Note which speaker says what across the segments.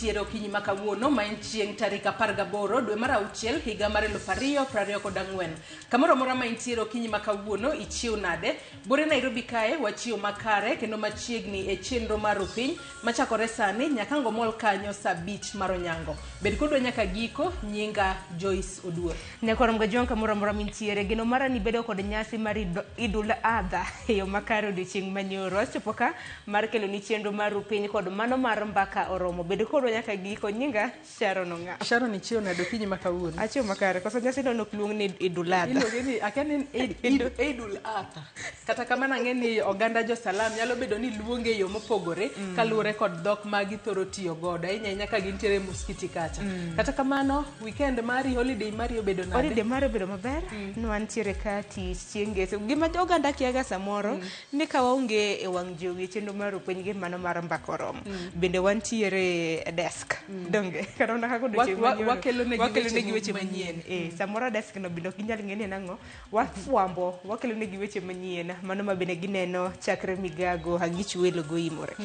Speaker 1: Tiere okinyi ma kawuono ma en chieng' tarik 18 dwe mar auchiel higa mar 2024. Kamoro amora ma intiere okinyi ma kawuono ichiew nade? Bore Nairobi kae wachiew makare kendo machiegni e chenro mar Rupiny machakore sani nyaka ngomol kanyo saa abich mar onyango. Bed kodwa nyaka giko, nyinga Joyce Oduor.
Speaker 2: Nyakwar Mgajwang' kamoro amora mintiere, geno mara ni bedo kod nyasi mar Idul Adha e yo makare odiochieng' manyoro. Achopo ka mar keloni chenro mar Rupiny kod mano mar Mbaka Oromo. Bed kodwa nyaka giko. Nyinga Sharon Ong'aw.
Speaker 1: Sharon ichiew nade okinyi ma kawuono?
Speaker 2: Achiew makare. Koso nyasi no ok luong ni Idul Adha.
Speaker 1: Iluonge ni akia ni Idul Adha. Kata kamano ang'e ni oganda jo Salam nyalo bedo ni luonge e yo mopogore kaluwore kod dhok ma githoro tiyo godo ahinya ahinya ka gintiere e muskiti kacha. Kata kamano weekend mari holiday mari obedo nade?
Speaker 2: Holiday mari obedo maber. Nwantiere ka tich chieng' ngeso. Gima oganda kiaga samoro ni ka waonge e wang' jowi e chenro mar Rupiny gi mano mar Mbaka Oromo. Bende wantiere e desk. Donge? Kata mana kaka odiochieng' manyoro.
Speaker 1: Wakelo negi
Speaker 2: Wakelonegi
Speaker 1: weche
Speaker 2: weche
Speaker 1: manyien.
Speaker 2: manyien. Samoro desk no bende ok ginyal ng'e ni en ang'o. Wafwambo, wakelonegi weche manyien. Mano ma bende gineno chakre migago Hagich Welo goimore.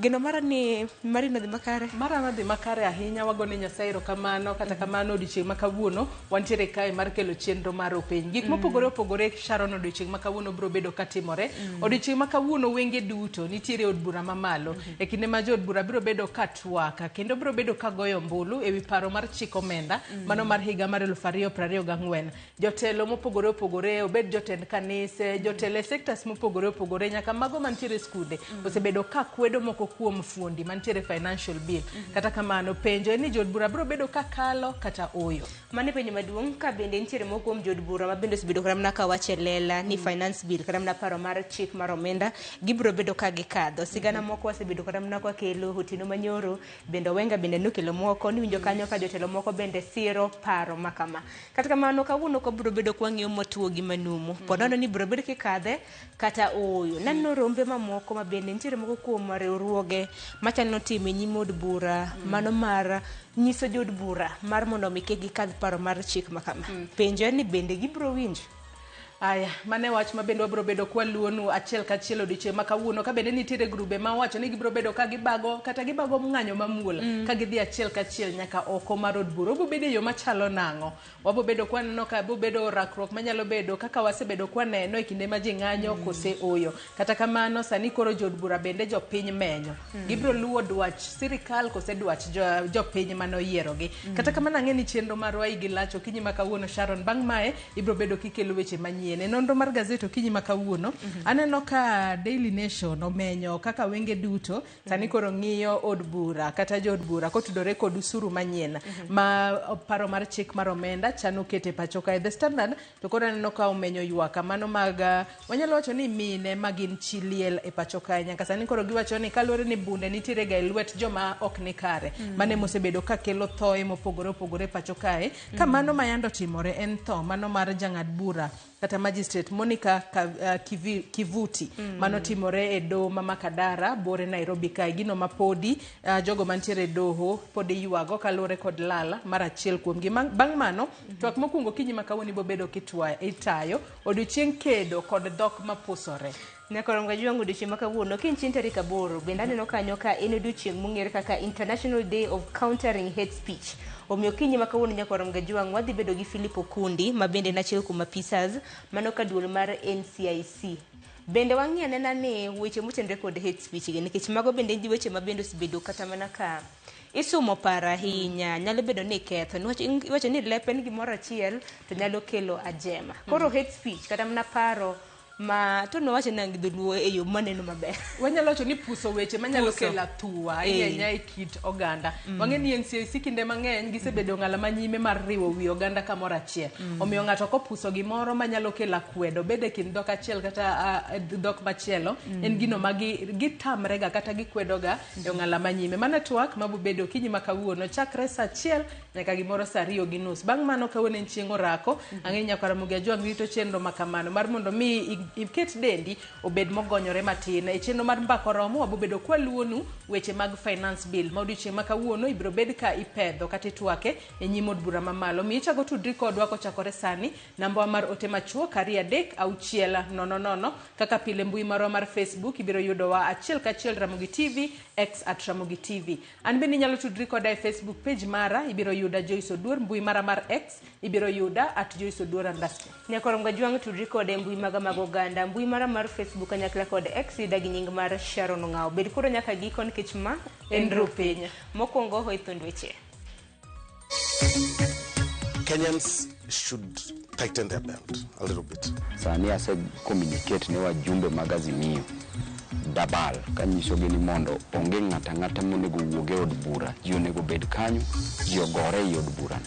Speaker 2: Geno mara ni mari nodhi makare?
Speaker 1: Mara nodhi makare ahinya, wagone Nyasaye erokamano. Kata kamano odiochieng' ma kawuono wantiere kae mar kelo chenro mar Rupiny. Gik mopogore opogore Sharon odiochieng' ma kawuono biro bedo katimore. Odiochieng' ma kawuono wenge duto nitiere e od bura mamalo. E kinde ma jood bura biro bedo ka twak kendo biro bedo ka goyo ombulu ewi paro mar chik omenda mano mar higa mar 2024. Jotelo mopogore opogore, obed jotend kanise, jotelo e sectors mopogore opogore, nyaka mago mantiere e skunde osebedo ka kwedo moko kuom fuondi mantiere financial bill. Kata kamano, penjo en ni jood bura biro bedo ka kalo kata ooyo.
Speaker 2: Mano e penjo maduong' ka bende nitiere moko kuom jood bura ma bende osebedo kata mana ka wacho e lela ni finance bill kata mana paro mar chik mar omenda gibiro bedo ka gikadho. Sigana moko wasebedo kata mana ka wakelo otieno manyoro bende Owenga bende nokelo moko niwinjo kanyo ka jotelo moko bende siro paro ma kama. Kata kamano kawuono ok wabiro bedo kwang'iyo motuo gi manumu. Pod waneno ni biro bedo kikadhe kata ooyo. Naneno rombe mamoko ma bende nitiere moko kuom riwruoge machalo notimo e nyim od bura mano mar nyiso jood bura mar mondo mi kik gikadh paro mar chik ma kama. Penjo en ni bende gibiro winjo?
Speaker 1: Aya, mano e wach ma bende wabiro bedo kwaluonu achiel kachiel odiochieng' ma kawuono ka bende nitiere grube ma owacho ni gibiro bedo ka gibago kata gibago ng'anyo mamuol ka gidhi achiel kachiel nyaka oko mar od bura. Obiro bedo e yo machalo nang'o? Wabiro bedo kwaneno ka biro bedo rakruok manyalo bedo kaka wasebedo kwaneno e kinde ma ji ng'anyo kose oyo. Kata kamano sani koro jood bura bende jopiny menyo. Gibiro luwo dwach sirikal kose dwach jopiny mane oyierogi. Kata kamano ang'e ni chenro marwa igi lach okinyi ma kawuono Sharon. Bang' mae ibiro bedo kikelo weche manyien. E nonro mar gazet okinyi ma kawuono, aneno ka Daily Nation omenyo kaka wenge duto sani koro ng'iyo od bura kata jood bura kotudore kod usuru manyien ma paro mar chik mar omenda chano kete pacho kae. The Standard to koro aneno ka omenyo ywak mano mag wanyalo wacho ni mine ma gin chi liel e pacho kae nyaka sani koro giwacho ni kaluwore ni bunde nitiere ga e lwet joma ok ni kare mane mosebedo ka kelo thoe mopogore opogore e pacho kae ka mano ma yando timore en tho mano mar jang'ad bura kata magistrate Monica Kivuti mano timore e doho ma Makadara bore Nairobi kae gino ma podi jogo mantiere e doho podi ywago kaluwore kod lal mar achiel kuomgi. Bang' mano twak mokwongo okinyi ma kawuono ibiro bedo itayo odiochieng' kedo kod dhok mapusore.
Speaker 2: Nyakoro Mgajwang' odiochieng' ma kawuono kiny chieng' tarik 8 bende aneno kanyo ka en odiochieng' mong'ere kaka International Day of Countering Hate Speech. Omiyo kinyi ma kawuono Nyakoro Mgajwang' wadhi bedo gi Philip Okundi ma bende en achiel kuom apisas mano ka duol mar NCIC. Bende wang'i anena ni weche motenore kod hate speech gi nikech mago bende weche ma bende osebedo kata mana ka isumo paro ahinya nyalo bedo ni ketho niwach iwacho ni lep en gimoro achiel to nyalo kelo ajema. Koro hate speech kata mana paro ma to nowacho nang' gi dholuo e yo maneno maber.
Speaker 1: Wanyalo wacho ni puso weche manyalo
Speaker 2: Puso.
Speaker 1: kelo athuwa ahinya ahinya e kit oganda. Wang'e ni NCIC kinde mang'eny gisebedo ng'ala manyime mar riwo wi oganda kamoro achiel. Omiyo ng'ato kopuso gimoro manyalo kelo akwedo obed e kind dhok achiel kata dhok machielo en gino ma gitamrega kata gikwedoga e ong'ala manyime. Mano e twak mabobedo okinyi ma kawuono chakre saa achiel nyaka gimoro saa 2:30. Bang' mano kawuono en chieng' orako, ang'e ni Nyakwar Ramogi Ajwang' rito chenro ma kamano mar mondo mi iket dendi obed mogonyore matin. E chenro mar Mbaka Oromo wabobedo kwaluonu weche mag finance bill ma odiochieng' ma kawuono ibiro bed ka ipedho kata itwake e nyim od bura mamalo. Mi ichako tudri kodwa kochakore sani, namba mar ote machuok 23600. Kaka pile mbui marwa mar Facebook ibiro yudowa achiel kachiel Ramogi TV, X at Ramogi TV. An bende inyalo tudri koda e Facebook page mara, ibiro yuda Joyce Oduor, mbui mara mar X ibiro yuda at Joyce Oduor underscore.
Speaker 2: Nyakorom Gajwang' tudri kode e mbui maga mag oganda, mbui mara mar Facebook kanyakla kod X yuda gi nying mar Sharon Ong'awo. Bed koro nyaka giko nikech ma
Speaker 1: en Rupiny.
Speaker 2: Mokwongo hoy thund weche.
Speaker 3: Kenyans should tighten their belt a little bit.
Speaker 4: Sani ase communicate ne wajumbe mag Azimio dabal kanyisogi ni mondo onge ng'ato ang'ata monego wuog e od bura, ji onego bed kanyo, ji ogore ei od burano.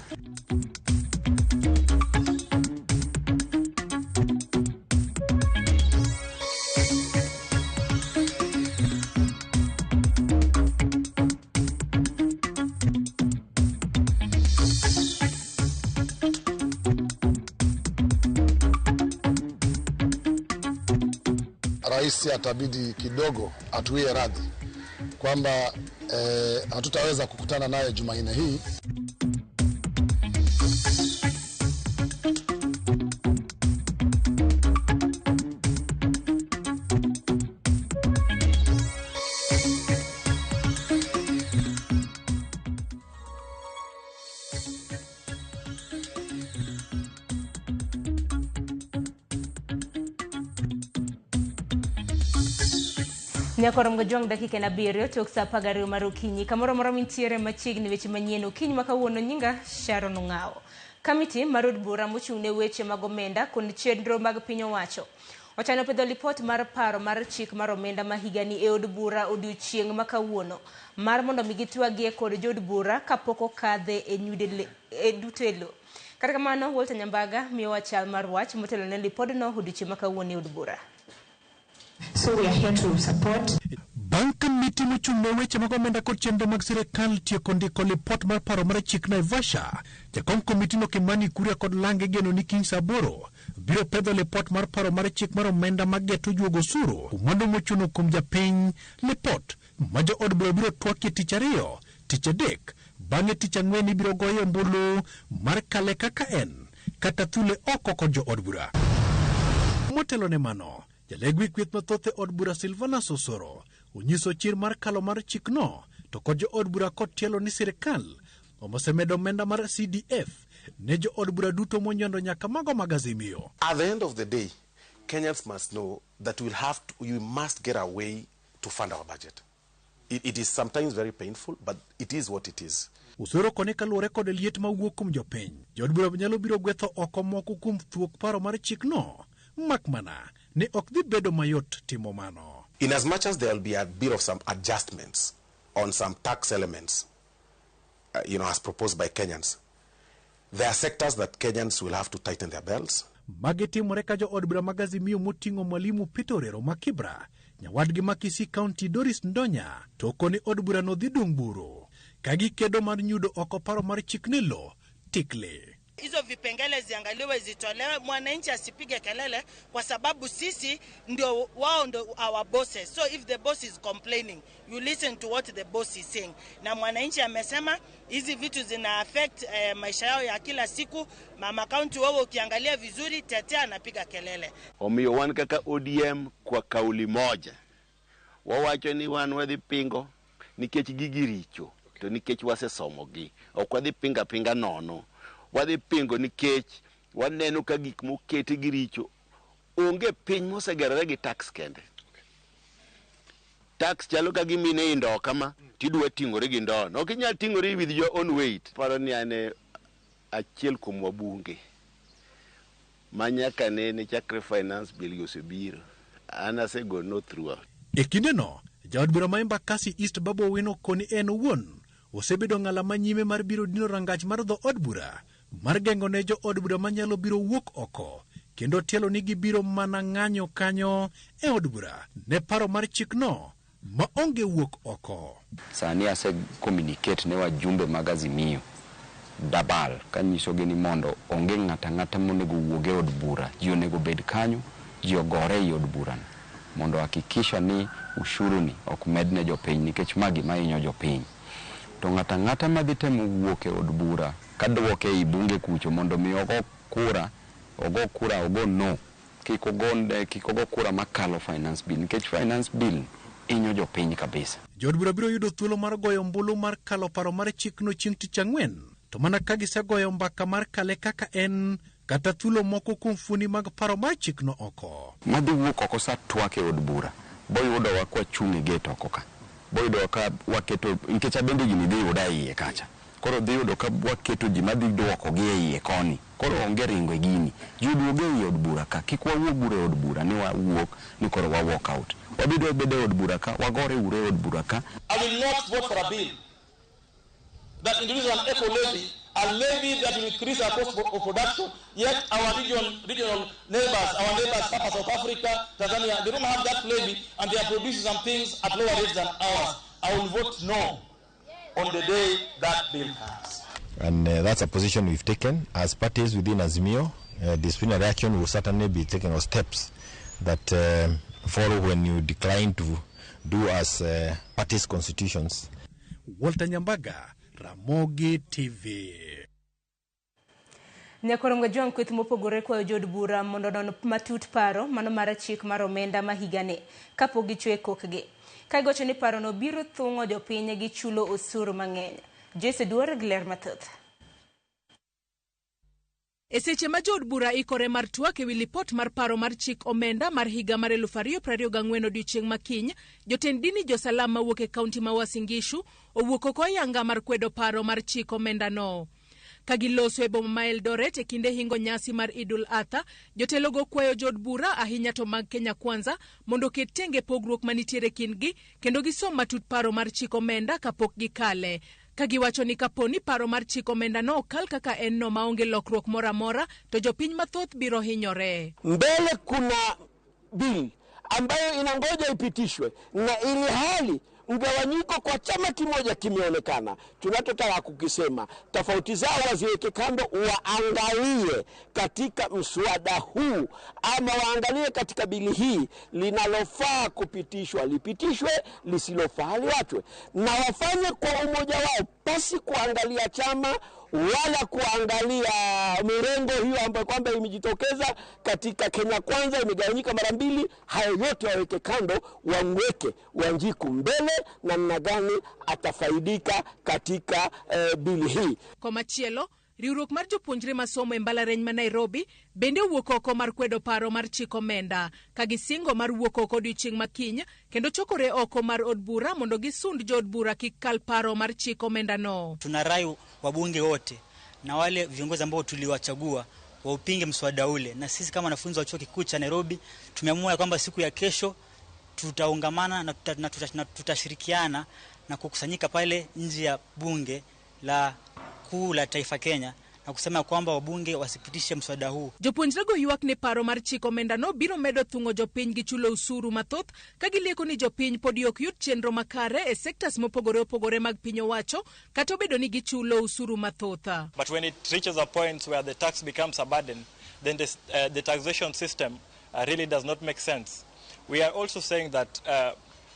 Speaker 5: Rais atabidi kidogo atuie radhi kwamba hatutaweza kukutana naye Jumanne hii.
Speaker 2: Nyakorom Gajwang' dakika en 7 tok saa 12 mar okinyi. Kamoro amora mintiere machiegni weche manyien okinyi ma kawuono. Nyinga Sharon Ong'awo. Kamiti mar od bura mochung' ne weche mag omenda kod chenro mag piny owacho ochano pedho lipot mar paro mar chik mar omenda ma higani e od bura odiochieng' ma kawuono mar mondo mi gitwagie kod jood bura kapok okadhe e duto e lo. Kata kamano, Walter Nyambaga miyowa chal mar wach motelo ne lipodno odiochieng' ma kawuono e od bura.
Speaker 6: So we are here to support.
Speaker 7: Bang' kamiti mochung' ne weche mag omenda kod chenro mag sirikal tieko ndiko lipot mar paro mar chik Naivasha, jakom komitino Kimani Kuria kod lange geno ni kiny saa 8 biro pedho lipot mar paro mar chik mar omenda mageto juogo osuru mwandu mochuno kuom japiny. Lipot ma jo od bura biro twakie tich ariyo, tich adek, bang'e tich ang'wen ibiro goye ombulu mar kale kaka en kata thule oko kod jo od bura. Motelo ne mano, jaleg wi kweth mathoth e od bura Silvanus Osoro onyiso chir mar kalo mar chikno to kod jo od bura kotielo ni sirikal omosemedo omenda mar CDF ne jo od bura duto monyondo nyaka mago mag Azimio.
Speaker 3: At the end of the day, Kenyans must know that we must get a way to fund our budget. It is sometimes very painful, but it is what it is.
Speaker 7: Osoro kone kaluwore kod liet mawuok kuom jopiny, jo od bura nyalo biro gwetho oko moko kuom thuok paro mar chikno, mak mana ni ok dhi bedo mayot timo mano.
Speaker 3: In as much as there will be a bit of some adjustments on some tax elements, as proposed by Kenyans, there are sectors that Kenyans will have to tighten their belts.
Speaker 7: Magi timore ka jo od bura mag Azimio moting'o Mwalimu Peter Orero ma Kibra, nyawadgi ma Kisii County Doris Ndonya, to koni od burano dhi dung' buru ka gikedo mar nyudo oko paro mar chik ne lo tikle.
Speaker 8: Hizo vipengele ziangaliwe, zitolewe, mwananchi asipige kelele kwa sababu sisi ndio wao ndio our bosses. So if the boss is complaining, you listen to what the boss is saying. Na mwananchi amesema hizi vitu zina affect maisha yao ya kila siku. Mama county wewe ukiangalia vizuri, tetea anapiga kelele.
Speaker 9: Omiyo wan kaka ODM kwa kauli moja wawacho ni wan wadhi pingo nikech gigi richo, to nikech wasesomogi ok wadhi pinga pinga nono. Wadhi pingo nikech waneno ka gik moketi gi richo. Onge piny mosegerore gi tax kende. Tax chalo ka gimine i ndoo kama, tidwa ting'ori gi ndono. Ok inyal ting'ori with your own weight. Paro ni an e achiel kuom wabunge ma nyaka nene chakre finance bill osebiro, an asego no throughout.
Speaker 7: E kindeno, jaod bura ma Embakasi East Babu Owino koni en owuon osebedo ng'ala ma nyime mar biro dino rangach mar dho od bura mar geng'o ne jo od bura manyalo biro wuok oko kendo tielo ni gibiro mana ng'anyo kanyo e od bura ne paro mar chikno ma onge wuok oko.
Speaker 4: Sani ase communicate ne wajumbe mag Azimio dabal kanyisogi ni mondo onge ng'ato ang'ata monego wuog e od bura, ji onego bed kanyo, Ji ogore ei od burano mondo hakikisha ni ushuru ni ok med ne jopiny nikech ma gima hinyo jopiny. To ng'ato ang'ata madhi temo wuok e od bura kaduoke ei bunge kucho mondo mi ogo kura, ogo kura ogo no, kik ogo, kik ogo kura makalo finance bill nikech finance bill hinyo jopiny kabisa.
Speaker 7: Jood bura biro yudo thuolo mar goyo ombulu mar kalo paro mar chikno chieng' tich ang'wen, to mana ka gisegoyo mbaka mar kale kaka en kata thulo moko kuom fuoni mag paro mar chikno oko.
Speaker 4: Madhi wuok oko sa twak e od bura, boyudowa kwachung' e gate oko ka. Boyudowa ka waketo, nikech abende gini dhi yuda e iye kacha. Koro dhi yudo ka waketo ji madhi duokogi e iye koni. Koro onge ringo e gini. Ji oduog e od bura ka. Kik wawuog uru e od bura ni wawuok ni koro wa walk out. Wabedo abeda e od bura ka, wagore uru e od bura ka.
Speaker 10: I will not vote for a bill that introduces an eco levy, a levy that will increase our cost of production, yet our regional neighbors, our neighbors such as South Africa, Tanzania, they don't have that levy and they are producing some things at lower rates than ours. I will vote no on the day that bill comes.
Speaker 11: And that's a position we've taken. As parties within Azimio, disciplinary action will certainly be taken, or steps that follow when you decline to do as parties' constitutions.
Speaker 7: Walter Nyambaga, Ramogi TV.
Speaker 2: Nyakorongo Jwang' kweth mopogore kwayo jood bura mondo onon matut paro mano mar chik mar omenda ma higani kapok gichwe kokgi. Ka giwacho ni parono biro thung'o jopiny gi chulo osuru mang'eny. Joyce Oduor gi ler mathoth.
Speaker 1: E seche ma jood bura ikore mar twak ewi lipot mar paro mar chik omenda mar higa mar 2024 odiochieng' ma kiny, jotend dini josalam mawuok e kaunti ma Uasin Gishu owuok oko ayanga mar kwedo paro mar chik omenda no. Ka giloso e boma ma Eldoret e kinde hingo nyasi mar Idul Adha, jotelogo kwayo jood bura ahinya to mag Kenya Kwanza mondo oket tenge pogruok manitiere kindgi kendo gisom matut paro mar chik omenda kapok gikale. Ka giwacho ni kapo ni paro mar chik omenda no okal kaka en no maonge lokruok moro amora, to jopiny mathoth biro hinyore.
Speaker 12: Mbele kuna bill ambayo inangoja ipitishwe, na ili hali mgawanyiko kwa chama kimoja kimeonekana. Tunachotaka kukisema, tofauti zao waziweke kando, waangalie katika mswada huu ama waangalie katika bili hii, linalofaa kupitishwa lipitishwe, lisilofaa liwachwe, na wafanye kwa umoja wao pasi kuangalia chama wala kuangalia mirengo hiyo ambayo kwamba imejitokeza katika Kenya Kwanza, imegawanyika mara mbili. Hayo yote waweke kando, wamweke Wanjiku mbele, namna gani atafaidika katika bili hii.
Speaker 1: Komachielo, riwruok mar jopuonjre masomo e mbalariany ma Nairobi bende owuok oko mar kwedo paro mar chik omenda ka gisingo mar wuok oko odiochieng' ma kiny kendo chokore oko mar od bura mondo gisund jood bura kik kal paro mar chik omenda no.
Speaker 13: Tunarai wabunge wote na wale viongozi ambao tuliwachagua waupinge mswada ule, na sisi kama wanafunzi wa chuo kikuu cha Nairobi tumeamua kwamba siku ya kesho tutaungamana na tutashirikiana na kukusanyika pale nje ya bunge la kuu la taifa Kenya na kusema kwamba wabunge wasipitishe mswada huu.
Speaker 1: Jopuonjrego ywak ni paro mar chik omenda no biro medo thung'o jopiny gi chulo osuru mathoth ka gilieko ni jopiny podi ok yud chenro makare e sectors mopogore opogore mag piny owacho kata obedo ni gichulo osuru mathoth.
Speaker 14: But when it reaches a point where the tax becomes a burden, then the taxation system really does not make sense. We are also saying that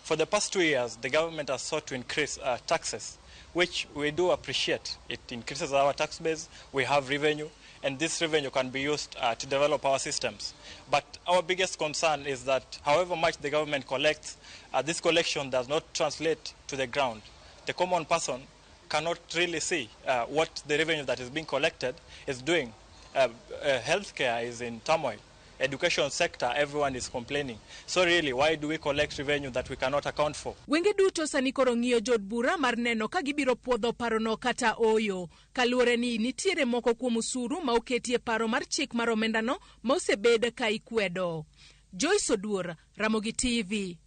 Speaker 14: for the past 2 years, the government has sought to increase taxes, which we do appreciate. It increases our tax base, we have revenue, and this revenue can be used to develop our systems. But our biggest concern is that however much the government collects, this collection does not translate to the ground. The common person cannot really see what the revenue that is being collected is doing. Healthcare is in turmoil. Education sector, everyone is complaining. So really, why do we collect revenue that we cannot account for?
Speaker 1: Wenge duto sani koro ng'iyo jood bura mar neno ka gibiro puodho parono kata oyo. Kaluwore ni nitiere moko kuom osuru ma oketie paro mar chik mar omendano ma osebed ka ikwedo. Joyce Oduor, Ramogi TV.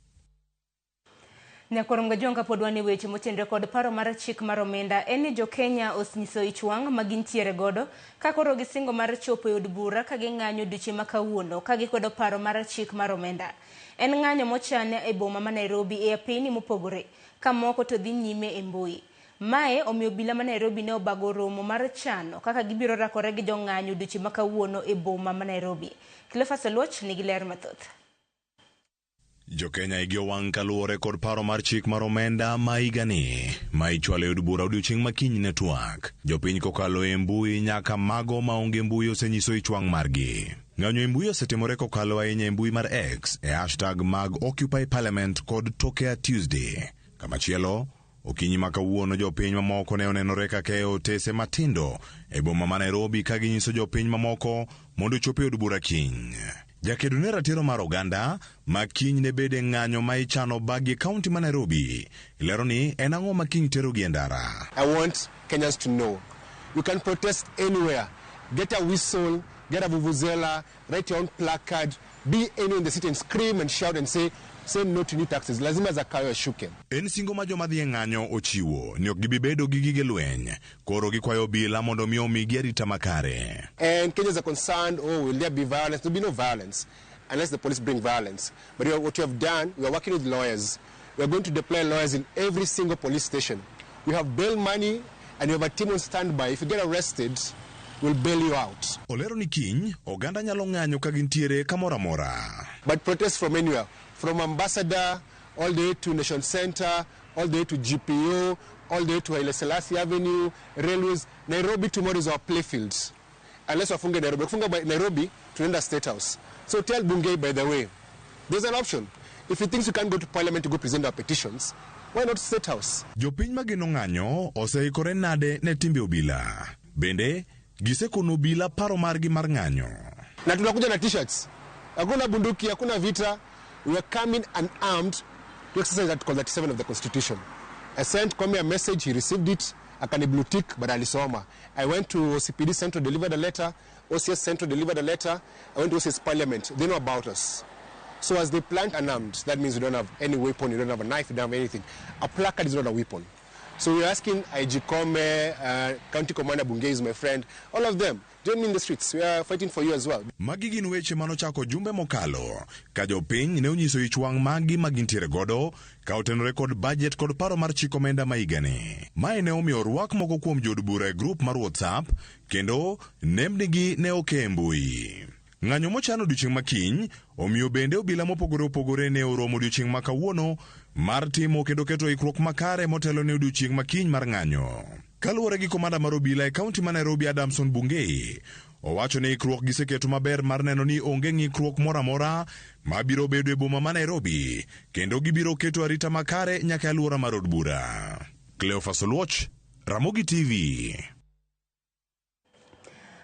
Speaker 2: Nyakorom Gajonga pod wan e weche motenore kod paro mar chik mar omenda en ni jo-Kenya osenyiso ich wang' ma gintiere godo ka koro gisingo mar chopo e od bura ka ging'anyo odiochieng' ma kawuono ka gikwedo paro mar chik mar omenda. En ng'anyo mochan e boma ma Nairobi e apeyni mopogore ka moko to dhi nyime e mbui. Mae omiyo obila ma Nairobi ne obago romo mar chano kaka gibiro rakore gi jong'anyo odiochieng' ma kawuono e boma ma Nairobi. Cleophas Oluoch nigi ler mathoth.
Speaker 15: Jokenya igi owang' kaluwore kod paro mar chik mar omenda ma higani ma ichwalo e od bura odiochieng' ma kiny ne twak. Jopiny kokalo e mbui nyaka mago maonge mbui osenyiso ich wang' margi. Ng'anyo e mbui osetimore kokalo ahinya e mbui mar X e hashtag mag Occupy Parliament kod Tokea Tuesday. Kamachielo, okinyi ma kawuono jopiny mamoko ne onenore ka keyo otese matindo e boma ma Nairobi ka ginyiso jopiny mamoko mondo ochop e od bura kiny. Jakedo ne ratiro mar oganda ma kiny ne bede ng'anyo ma ichano bagi e kaunti ma Nairobi lero ni en ang'o ma kiny terogi e ndara.
Speaker 16: I want Kenyans to know you can protest anywhere. Get a whistle, get a vuvuzela, write your own placard, be anywhere in the city and scream and shout and say no to new taxes. Lazima Zakayo ashuke.
Speaker 15: En singo ma joma dhi e ng'anyo ochiwo ni ok gibi bedo gi gige lweny. Koro gikwayo obila mondo mi omigi arita makare.
Speaker 16: And Kenyans are concerned, oh, will there be violence? There will be no violence unless the police bring violence. But what we have done, we are working with lawyers. We are going to deploy lawyers in every single police station. We have bail money and we have a team on standby. If you get arrested, we'll bail you out.
Speaker 15: Olero ni kiny, oganda nyalo ng'anyo ka gintiere kamoro amora.
Speaker 16: But protest from anywhere, from Ambassador all the way to Nation Center, all the way to GPO, all the way to Haile Selassie Avenue, railways. Nairobi tomorrow is our playfield. Unless wafunge Nairobi. Wafunge Nairobi, tunaenda State House. So tell Bungei, by the way, there's an option. If he thinks we can't go to Parliament to go present our petitions, why not State House?
Speaker 15: Jopiny mageno ng'anyo oseikore nade ne timbe obila. Bende, gisekono obila paro margi mar ng'anyo.
Speaker 16: Na tunakuja na t-shirts. Hakuna bunduki, hakuna vita. We are coming unarmed to exercise Article 37 of the Constitution. I sent Kwame a message, he received it. Akani blue tick, but alisoma. I went to OCPD Central, delivered a letter. OCS Central delivered a letter. I went to OCS Parliament. They know about us. So as they plant unarmed, that means you don't have any weapon, you don't have a knife, you don't have anything. A placard is not a weapon. So we're asking IG Kome, County Commander Bungei is my friend, all of them, join me in the streets. We are fighting for you as well.
Speaker 15: Magi gin weche manochako jumbe mokalo ka jopiny ne onyiso ich wang' magi ma gintiere godo ka otenore kod budget kod paro mar chik omenda ma higani. Mae ne omiyo orwak moko kuom jood bura e grup mar WhatsApp kendo nembnigi ne oke e mbui. Ng'anyo mochano odiochieng' ma kiny omiyo bende obila mopogore opogore ne oromo odiochieng' ma kawuono mar timo kendo keto ikruok makare motelo ne odiochieng' ma kiny mar ng'anyo. Kaluwore gi komanda mar obila e kaunti ma Nairobi Adamson Bungei, owacho ni ikruok giseketo maber mar neno ni onge ng'ikruok moro amora mabiro bedo e boma ma Nairobi kendo gibiro keto arita makare nyaka e alwora mar od bura. Cleophas Oluoch, Ramogi TV.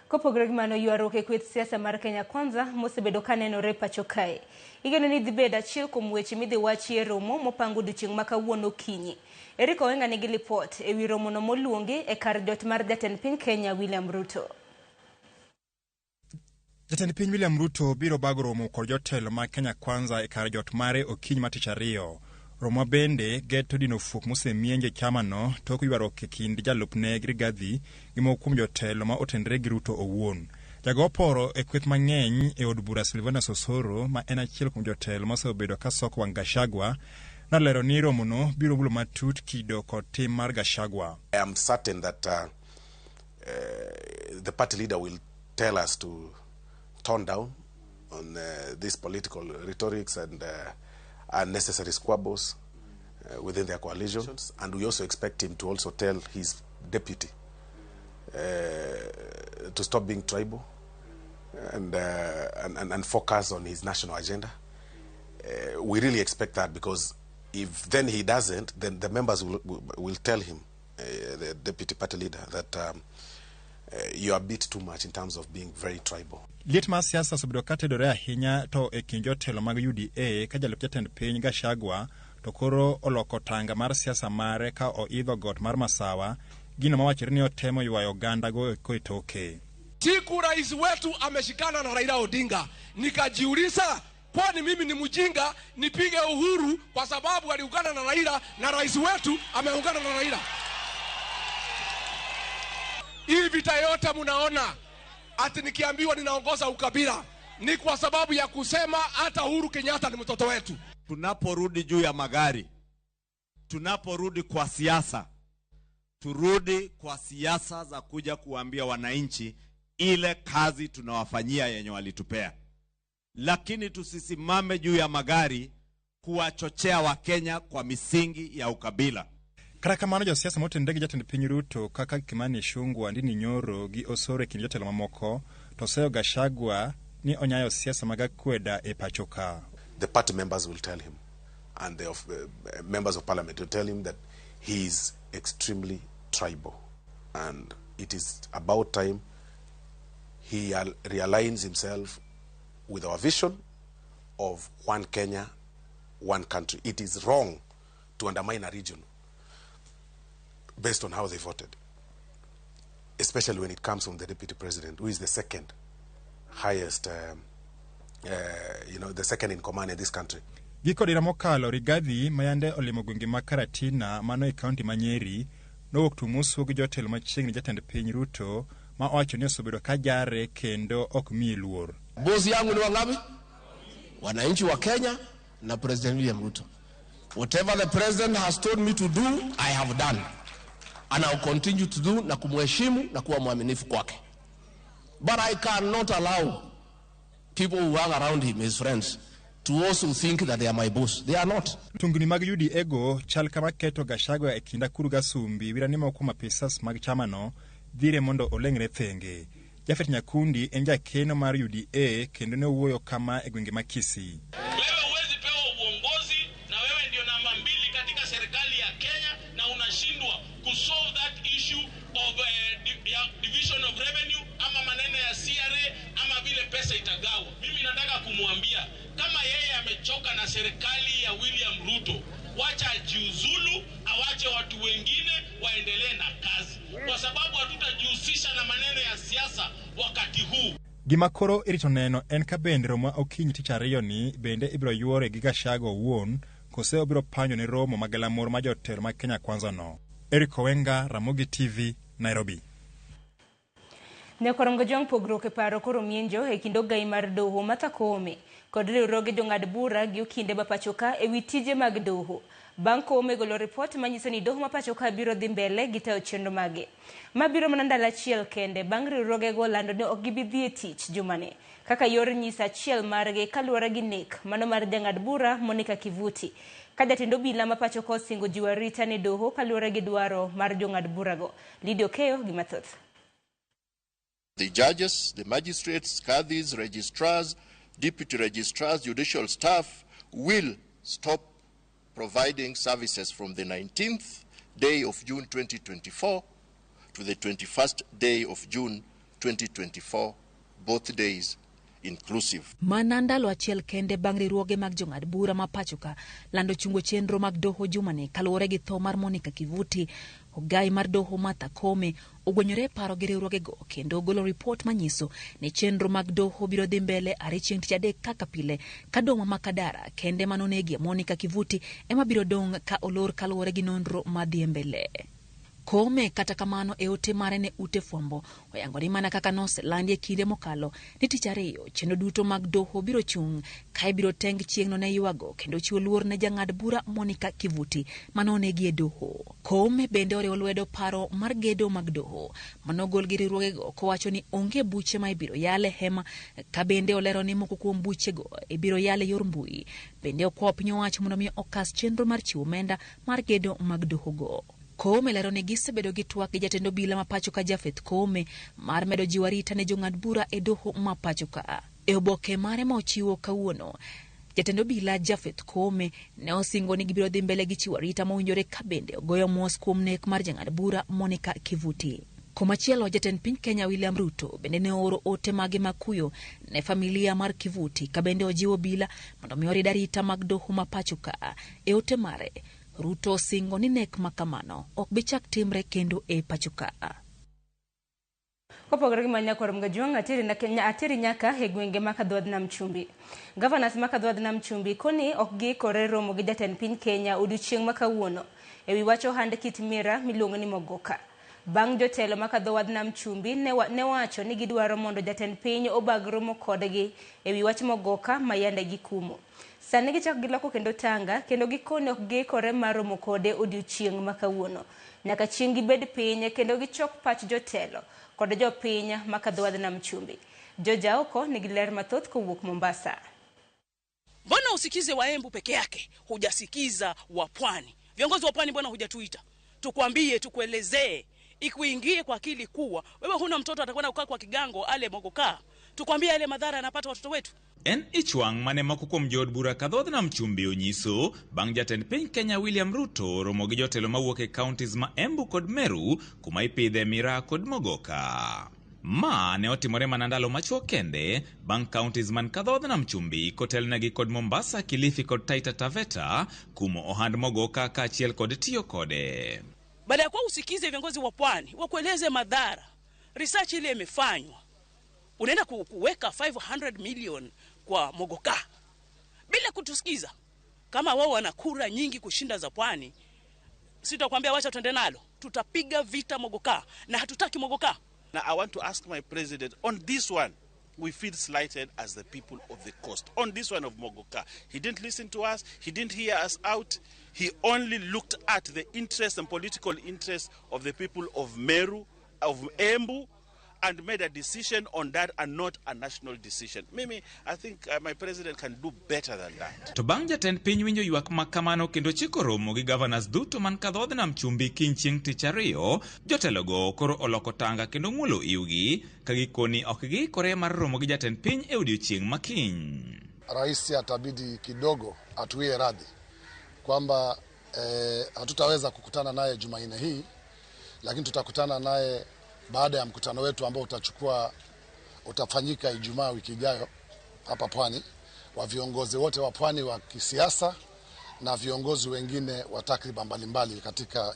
Speaker 2: Kopogore gi mano, ywaruok e kweth siasa mar Kenya Kwanza mosebedo ka nenore pacho kae. Igeno ni dhi bedo achiel kuom weche midhi wachi e romo mopango odiochieng' ma kawuono okinyi. Eric Owenga nigi lipot ewi romono moluongi e kar jot mar jatend piny Kenya William Ruto.
Speaker 17: Jatend piny William Ruto biro bago romo kod jotelo mag Kenya Kwanza e kar jot mare okinyi mar tich ariyo. Romo bende geto dino fuok mosemienje chamano tok ywaruok e kind jalupne Rigathi gi moko kuom jotelo ma otenre gi Ruto owuon. Jago oporo e kweth mang'eny e od bura Silvanus Osoro ma en achiel kuom jotelo mosebedo ka soko wang' Gachagua nolero ni romono biro mulo matut kido kod tim mar Gachagua.
Speaker 3: I am certain that the party leader will tell us to tone down on these political rhetorics and unnecessary squabbles within their coalitions. And we also expect him to also tell his deputy to stop being tribal and focus on his national agenda. We really expect that, because if then he doesn't, then the members will tell him, the deputy party leader, that you are a bit too much in terms of being very tribal.
Speaker 17: Liet mar siasa osebedo ka tedore ahinya to e kind jotelo mag UDA ka jalup jatend piny Gachagua to koro oloko tanga mar siasa mare ka oidho got mar Masawa, gino mawachore ni otemo ywayo oganda go eko e toke.
Speaker 18: Siku rais wetu ameshikana na Raila Odinga, nikajiuliza kwani mimi ni mjinga nipige Uhuru kwa sababu aliungana na Raila na rais wetu ameungana na Raila? Hii vita yote mnaona ati nikiambiwa ninaongoza ukabila ni kwa sababu ya kusema hata Uhuru Kenyatta ni mtoto wetu.
Speaker 19: Tunaporudi juu ya magari, tunaporudi kwa siasa, Turudi kwa siasa za kuja kuambia wananchi ile kazi tunawafanyia yenye walitupea, lakini tusisimame juu ya magari kuwachochea Wakenya kwa misingi ya ukabila.
Speaker 17: Kata kamano josiasa motenore gi jatend piny Ruto kaka Kimani Ichung'wa, Ndindi Nyoro gi Osoro e kind jotelo mamoko to seyo Gachagua ni onyayo siasa mag akweda e pacho ka.
Speaker 3: The party members will tell him, and the members of parliament will tell him that he is extremely tribal, and it is about time he realigns himself with our vision of one Kenya, one country. It is wrong to undermine a region based on how they voted, especially when it comes from the deputy president, who is the second highest, the second in command in this country.
Speaker 17: Giko dira mokalo Rigathi mayande olimo gwenge mag Karatina mano e kaunti ma Nyeri nowuok tumusu gi jotelo machiegni jatend piny Ruto ma owacho ni osebedo ka jare kendo ok miye luor.
Speaker 20: Bosi yangu ni wangapi? Wananchi wa Kenya na President William Ruto. Whatever the president has told me to do, I have done. And I will continue to do na kumheshimu na kuwa mwaminifu kwake. But I cannot allow people who hang around him, his friends, to also think that they are my boss. They are not.
Speaker 17: Tungni mag UDA go chal kama keto Gachagua e kind akuru gasumbi wira ni moko kuom apisas mag chamano dhire mondo oleng're thenge. Japhet Nyakundi en jakeno mar UDA kendo ne owuoyo kama e gwenge ma Kisii.
Speaker 21: Wewe huwezi pewa uongozi na wewe ndio namba 2 katika serikali ya Kenya na unashindwa kusolve that issue of division of revenue ama maneno ya CRA ama vile pesa itagawa. Mimi nataka kumwambia kama yeye amechoka na serikali ya William Ruto, wacha ajiuzulu, awache watu wengine waendelee na kazi, kwa sababu hatutajihusisha na maneno ya siasa wakati huu.
Speaker 17: Gima koro irito neno en ka bende romo ma okinyi tich ariyo ni bende ibiro yuore gi Gachagua owuon kose obiro panjo ne romo ma galamoro ma jotelo mag Kenya Kwanza no. Eric Owenga, Ramogi TV, Nairobi.
Speaker 2: Nyakorongo jong pogruok e paro koro mienjo e kind ogai mar doho Martha Koome kod riwruoge jong'ad bura gi okinde ma pacho ka ewi tije mag doho. Bang' Koome golo ripot manyiso ni doho ma pacho ka biro dhi mbele gi tayo chenro mage. Ma biro mana ndalo achiel kende bang' riwruogego lando ni ok gibi dhi e tich jumani kaka yor nyiso achiel margi kaluwore gi nek mano mar jang'ad bura Monica Kivuti. Ka jatend obila ma pacho ka osingo jiwo arita ne doho kaluwore gi dwaro mar jong'ad burago. Lydia Okeyo gi mathoth.
Speaker 22: The judges, the magistrates, caddies, registrars, deputy registrars, judicial staff will stop providing services from the 19th day of June 2024 to the 21st day of June 2024, both days inclusive.
Speaker 23: Mana ndalo achiel kende bang' riwruoge mag jong'ad bura ma pacho ka lando chungo chenro mag doho jumani kaluwore gi tho mar Monica Kivuti, ogai mar doho Martha Koome ogwenyore paro gi riwruogego kendo ogolo ripot manyiso ni chenro mag doho biro dhi mbele are chieng' tich adek kaka pile ka doho ma Makadara kende manonegie Monica Kivuti ema biro dong' ka olor kaluwore gi nonro madhi mbele. Koome kata kamano e ote mare ne ute fwambo oyango ni mana kaka noselandi e kinde mokalo ni tich ariyo chenro duto mag doho biro chung' ka ibiro teng chieng'no ne ywago kendo chiwo luor ne jang'ad bura Monica Kivuti manonegi e doho. Koome bende oriwo lwedo paro mar gedo mag doho manogol gi riwruogego kowacho ni onge buche ma ibiro yale hema ka bende olero ni moko kuom buchego ibiro yale yor mbui. Bende okwayo piny owacho mondo mi okas chenro mar chiwo omenda mar gedo mag dohogo. Koome lero ni gisebedo gi twak gi jatend obila ma pacho ka Japhet Koome mar medo jiwo arita ne jong'ad bura e doho ma pacho ka. E oboke mare ma ochiwo kawuono, jatend obila Japhet Koome ne osingo ni gibiro dhi mbele gi chiwo arita mowinjore ka bende ogoyo mos kuom nek mar jang'ad bura Monica Kivuti. Komachielo, jatend piny Kenya William Ruto bende ne ooro ote mage mag kuyo ne familia mar Kivuti ka bende ojiwo obila mondo mi orid arita mag doho ma pacho ka. E ote mare, Ruto osingo ni nek makamano ok bi chak timre kendo e pacho ka.
Speaker 2: Kopogore gi manya kor Mgajuang' ateri nyaka e gwenge ma Kadhodh Nam Chumbi. Governors ma Kadhodh Nam Chumbi koni ok giikore romo gi jatend piny Kenya odiochieng' ma kawuono ewi wach ohand kit mira miluongo ni Mogoka. Bang' jotelo ma kadho wadh nam chumbi ne wacho ni gidwaro mondo jatend piny obag romo kodgi ewi wach mogoka ma yande gikumo. Sani gichako giloko kendo tanga kendo gikone ok giikore mar romo kode odiochieng' ma kawuono. Nyaka chieng' gibed piny kendo gichok pach jotelo kod jopiny ma kadho wadh nam chumbi. George Aoko nigi ler mathoth kowuok Mombasa.
Speaker 5: Mbona usikize Waembu peke yake, hujasikiza wa Pwani? Viongozi wa Pwani mbona hujatuita? Tukwambie, tukuelezee, ikuingie kwa akili kuwa wewe huna mtoto atakwenda kukaa kwa kigango ale mogoka. Tukwambie yale madhara yanapata watoto wetu.
Speaker 6: En ich wang' mane moko kuom jood bura kadhodh nam chumbi onyiso bang' jatend piny Kenya William Ruto romo gi jotelo mawuok e counties ma Embu kod Meru kuma ipidhe miraa kod mogoka. Ma ne otimore mana ndalo machuok kende bang' counties man kadhodh nam chumbi kotelnegi kod Mombasa, Kilifi kod Taita Taveta kumo ohand mogoka kaachiel kod tiyo kode.
Speaker 5: Baada ya kuwa usikize viongozi wa Pwani wakueleze madhara, research ile imefanywa, unaenda kuweka 500 million kwa mogoka bila kutusikiza. Kama wao wana kura nyingi kushinda za Pwani, sitakwambia wacha tuende nalo, tutapiga vita mogoka na hatutaki mogoka.
Speaker 21: Now I want to ask my president on this one, we feel slighted as the people of the coast. On this one of Mogoka, he didn't listen to us, he didn't hear us out. He only looked at the interests and political interests of the people of Meru, of Embu, and made a decision on that and not a national decision. Mimi, I think my president can do better than that.
Speaker 6: To bang' jatend piny winjo ywak ma kamano kendo chiko romo gi governors duto man kadhodh nam chumbi kiny chieng' tich ariyo, jotelogo koro oloko tanga kendo ng'ulo iwgi ka gikoni ok giikore mar romo gi jatend piny e odiochieng' ma kiny.
Speaker 8: Rais atabidi kidogo atuie radhi kwamba hatutaweza kukutana naye Jumanne hii, lakini tutakutana naye baada ya mkutano wetu ambao utafanyika Ijumaa wiki ijayo hapa Pwani, wa viongozi wote wa Pwani wa kisiasa na viongozi wengine wa takriban mbalimbali katika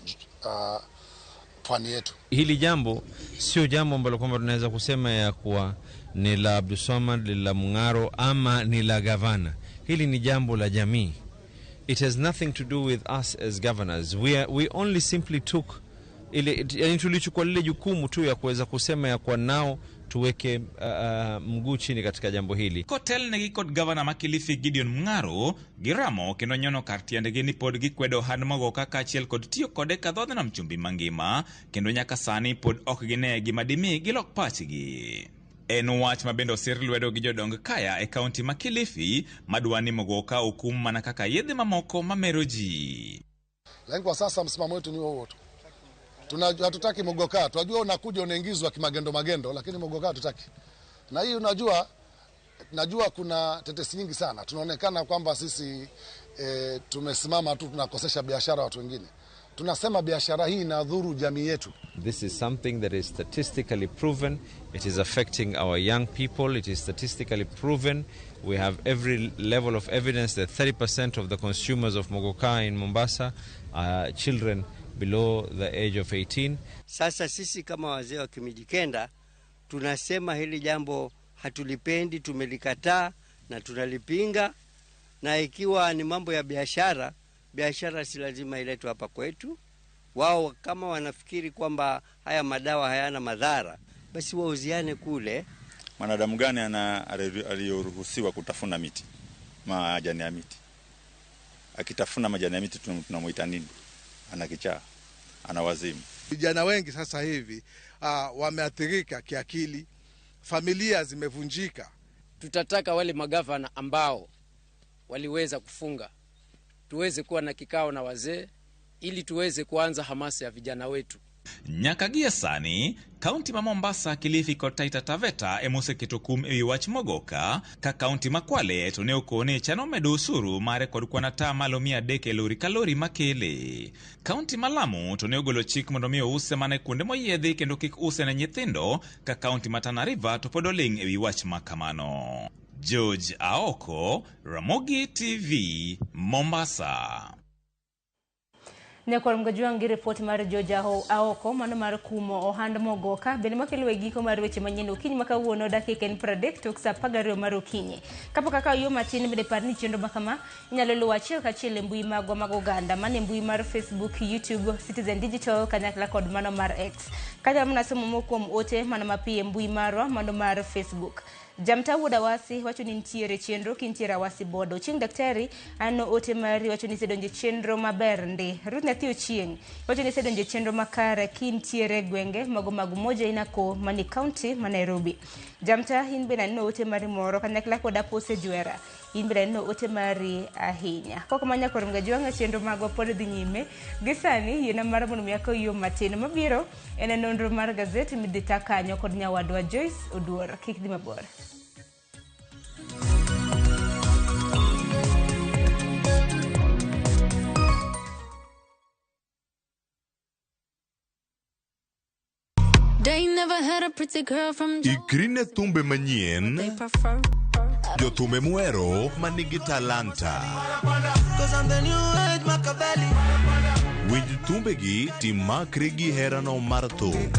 Speaker 8: Pwani yetu.
Speaker 24: Hili jambo sio jambo ambalo kwamba tunaweza kusema ya kuwa ni la Abdulswamad, ni la Mung'aro ama ni la gavana. Hili ni jambo la jamii. It has nothing to do with us as governors. We only simply took ile, yani tulichukua lile jukumu tu ya kuweza kusema ya kuwa nao tuweke mguu chini katika jambo hili.
Speaker 6: Kotelnegi kod gavana ma Kilifi Gideon Mung'aro giramo kendo nyono kar tiendgi ni pod gikwedo ohand mogoka kaachiel kod tiyo kode kadhodh nam chumbi mangima, kendo nyaka sani pod ok gine gima dimi gilok pachgi. En wach ma bende osir lwedo gi jodong kaya e kaunti ma Kilifi madwa ni mogoka okum mana kaka yedhe mamoko mamero ji.
Speaker 8: Lakini kwa sasa msimamo wetu ni huo tu. Hatutaki mogoka. Tunajua unakuja unaingizwa kimagendo magendo, lakini mogoka hatutaki. Na hii unajua, najua kuna tetesi nyingi sana. Tunaonekana kwamba sisi tumesimama tu tunakosesha biashara watu wengine. Tunasema biashara hii inadhuru jamii yetu.
Speaker 24: This is something that is statistically proven. It is affecting our young people. It is statistically proven. We have every level of evidence that 30% of the consumers of mogoka in Mombasa are children below the age of 18.
Speaker 25: Sasa sisi kama wazee wa Kimijikenda tunasema hili jambo hatulipendi, tumelikataa na tunalipinga. Na ikiwa ni mambo ya biashara, biashara si lazima iletwe hapa kwetu. Wao kama wanafikiri kwamba haya madawa hayana madhara, basi wauziane kule.
Speaker 26: Mwanadamu gani aliyoruhusiwa kutafuna miti, majani ya miti? Akitafuna majani ya miti tunamuita nini? Ana kichaa, ana wazimu.
Speaker 27: Vijana wengi sasa hivi wameathirika kiakili, familia zimevunjika.
Speaker 28: Tutataka wale magavana ambao waliweza kufunga tuweze kuwa na kikao na wazee ili tuweze kuanza hamasa ya vijana wetu.
Speaker 6: Nyaka gie sani, kaunti ma Mombasa, Kilifi kod Taita Taveta emoseketo kum ewi wach mogoka, ka kaunti ma Kwale to ne okone chano medo osuru mare kod kwan atamalo 300 e lori ka lori makele. Kaunti ma Lamu to ne ogolo chik mondo mi ouse mana e kuonde moyiedhi kendo kik use ne nyithindo, ka kaunti ma Tana River to pod oling' ewi wach ma kamano. George Aoko, Ramogi TV, Mombasa.
Speaker 2: Nyakwar Mgajwang' gi ripot mar George Aoko mano mar kumo ohand mogoka bende makelo e giko mar weche manyien okinyi ma kawuono dakika en 30 tok saa 12 mar okinyi. Kapok akawo yo matin bende par ni chenro ma kama inyalo luwo achiel kachiel e mbui magwa mag oganda mano e mbui mar Facebook, YouTube, Citizen Digital kanyakla kod mano mar X. Kanyalo mana somo moko kuom ote mano mapiyo e mbui marwa mano mar Facebook. Jamta wuod Awasi wacho ni nitiere chenro kintiere Awasi bodo. Chieng' daktari aneno ote mari wacho ni isedonjo e chenro maber ndi. Ruth nyathi Ochieng' wacho ni isedonjo e chenro makare kintiere gwenge mago mag Umoja Inako mani kaunti ma Nairobi. Jamta in bende aneno ote mari moro kanyakla kod Apose Jwera. In bende aneno ote mari ahinya. Kok ma nyakwar Mgajwang'a chenro magwa pod dhi nyime. Gi sani yiena mar mondo mi akaw yo matin mabiro en e nonro mar gazet midhi ta kanyo kod nyawadwa Joyce Oduor. Kik dhi mabor.
Speaker 4: They never had a pretty girl from
Speaker 15: Ikri ne thumbe manyien,
Speaker 4: prefer.
Speaker 15: jothumbe muhero ma nigi talanta.
Speaker 7: Cause I'm the new age Machiavelli.
Speaker 15: Winj thumbegi timakri gi herano mar thum.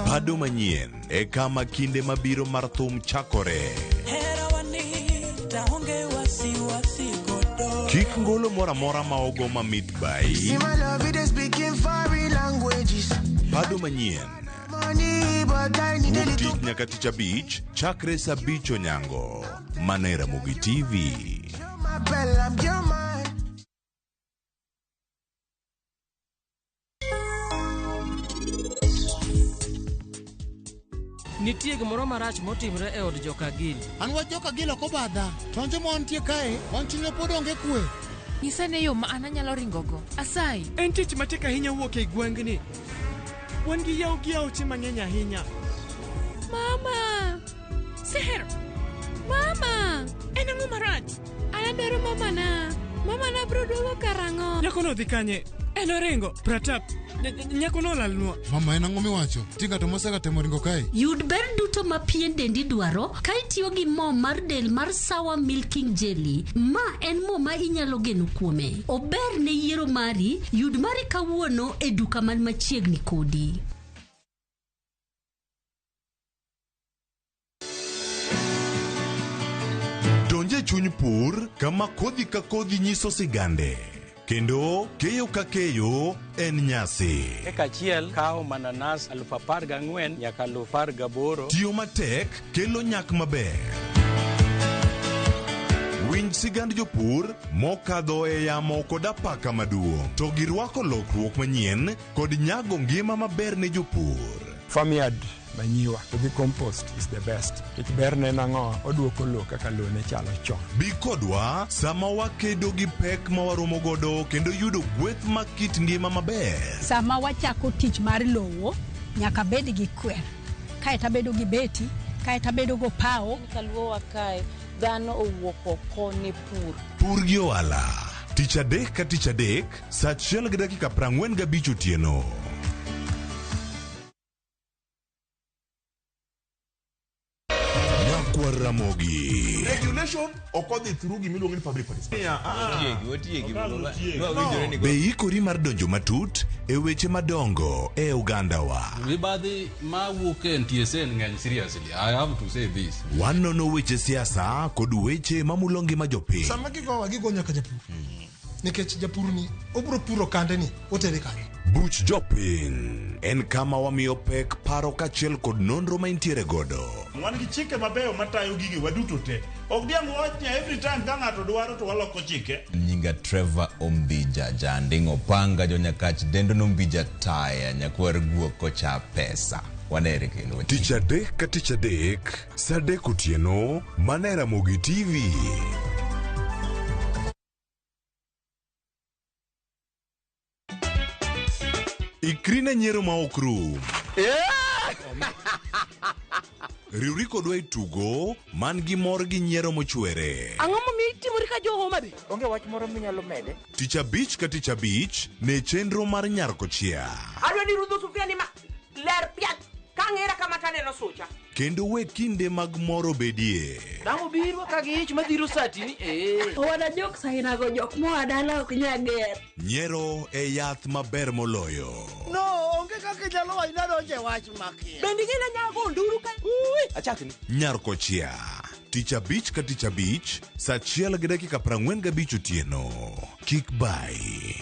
Speaker 15: Pado manyien e kama kinde mabiro mar thum chakore. Kik ngolo moro amora ma ogo mamit bai.
Speaker 7: See my love, it is speaking foreign languages.
Speaker 15: Pado manyien.
Speaker 7: Money, but I need a
Speaker 15: Wuok
Speaker 7: little.
Speaker 15: tich nyaka tich abich chakre saa abich onyango. Mana e Ramogi TV.
Speaker 7: My bell, I'm your man.
Speaker 9: Nitie gimoro marach motimre e od Jokagili.
Speaker 10: An wach Jokagili ok obadha. To an joma wantie kae, wan chunywa pod onge kwe.
Speaker 11: Nyisa ne yo ma an anyalo ringogo. Asayi.
Speaker 12: En tich matek ahinya wuok e gwengni. Wan gi yawo gi aoche mang'eny ahinya.
Speaker 11: Mama! Seher! Mama!
Speaker 12: En ang'o marach?
Speaker 11: An adwaro mamana. Mamana biro duogo karang'o?
Speaker 12: Nyakono odhi kanye? En oringo. Pratap, nyakono olalnwa.
Speaker 10: Mama en ang'o miwacho? Nitie ng'ato mosega temo ringo kae?
Speaker 13: Yud ber duto ma pien dendi dwaro ka itiyo gi mo mar del mar Sawa Milking Jelly. Ma en mo ma inyalo geno kuome. Ober ne yiero mari, yud mari kawuono e duka man machiegni kodi.
Speaker 15: Donj e chuny pur kama kodhi ka kodhi nyiso sigande. Kendo keyo ka keyo en nyasi.
Speaker 14: Eka achiel kawo mananas 14,000 nyaka 18,000.
Speaker 15: Tiyo matek kelo nyak maber. Winj sigand jopur mokadho e yamo kod apaka maduong' to girwako lokruok manyien kod nyago ngima maber ne jopur.
Speaker 29: Farmyard manyiwa to gi compost is the best. Nikech berne en ang'o? Oduoko lowo kaka lowo ne chalo chon.
Speaker 15: Bi kodwa sama wakedo gi pek ma waromo godo kendo yudo gweth mag kit ngima maber.
Speaker 30: Sama wachako tich mar lowo, nyaka bed gi kwer, kaeto abedo gi beti, kaeto abedo gopawo.
Speaker 31: Kaluowa kae, dhano owuok oko ne pur.
Speaker 15: Pur gi ohala. Tich adek ka tich adek, saa achiel gi dakika 45 otieno. Nyakwar Ramogi.
Speaker 32: Regulation ok odhi through gimiluongo ni public participation.
Speaker 15: Be ikori mar donjo matut e weche madongo e ogandawa?
Speaker 33: Mibadhi mawuok e NTSA ng'eny seriously. I have to say this.
Speaker 15: Wanono weche siasa kod weche mamulo ngima jopiny.
Speaker 10: Sama gigowa gigo nyaka japur. Nikech japur ni obiro puro kande ni otere kanye.
Speaker 15: Buch jopiny en kama wamiyo pek paro kaachiel kod nonro ma intiere godo.
Speaker 21: Wan gi chike mabeyo matayo gige waduto te. Ok diang' wawach ni every time ka ng'ato dwaro to waloko chike.
Speaker 34: Nyinga Trevor Ombija Janding' Opanga jonyakach dendo nombija taya nyakwar guok kocha pesa. Wanere kendo.
Speaker 15: Tich adek ka tich adek, saa adek otieno, mana e Ramogi TV. Ikri ne nyiero ma ok rum. Riwri kodwa e tugo man gi mor gi nyiero mochwere.
Speaker 5: Ang'o momiyo itimori ka jo Homa Bay?
Speaker 35: Onge wach moro minyalo mede?
Speaker 15: Tich abich ka tich abich ne chenro mar Nyar Kochia.
Speaker 5: Adwa ni rudho sufria ni ma ler piat. Ka ang'era kama taneno sucha.
Speaker 15: Kendo we kinde mag mor obedie.
Speaker 1: Dang' obiro ka gi ich madhiro satini ee.
Speaker 11: Owada jok sainago jok moa dala ok nya ger.
Speaker 15: Nyiero e yath maber moloyo.
Speaker 7: No, onge kaka inyalo wacho ni adonjo e wach makia.
Speaker 5: Bende ing'e ni anyago nduru ka? Achakni.
Speaker 15: Nyarkochia. Tich abich ka tich abich, saa achiel gi dakika 45 otieno. Kik bayi.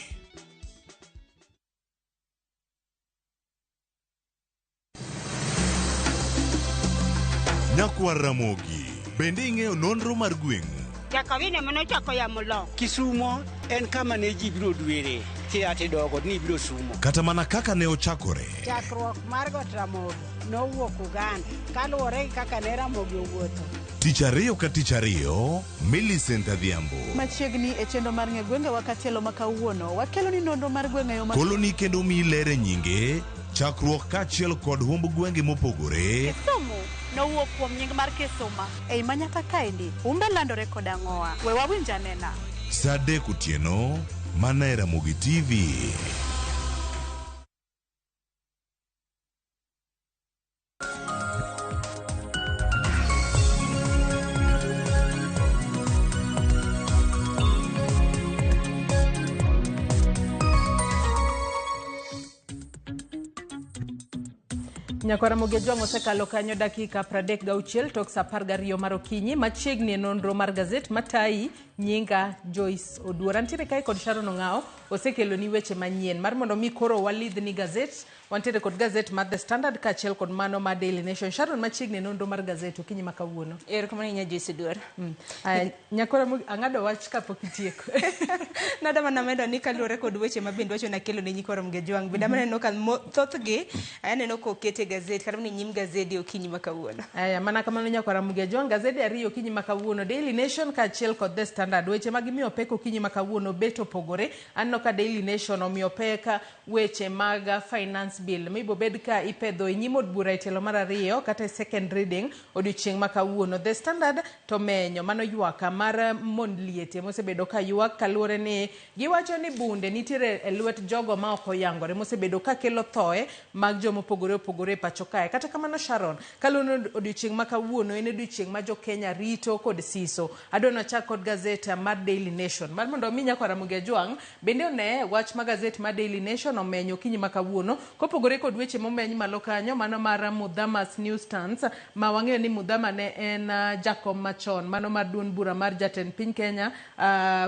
Speaker 15: Nyakwar Ramogi, bende ing'eyo nonro mar gweng'u?
Speaker 3: Jakawine manochako yamo lok.
Speaker 14: Kisumo en kama ne ji biro dwere kia tidogo ni ibiro sumo.
Speaker 15: Kata mana kaka ne ochakore.
Speaker 3: Chakruok mar Got Ramogi nowuok Uganda kaluwore gi kaka ne Ramogi owuotho.
Speaker 15: Tich ariyo ka tich ariyo, Millicent Adhiambo.
Speaker 8: Machiegni e chenro mar ng'e gwengewa katielo ma kawuono, wakelo ni nonro mar gweng' e yo ma
Speaker 15: Koloni kendo miyi ler e nyinge, chakruok kaachiel kod humb gwenge mopogore.
Speaker 8: Kisumu nowuok kuom nying mar Kisuma. Ei manyaka kaendi, humbe landore kod ang'owa. We wawinj anena.
Speaker 15: Saa 3 otieno, mana e Ramogi TV.
Speaker 16: Nyakwar Ramogi Ojwang' osekalo kanyo dakika 36 tok saa 12 mar okinyi machiegni e nonro mar gazet matayi nyinga Joyce Oduor. Antiere kae kod Sharon Ong'ao osekeloni weche manyien mar mondo mi koro walidhni gazet. Wantiere kod gazet mar The Standard kaachiel kod mano mar Daily Nation. Sharon machiegni e nonro mar gazet okinyi ma kawuono.
Speaker 2: Erokamano ahinya Joyce Oduor.
Speaker 16: Aya, Nyakwar Ramogi ang'ado wach kapok itieko.
Speaker 2: Nada mana medo ni kaluwore kod weche ma bende wacho nakelo ne nyikwa Ramogi Ojwang' bende aneno ka thothgi aneno koket e gazet kata mana e nyim gazede okinyi ma kawuono.
Speaker 16: Aya, mana kamano nyakwar Ramogi Ojwang', gazede ariyo okinyi ma kawuono, Daily Nation kaachiel kod The Standard. Weche ma gimiyo pek okinyi ma kawuono bet opogore. Aneno ka Daily Nation omiyo pek weche mag finance bill mibo bed ka ipedho e nyim od bura e tielo mar ariyo kata e second reading odiochieng' ma kawuono. The Standard to menyo mano ywak mar mond liete mosebedo ka ywak kaluwore ni giwacho ni bunde nitiere e lwet jogo ma ok oyangore mosebedo ka kelo thoe mag jomopogore opogore e pacho kae. Kata kamano Sharon, kaluwore ni odiochieng' ma kawuono en odiochieng' ma jo-Kenya rito kod siso. Adwa ni wachak kod gazet mar Daily Nation mar mondo omi nyakwar Ramogi Ojwang' bende one wach ma gazet mar Daily Nation omenyo okinyi ma kawuono kopogore kod weche momeny malo kanyo mano mar Muthama's New Stance ma wang'eyo ni Muthama ne en jakom machon mano mar duond bura mar jatend piny Kenya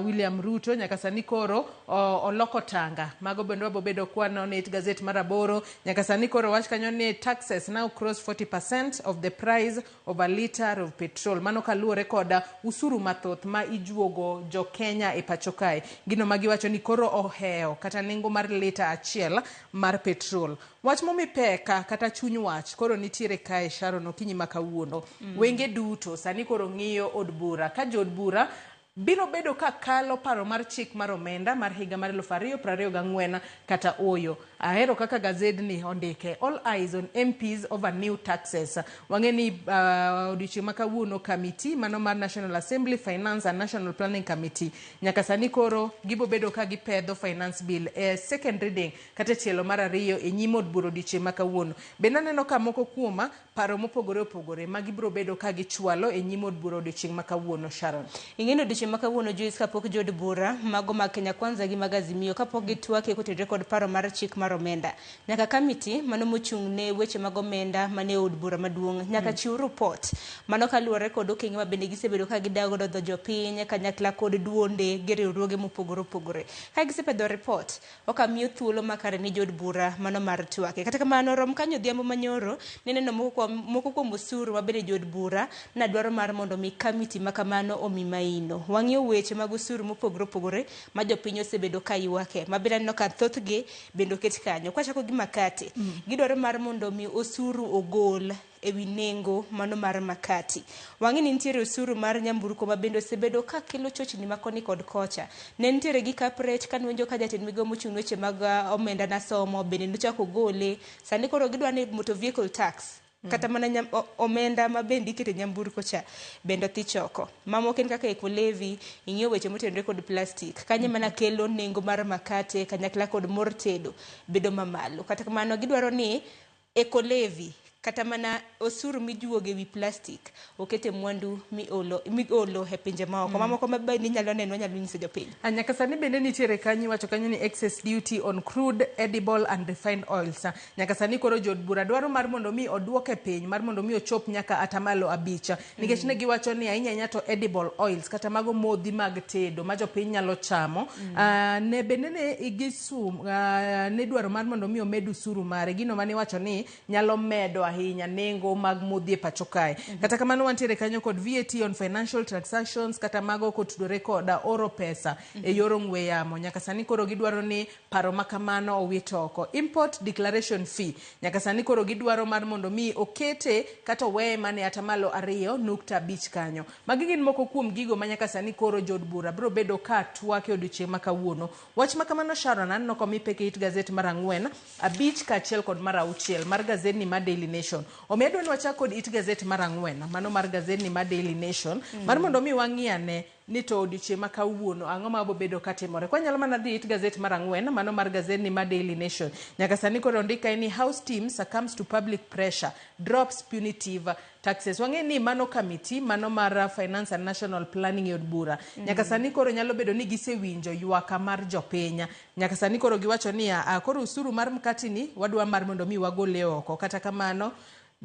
Speaker 16: William Ruto nyaka sani koro oloko tanga. Mago bende wabobedo kwanono e it gazet mar 8 nyaka sani koro wach kanyo ni taxes now cross 40% of the price of a litre of petrol. Mano kaluwore kod usuru mathoth ma ijuogo jo Kenya e pacho kae. Gino ma giwacho ni koro ohewo kata nengo mar lita achiel mar petrol. Wach momi pek kata chuny wach koro nitiere kae Sharon okinyi ma kawuono. Wenge duto sani koro ng'iyo od bura ka jood bura biro bedo ka kalo paro mar chik mar omenda mar higa mar 2024 kata oyo. Ahero kaka gazedni ondike all eyes on MPs over new taxes. Wang'e ni odiochieng' ma kawuono committee mano mar National Assembly Finance and National Planning Committee nyaka sani koro gibo bedo ka gipedho finance bill e second reading kata e tielo mar ariyo e nyim od bura odiochieng' ma kawuono. Bende aneno ka moko kuom paro mopogore opogore ma gibiro bedo ka gichwalo e nyim od bura odiochieng' ma kawuono Sharon.
Speaker 2: Ing'e ni odiochieng' ma kawuono Joyce kapok jood bura mago mag Kenya Kwanza gi mag Azimio kapok gitwake kotenore kod paro mar chik mar omenda. Nyaka kamiti mano mochung' ne weche mag omenda mane od bura maduong' nyaka chiw report. Mano kaluwore kod okenge ma bende gisebedo ka gidawo godo dho jopiny kanyakla kod duonde gi riwruoge mopogore opogore. Ka gisepedho report, okamiyo thuolo makare ni jood bura mano mar twake. Kata kamano rom kanyo odhiambo manyoro neneno moko kuom osuru ma bende jood bura na dwaro mar mondo mi kamiti ma kamano omi maino. Wang'iyo weche mag osuru mopogore opogore ma jopiny osebedo ka ywake. Ma bende aneno ka thothgi bende oket kanyo. Kwachako gi makate, gidwaro mar mondo mi osuru ogol ewi nengo mano mar makati. Wang'e ni nitiere osuru mar nyamburko ma bende osebedo ka kelo chochni ma koni kod kocha. Ne nitiere gi kaprech kanwenjo ka jatend migawo mochung' weche mag omenda nasomo bende nochako gole. Sani koro gidwa ni motor vehicle tax kata mana omenda ma bende ikete nyamburko cha bende odhi choko. Mamoko en kaka eco levy, ing'iyo weche motenore kod plastic. Kanyo mana kelo nengo mar makate kanyakla kod mor tedo bedo mamalo. Kata kamano gidwaro ni eco levy Kata mana osuru mijuogo e wi plastic okete mwandu miolo migolo e pinje maoko. Mamoko ma bende inyalo neno wanyalo nyiso jopiny.
Speaker 16: Ah, nyaka sani bende nitiere kanyo iwacho kanyo ni excess duty on crude, edible and refined oils. Nyaka sani koro jood bura dwaro mar mondo mi oduoke piny mar mondo mi ochop nyaka atamalo abich. Nikech ne giwacho ni ahinya ahinya to edible oils kata mago modhi mag tedo ma jopiny nyalo chamo. Ah, ne bende ne gisum ah, ne dwaro mar mondo mi omed usuru mare gino mane iwacho ni nyalo medo ahinya nengo mag modhi e pacho kae. Kata kamano wantiere kanyo kod VAT on financial transactions kata mago kotudore kod oro pesa e yor ong'we yamo. Nyaka sani koro gidwaro ni paro ma kamano owit oko. Import declaration fee nyaka sani koro gidwaro mar mondo mi okete kata oweye mana e atamalo 2.5 kanyo. Magi gin moko kuom gigo ma nyaka sani koro jood bura biro bedo ka twak e odiochieng' ma kawuono. Wach ma kamano Sharon aneno komi pek e it gazet mar ang'wen, abich kaachiel kod mar auchiel mar gazedni mar Daily Nation. Omiyo adwa ni wachak kod it gazet mar ang'wen, mano mar gazedni mar Daily Nation, mar mondo mi wang'i ane ni to odiochieng' ma kawuono ang'o ma bobedo katimore. Kwanyalo mana dhi it gazet mar ang'wen, mano mar gazedni mar Daily Nation. Nyaka sani koro ondik kae ni House team succumbs to public pressure, drops punitive taxes. Wang'e ni mano committee, mano mar Finance and National Planning e od bura. Nyaka sani koro nyalo bedo ni gisewinjo ywaka mar jopiny. Nyaka sani koro giwacho niya, ah, koro usuru mar mkati ni wadwa mar mondo mi wagole oko. Kata kamano,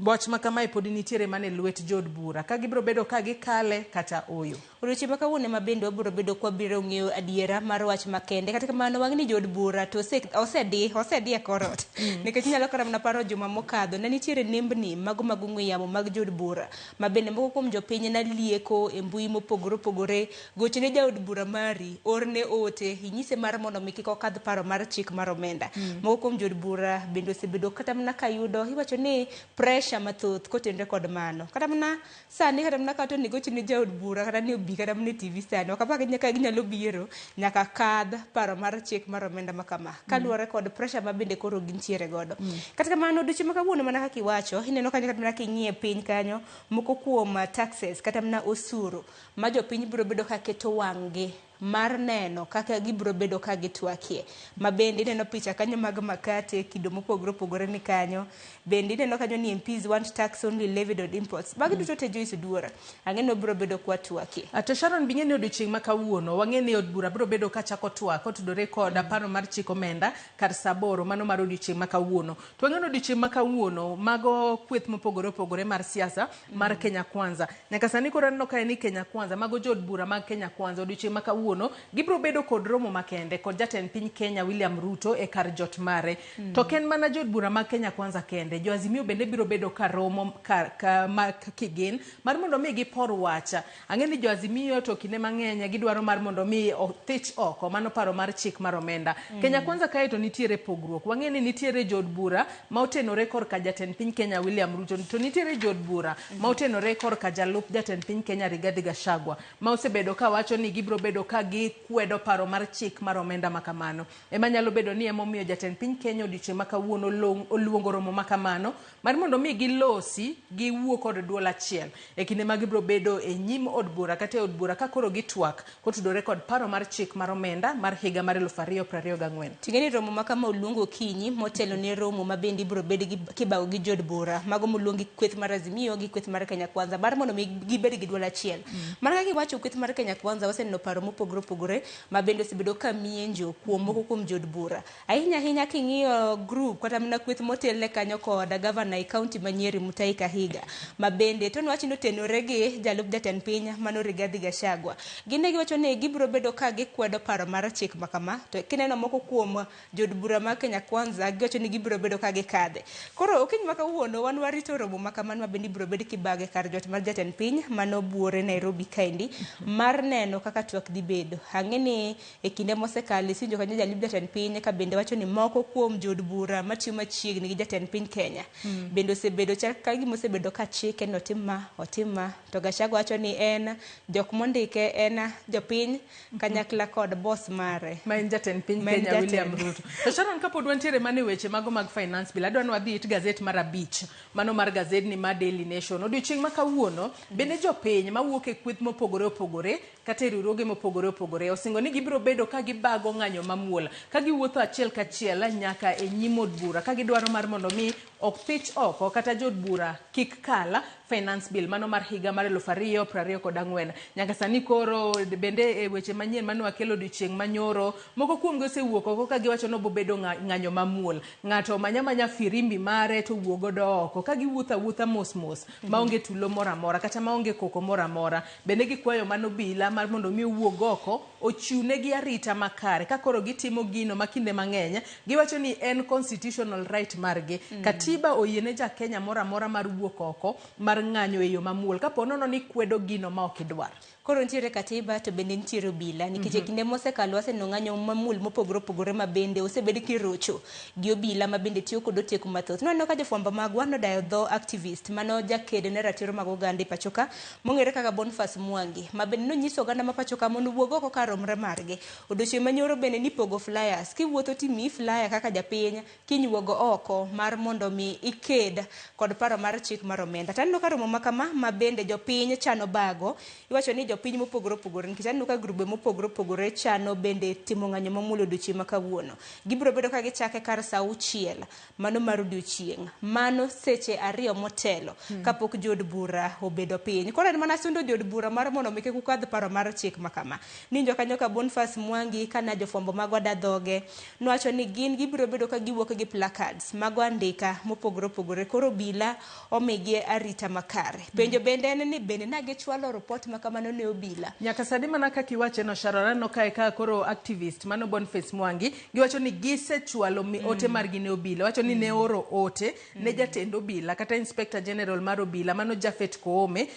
Speaker 16: wach ma kamae pod nitiere mana e lwet jood bura. Ka gibiro bedo ka gikale kata ooyo.
Speaker 2: Odiochieng' ma kawuono ema bende wabiro bedo kwabiro ng'eyo adiera mar wach makende. Kata kamano wang'e ni jood bura to osedi, osedi e kor ot. Nikech inyalo kata mana paro juma mokadho ne nitiere nembni mago mag ong'we yamo mag jood bura ma bende moko kuom jopiny ne lieko e mbui mopogore opogore. Gochne jaod bura mari, orne ote, inyise mar mondo mi kik okadh paro mar chik mar omenda. Moko kuom jood bura bende osebedo kata mana ka yudo iwacho ni pressure mathoth kotenore kod mano. Kata mana sani kata mana kata onego gochne jaod bura kata ni obi kata mana e TV sani ok apar ka ginyalo biro nyaka kadh paro mar chik mar omenda ma kama kaluwore kod pressure ma bende koro gintiere godo. Kata kamano odiochieng' ma kawuono mana kaka iwacho ineno kanyo kata mana king'iyo e piny kanyo moko kuom taxes kata mana osuru ma jopiny biro bedo ka keto wang'gi mar neno kaka gibiro bedo ka gitwakie. Ma bende ineno picha kanyo mag makate kido mopogore opogore ni kanyo. Bende ineno kanyo ni MPs want tax only levied on imports. Magi duto te Joyce Oduor. Ang'e ni wabiro bedo kwa twakie.
Speaker 16: To Sharon bing'e ni odiochieng' ma kawuono wang'e ni od bura biro bedo ka chako twak kotudore kod paro mar chik omenda kar saa aboro mano mar odiochieng' ma kawuono. To wang'e ni odiochieng' ma kawuono mago kweth mopogore opogore mar siasa mar Kenya Kwanza. Nyaka sani koro aneno kae ni Kenya Kwanza mago jood bura mag Kenya Kwanza odiochieng' ma kawuono gibiro bedo kod romo makende kod jatend piny Kenya William Ruto e kar jot mare. To ok en mana jood bura mag Kenya Kwanza kende, jo Azimio bende biro bedo ka romo ka, ka, ma, kigin mar mondo mi gipor wach. Ang'e ni jo Azimio to kinde mang'eny gidwaro mar mondo mi othich oko mano paro mar chik mar omenda. Kenya Kwanza kae to nitiere pogruok. Wang'e ni nitiere jood bura ma otenore korka jatend piny Kenya William Ruto to nitiere jood bura ma otenore korka jalup jatend piny Kenya Rigathi Gachagua ma osebedo ka wacho ni gibiro bedo ka gikwedo paro mar chik mar omenda ma kamano. Ema nyalo bedo ni emomiyo jatend piny Kenya odiochieng' ma kawuono oluongo romo ma kamano mar mondo mi gilosi giwuo kod duol achiel e kinde ma gibiro bedo e nyim od bura kata e od bura ka koro gitwak kotudore kod paro mar chik mar omenda mar higa mar 2024.
Speaker 2: Ting'e ni romo ma kama oluong okinyi motelo ne romo ma bende ibiro bed gi kibago gi jood bura mago moluong gi kweth mar Azimio gi kweth mar Kenya Kwanza mar mondo mi gibed gi duol achiel. Mana kaka iwacho kweth mar Kenya Kwanza waseneno paro mopogore opogore ma bende osebedo ka mienjo kuom moko kuom jood bura. Ahinya ahinya king'iyo group kata mana kweth motelne kanyo kod gavana e kaunti ma Nyeri Mutahi Kahiga ma bende to nwach ni otenore gi jalup jatend piny mano Rigathi Gachagua. Gin ne giwacho ni gibiro bedo ka gikwedo paro mar chik ma kama to kineno moko kuom jood bura mar Kenya Kwanza giwacho ni gibiro bedo ka gikadhe. Koro okinyi ma kawuono wan warito romo ma kamano ma bende ibiro bed kibage kar jot mar jatend piny mano buore Nairobi kaendi mar neno kaka twak dhi bedo. Ang'e ni e kinde mosekalo isinjo kanyo jalup jatend piny ka bende wacho ni moko kuom jood bura matiyo machiegni gi jatend piny Kenya bende osebedo chal ka gima osebedo ka chike ni otim ma otim ma to Gachagua wacho ni en jok mondike en jopiny kanyakla kod boss mare
Speaker 16: ma en jatend piny
Speaker 2: Ma en
Speaker 16: Kenya William
Speaker 2: jatend.
Speaker 16: Ruto. To Sharon kapod wantiere mana e weche mago mag finance bill adwa ni wadhi it gazet mar abich mano mar gazedni mar Daily Nation. Odiochieng' ma kawuono bende jopiny mawuok e kweth mopogore opogore kata e riwruoge mopogore mopogore opogore osingo ni gibiro bedo ka gibago ng'anyo mamuol ka giwuotho achiel kachiel nyaka e nyim od bura ka gidwaro mar mondo mi opich oko kata jood bura kik kal finance bill mano mar higa mar 2024. Nyaka sani koro bende e weche manyien mane wakelo odiochieng' manyoro, moko kuomgi osewuok oko ka giwacho ni obobedo ng'anyo mamuol. Ng'ato omanya manya firimbi mare to owuok godo oko ka giwuotho awuotha mos mos maonge tulo moro amora kata maonge koko moro amora. Bende gikwayo mana obila mar mondo mi owuog oko ochiw negi arita makare ka koro gitimo gino ma kinde mang'eny giwacho ni en constitutional right margi. Katiba oyiene ja Kenya moro amora mar wuok oko mar ng'anyo e yo mamuol kapo nono ni kwedo gino ma ok idwar.
Speaker 2: Koro nitiere katiba to bende nitiere obila nikech e kinde mosekalo waseneno ng'anyo mamuol mopogore opogore ma bende osebed kirocho gi obila ma bende tiyo kod oteku mathoth. Nwaneno ka jofwambo magwa nodayo dho activist mano jaked ne ratiro mag oganda e pacho ka mong'ere kaka Boniface Mwangi ma bende nonyiso oganda ma pacho ka mondo owuog oko kar romre margi. Odiochieng' manyoro bende nipogo flyers, kiwuotho timiyi flyer kaka japiny kinyuogo oko mar mondo mi iked kod paro mar chik mar omenda. To aneno ka romo ma kama ma bende jopiny chano bago, iwacho ni jopiny mopogore opogore nikech aneno ka grube mopogore opogore chano bende timo ng'anyo mamuol odiochieng' ma kawuono. Gibiro bedo ka gichake kar saa auchiel mano mar odiochieng', mano seche 2 motelo kapok jood bura obedo piny. Koro en mana sundo jood bura mar mondo mi kik ukadh paro mar chik ma kama. Ninjo kanyo ka Boniface Mwangi kana jofwambo magwa da dhoge nowacho ni gin gibiro bedo ka giwuok gi placards mago andika mopogore opogore, koro obila omigi arita makare. Penjo bende en ni bende na gichwalo report ma kamano ne obila.
Speaker 16: Nyaka sani mana kaka iwache no Sharon, aneno kae ka koro activist mano Boniface Mwangi giwacho ni gisechwalo ote margi ne obila. Wacho ni ne oro ote ne jatend obila kata Inspector General mar obila mano Japhet Koome,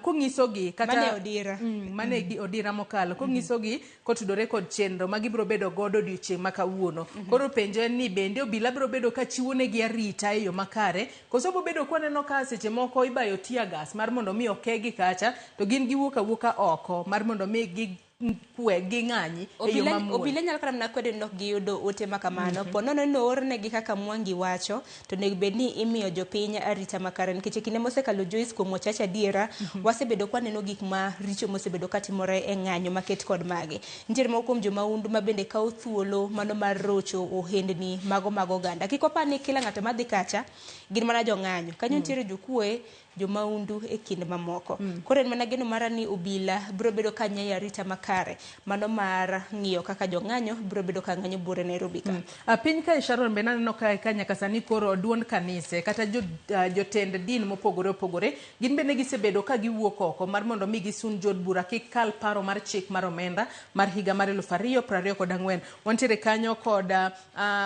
Speaker 16: konyisogi kata
Speaker 2: Mane Odira.
Speaker 16: Mane Odira mokalo, konyisogi kotudore kod chenro ma gibiro bedo godo odiochieng' ma kawuono. Koro penjo en ni bende obila biro bedo ka chiwo negi arita e yo makare, koso biro bedo kwaneno ka seche moko ibayo tear gas mar mondo mi okegi kacha to gin giwuok awuoka oko mar mondo mi gikwe ging'anyi e yo mamuol.
Speaker 2: Obila nyalo kata mana kwedo ni ok giyudo ote ma kamano. Po nono ni oornegi kaka Mwangi wacho, to onego bed ni imiyo jopiny arita makare nikech e kinde mosekalo Joyce, kuom wachache adiera, wasebedo kwaneno gik maricho mosebedo katimore e ng'anyo maket kod magi. Nitiere moko kuom jomahundu ma bende kawo thuolo mano mar rocho ohendni mago mag oganda. Kik wapar ni kila ng'ato madhi kacha gin mana jong'anyo. Kanyo nitiere jokuoe, jomahundu e kind mamoko. Koro en mana geno mara ni obila biro bedo ka nyayo arita makare mano mar ng'iyo kaka jong'anyo biro bedo ka ng'anyo buore Nairobi ka.
Speaker 16: Piny kae Sharon bende aneno kae ka nyaka sani koro duond kanise kata jotend din mopogore opogore gin bende gisebedo ka giwuok oko mar mondo mi gisun jood bura kik kal paro mar chik mar omenda mar higa mar 2024. Wantiere kanyo kod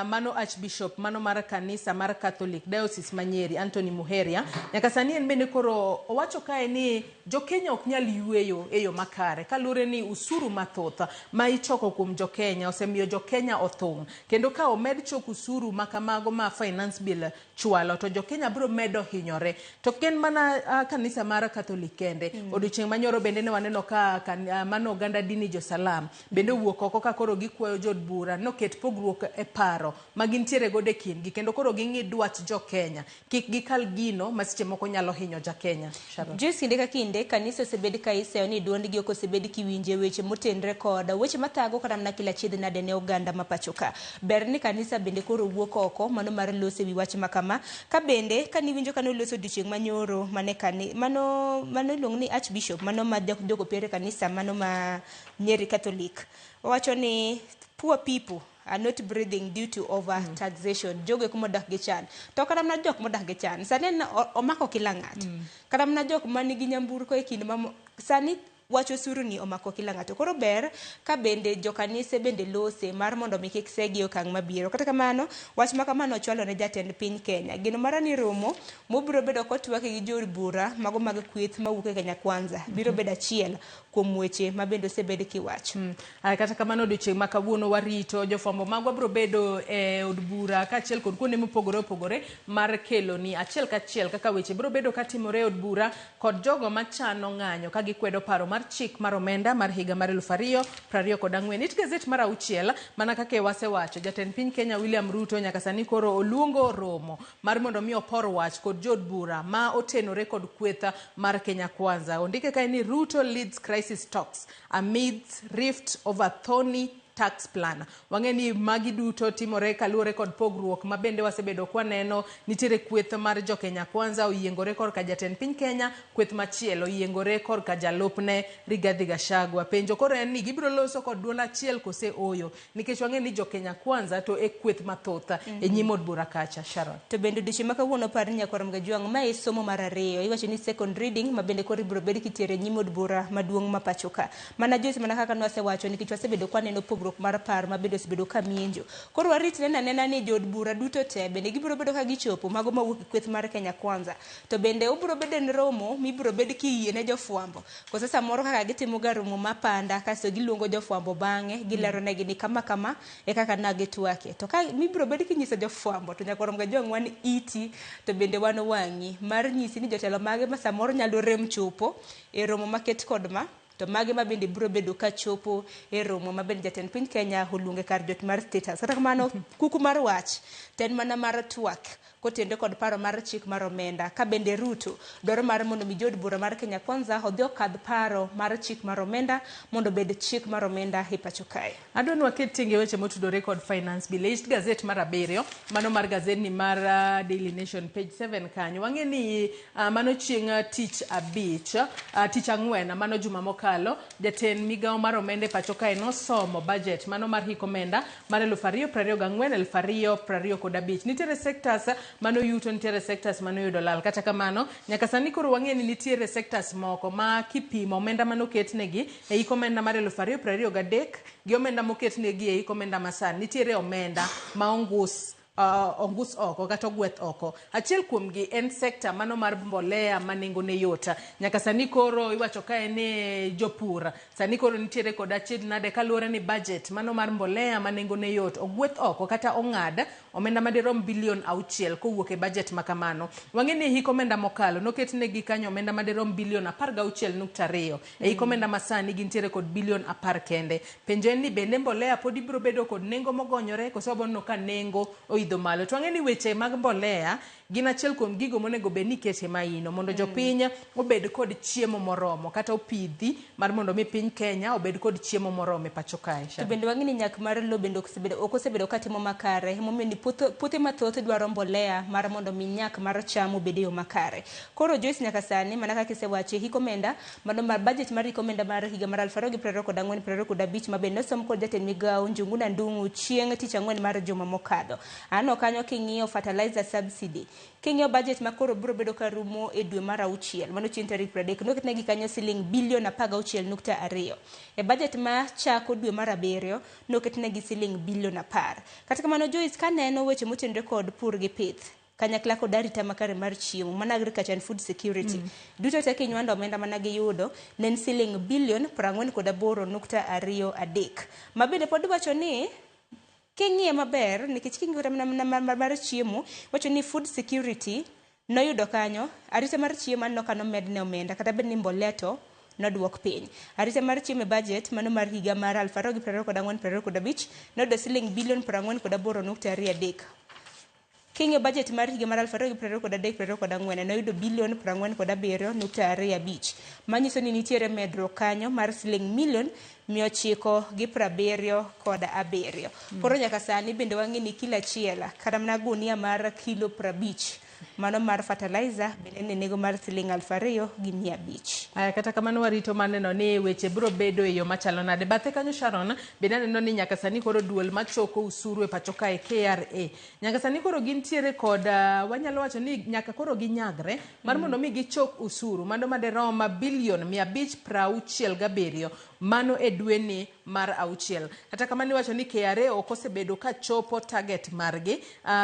Speaker 16: mano Archbishop mano mar kanisa mar Catholic Diocese ma Nyeri Anthony Muheria. Nyaka sani en bende koro owacho kae ni jo Kenya ok nyal yweyo e yo makare kaluwore ni usuru mathoth ma ichoko kuom jo Kenya osemiyo jo Kenya othung', kendo ka omed choko usuru ma kamago ma finance bill chwalo to jo Kenya biro medo hinyore. To ok en mana kanisa mar Catholic kende. Odiochieng' manyoro bende ne waneno ka mano oganda dini jo Salam bende owuok oko ka koro gikwayo jood bura noket pogruok e paro ma gintiere godo e kindgi kendo koro ging'i dwach jo Kenya kik gikal gino ma seche moko nyalo hinyo ja Kenya. Sharon.
Speaker 2: Joyce, kinde ka kinde kanisa osebed ka iseyo ni duondgi ok osebed kiwinje weche motenre kod weche mathago kata mana kila achiedh nade ne oganda ma pacho ka. Ber ni kanisa bende koro wuok oko mano mar loso ewi wach ma kama. Ka bende kaniwinjo kane oloso odiochieng' manyoro mane kani mano mano iluongo ni Archbishop mano ma jokopiere kanisa mano ma Nyeri Catholic owacho ni poor people are not breathing due to over taxation. Jogo eko modak gi chan. To kata mana jok modak gi chan sani en omako kila ng'ato. Kata mana jok manigi nyamburko e kind mamo sani wach osuru ni omako kila ng'ato. Koro ber ka bende jokanise bende lose mar mondo mi kik segi e okang' mabiro. Kata kamano, wach ma kamano ochwalo ne jatend piny Kenya. Geno mara ni romo mobiro bedo kotwake gi jood bura mago mag kweth mawuok e Kenya Kwanza biro bedo achiel kuom weche ma bende osebed kiwacho.
Speaker 16: Kata kamano odiochieng' ma kawuono warito jofwambo magwa biro bedo e od bura kaachiel kod kuonde mopogore opogore mar kelo ni achiel kachiel kaka weche biro bedo katimore e od bura kod jogo machano ng'anyo ka gikwedo paro mar mar chik mar omenda mar higa mar 2024. It gazet mar auchiel, mana kaka wasewacho, jatend piny Kenya William Ruto nyaka sani koro oluongo romo mar mondo mi opor wach kod jood bura ma otenore kod kweth mar Kenya Kwanza. Ondike kae ni Ruto leads crisis talks amidst rift over thorny tax plan. Wang'e ni magi duto timore kaluwore kod pogruok ma bende wasebedo kwaneno. Nitiere kweth mar jo Kenya Kwanza oyiengore korka jatend piny Kenya, kweth machielo oyiengore korka jalupne Rigathi Gachagua. Penjo koro en ni gibiro loso kod duol achiel kose oyo, nikech wang'e ni jo Kenya Kwanza to e kweth mathoth e nyim od bura kacha. Sharon.
Speaker 2: To bende odiochieng' ma kawuono par ni nyakwar Mgajwang' ma e somo mar ariyo iwacho ni second reading ma bende koro ibiro bed kitiere nyim od bura maduong' ma pacho ka. Mana Joyce, mana kaka nwasewacho, nikech wasebedo kwaneno pogruok mar paro ma bende osebedo ka mienjo. Koro warit neno anena ni jood bura duto te bende gibiro bedo ka gichopo mago mawuok e kweth mar Kenya Kwanza. To bende obiro bedo en romo mibiro bed kiyie ne jofwambo. Koso samoro kaka gitimo ga romo mapanda kasto giluongo jofwambo bang'e gilero negi ni kama kama e kaka na gitwake. To ka mibiro bed kinyiso jofwambo to nyakwar Mgajwang' wan iti to bende wan wang'i mar nyisi ni jotelo mage ma samoro nyalo rem chopo e romo maket kod ma to mage ma bende biro bedo ka chopo e romo ma bende jatend piny Kenya oluonge kar jot mar status. Kata kamano, kuku mar wach to en mana mar twak kotenore kod paro mar chik mar omenda. Ka bende Ruto dwaro mar mondo mi jood bura mar Kenya Kwanza odhi okadh paro mar chik mar omenda mondo obed chik mar omenda e pacho kae.
Speaker 16: Adwa ni waket tenge weche motudore kod finance bill. E gazet mar abiriyo, mano mar gazet ni mar Daily Nation page 7 kanyo. Wang'e ni mano chieng' tich abich, tich ang'wen, mano juma mokalo, jatend migawo mar omenda e pacho kae nosomo budget mano mar hik omenda mar 2024 2025. Nitiere sectors mano yuto, nitiere sectors mano yudo lal. Kata kamano, nyaka sani koro wang'e ni nitiere sectors moko ma kipimo omenda manoketnegi e hik omenda mar 2023 gi omenda moketnegi e hik omenda masani, nitiere omenda ma ongus ongus oko kata ogweth oko. Achiel kuomgi en sekta mano mar mbolea ma nengone yot. Nyaka sani koro iwacho kae ni jopur sani koro nitiere kod achiedh nade kaluwore ni budget mano mar mbolea ma nengone yot ogweth oko kata ong'ad omenda madirom bilion 6 kowuok e budget ma kamano. Wang'e ni hik omenda mokalo noketnegi kanyo omenda madirom bilion 16.2. E hik omenda masani gintiere kod bilion 10 kende. Penjo en ni bende mbolea pod ibiro bedo kod nengo mogonyore koso wabiro neno ka nengo oidho malo. To wang'e ni weche mag mbolea gin achiel kuom gigo monego bed ni ikete maino mondo jopiny obed kod chiemo moromo kata opidhi mar mondo mi piny Kenya obed kod chiemo moromo e pacho kae.
Speaker 2: To bende wang'e ni nyak mar lowo bende ok osebedo katimo makare, emomiyo ni puothe mathoth dwaro mbolea mar mondo mi nyak mar cham obed e yo makare. Koro Joyce, nyaka sani mana kaka isewacho, hik omenda mano mar budget mar hik omenda mar higa mar 2024 25 ma bende nosom kod jatend migawo Njuguna Ndung'u chieng' tich ang'wen mar juma mokadho. Aneno kanyo king'iyo fertilizer subsidy, king'iyo budget ma koro biro bedo ka rumo e dwe mar auchiel, mano chieng' tarik 30, noketnegi kanyo siling bilion 16.2. E budget ma chako dwe mar abiriyo, noketnegi siling bilion 10. Kata kamano Joyce, kaneno weche motenore kod pur gi pith, kanyakla kod arita makare mar chiemo, mana agriculture and food security, duto te kinywando omenda mana giyudo, ne en siling bilion 48.23. Ma bende pod wacho ni king'iye maber, nikech king'iyo kata mana mar chiemo, wacho ni food security noyudo kanyo, arita mar chiemo aneno ka nomedne omenda, kata bed ni mbolea to noduok piny. Arita mar chiemo e budget mano mar higa mar 2024 25 noyudo siling bilion 48.23. King'iyo budget mar higa mar 2023 24 noyudo bilion 47.25. Manyiso ni nitiere medruok kanyo mar siling milion 977. Koro nyaka sani bende wang'e ni kilo achiel kata mana gunia mar kilo 50 mano mar fertilizer bende ne nengo mar siling 2,500.
Speaker 16: Aya, kata kamano warito mar neno ni weche biro bedo e yo machalo nade. Bathe kanyo Sharon, bende aneno ni nyaka sani koro duol machoko usuru e pacho kae KRA. Nyaka sani koro gintiere kod wanyalo wacho ni nyaka koro ginyagre mar mondo mi gichok usuru mano maderom bilion 567 mano e dweni mar auchiel. Kata kamano iwacho ni KRA ok osebedo ka chopo target margi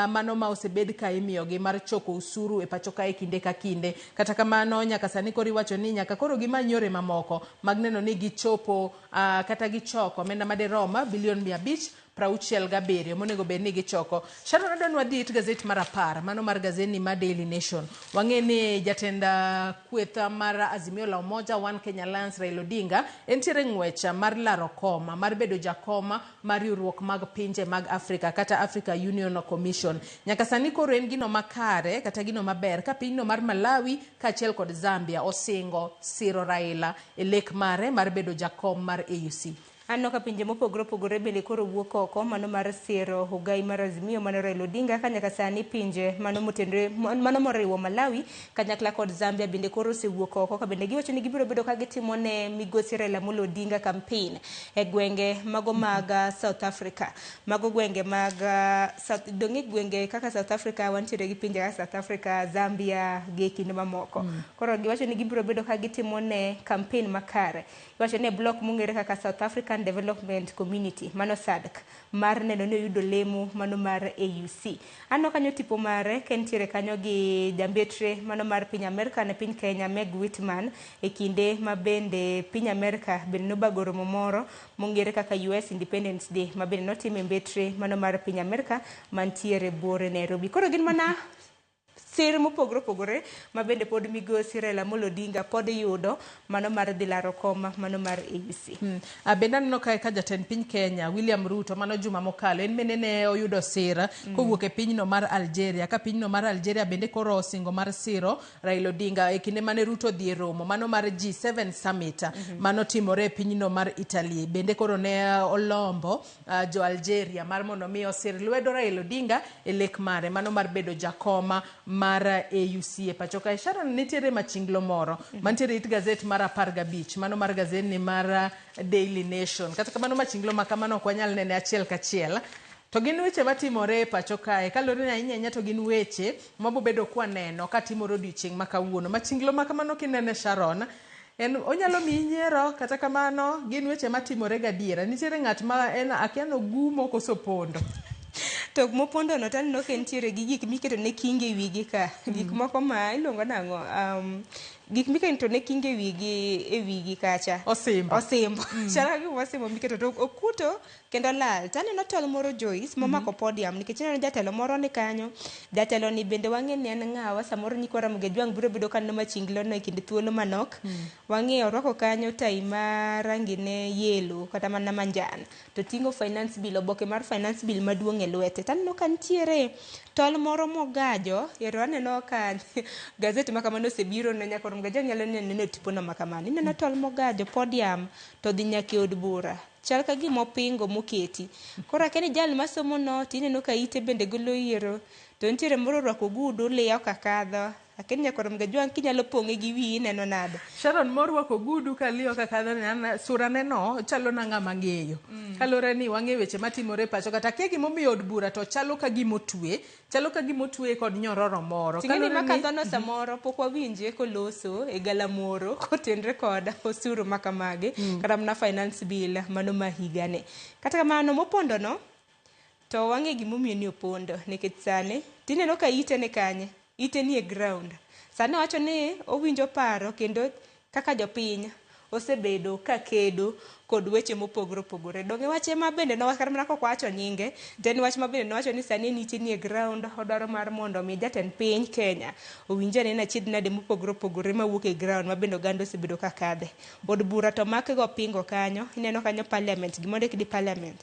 Speaker 16: mano ma osebed ka imiyogi mar choko usuru e pacho kae kinde ka kinde. Kata kamano nyaka sani koro iwacho ni nyaka koro gimany yore mamoko mag neno ni gichopo kata gichoko omenda maderom bilion 500 67 monego bed ni gichoko. Sharon, adwa ni wadhi it gazet mar 10, mano mar gazetni mar Daily Nation. Wang'e ni jatend kweth mar Azimio la Umoja One Kenya Alliance Raila Odinga entiere ng'wech mar laro kom mar bedo jakom mar riwruok mag pinje mag Afrika kata Africa Union Commission. Nyaka sani koro en gino makare kata gino maber ka pinyno mar Malawi kaachiel kod Zambia osingo siro Raila e lek mare mar bedo jakom mar AUC.
Speaker 2: Aneno ka pinje mopogore opogore bende koro wuok oko mano mar siro ogai mar Azimio mano Raila Odinga, ka nyaka sani pinje mano motenre mano moriwo Malawi kanyakla kod Zambia bende koro osewuok oko, ka bende giwacho ni gibiro bedo ka gitimo ne migosi Raila Amolo Odinga campaign e gwenge mago mag South Africa. Mago gwenge mag South, dong'e gwenge kaka South Africa wantiere gi pinje kaka South Africa, Zambia gi kinde mamoko. Koro giwacho ni gibiro bedo ka gitimo ne campaign makare. Iwacho ni e block mong'ere kaka South African Development Community, mano SADC, mar neno ni oyudo lemo mano mar AUC. Aneno kanyo tipo mare ka entiere kanyo gi jambetre mano mar piny Amerka ne piny Kenya Meg Whitman, e kinde ma bende piny Amerka bende nobago romo moro mong'ere kaka US Independence Day ma bende notim e mbetre mano mar piny Amerka mantiere buore Nairobi. Koro gin mana sir mopogore opogore ma bende pod migosi Raila Amolo Odinga pod yudo mano mar dhi laro kom mano mar AUC.
Speaker 16: Bende aneno kae ka jatend piny Kenya William Ruto mano juma mokalo en bende ne oyudo sir kowuok e pinyno mar Algeria, ka pinyno mar Algeria bende koro osingo mar siro Raila Odinga e kinde mane Ruto odhi e romo mano mar G7 summit mano timore e pinyno mar Italy. Bende koro ne olombo jo Algeria mar mondo mi osir lwedo Raila Odinga e lek mare mano mar bedo jakoma mar AUC e pacho kae. Sharon, nitiere machinglo moro mantiere it gazet mar 15, mano mar gazetni mar Daily Nation. Kata kamano machinglo ma kamano ok wanyal nene achiel kachiel, to gin weche matimore e pacho kae kaluwore ni ahinya ahinya to gin weche mabobedo kwaneno katimore odiochieng' ma kawuono. Machinglo ma kamano kinene Sharon, en onyalo miyi nyiero, kata kamano gin weche matimore gadiera. Nitiere ng'at ma en akia nogumo koso pondo.
Speaker 2: To mopondo no to aneno ka entiere gi gik miketo ne kinge e wigi ka. Gik moko ma iluongo nang'o? Gik miketo ne kinge e wigi kacha.
Speaker 16: Osimbo.
Speaker 2: Osimbo. Chal ka gima osimbo miketo to okuto kendo lal. To aneno tol moro Joyce momako podium, nikech ineno jatelo moro ni kanyo. Jatelo ni bende wang'e ni en ng'awa, samoro nyikwa Ramogi Ajwang' biro bedo ka neno machinglo no e kind thuolo manok. Wang'e orwako kanyo tai ma rangi ne yellow kata mana manjan. To ting'o finance bill, oboke mar finance bill maduong' e lwete. To aneno ka nitiere tol moro mogajo, ero aneno ka gazet ma kamano osebiro ne nyaka Ramogi Ajwang' nyalo neno e tipo no ma kamano. Ineno tol mogajo podium to dhi nyaka e od bura. Chal ka gima opingo moketi. Koro akia ni jal masomo no tineno ka ite bende golo yiero. To nitiere moro orwako ogudu liyo ka kadho. Akia ni nyaka Ramogi Ajwang' kinyalo pong'e gi wiyi ineno nade?
Speaker 16: Sharon morwako ogudu ka liyo ka kadho ni an sura ne no chalo na ng'ama ng'eyo. Kaluwore ni wang'eyo weche matimore e pacho kata akia gimomiyo od bura to chalo ka gima otwe, chalo ka gima otwe kod nyororo moro.
Speaker 2: Ting'eni
Speaker 16: Kaluwore ni
Speaker 2: makadho no samoro pok wawinje koloso e galamoro kotenre kod osuru ma kamagi kata mana finance bill mano ma higani. Kata kamano mopondo no to wang'e gimomiyo ni opondo, nikech sani tineno ka ite ni kanye, ite ni e ground. Sani owacho ni owinjo paro kendo kaka jopiny osebedo ka kedo kod weche mopogore opogore. Donge wach ema bende nowacho kata mana kok owacho nyinge, to en wach ma bende nowacho ni sani en ite ni e ground, odwaro mar mondo mi jatend piny Kenya owinj ane achiedh nade mopogore opogore mawuok e ground ma bende oganda osebedo ka kadhe. Od bura to mak go pingo kanyo, ineno kanyo parliament, gima ondik ni parliament.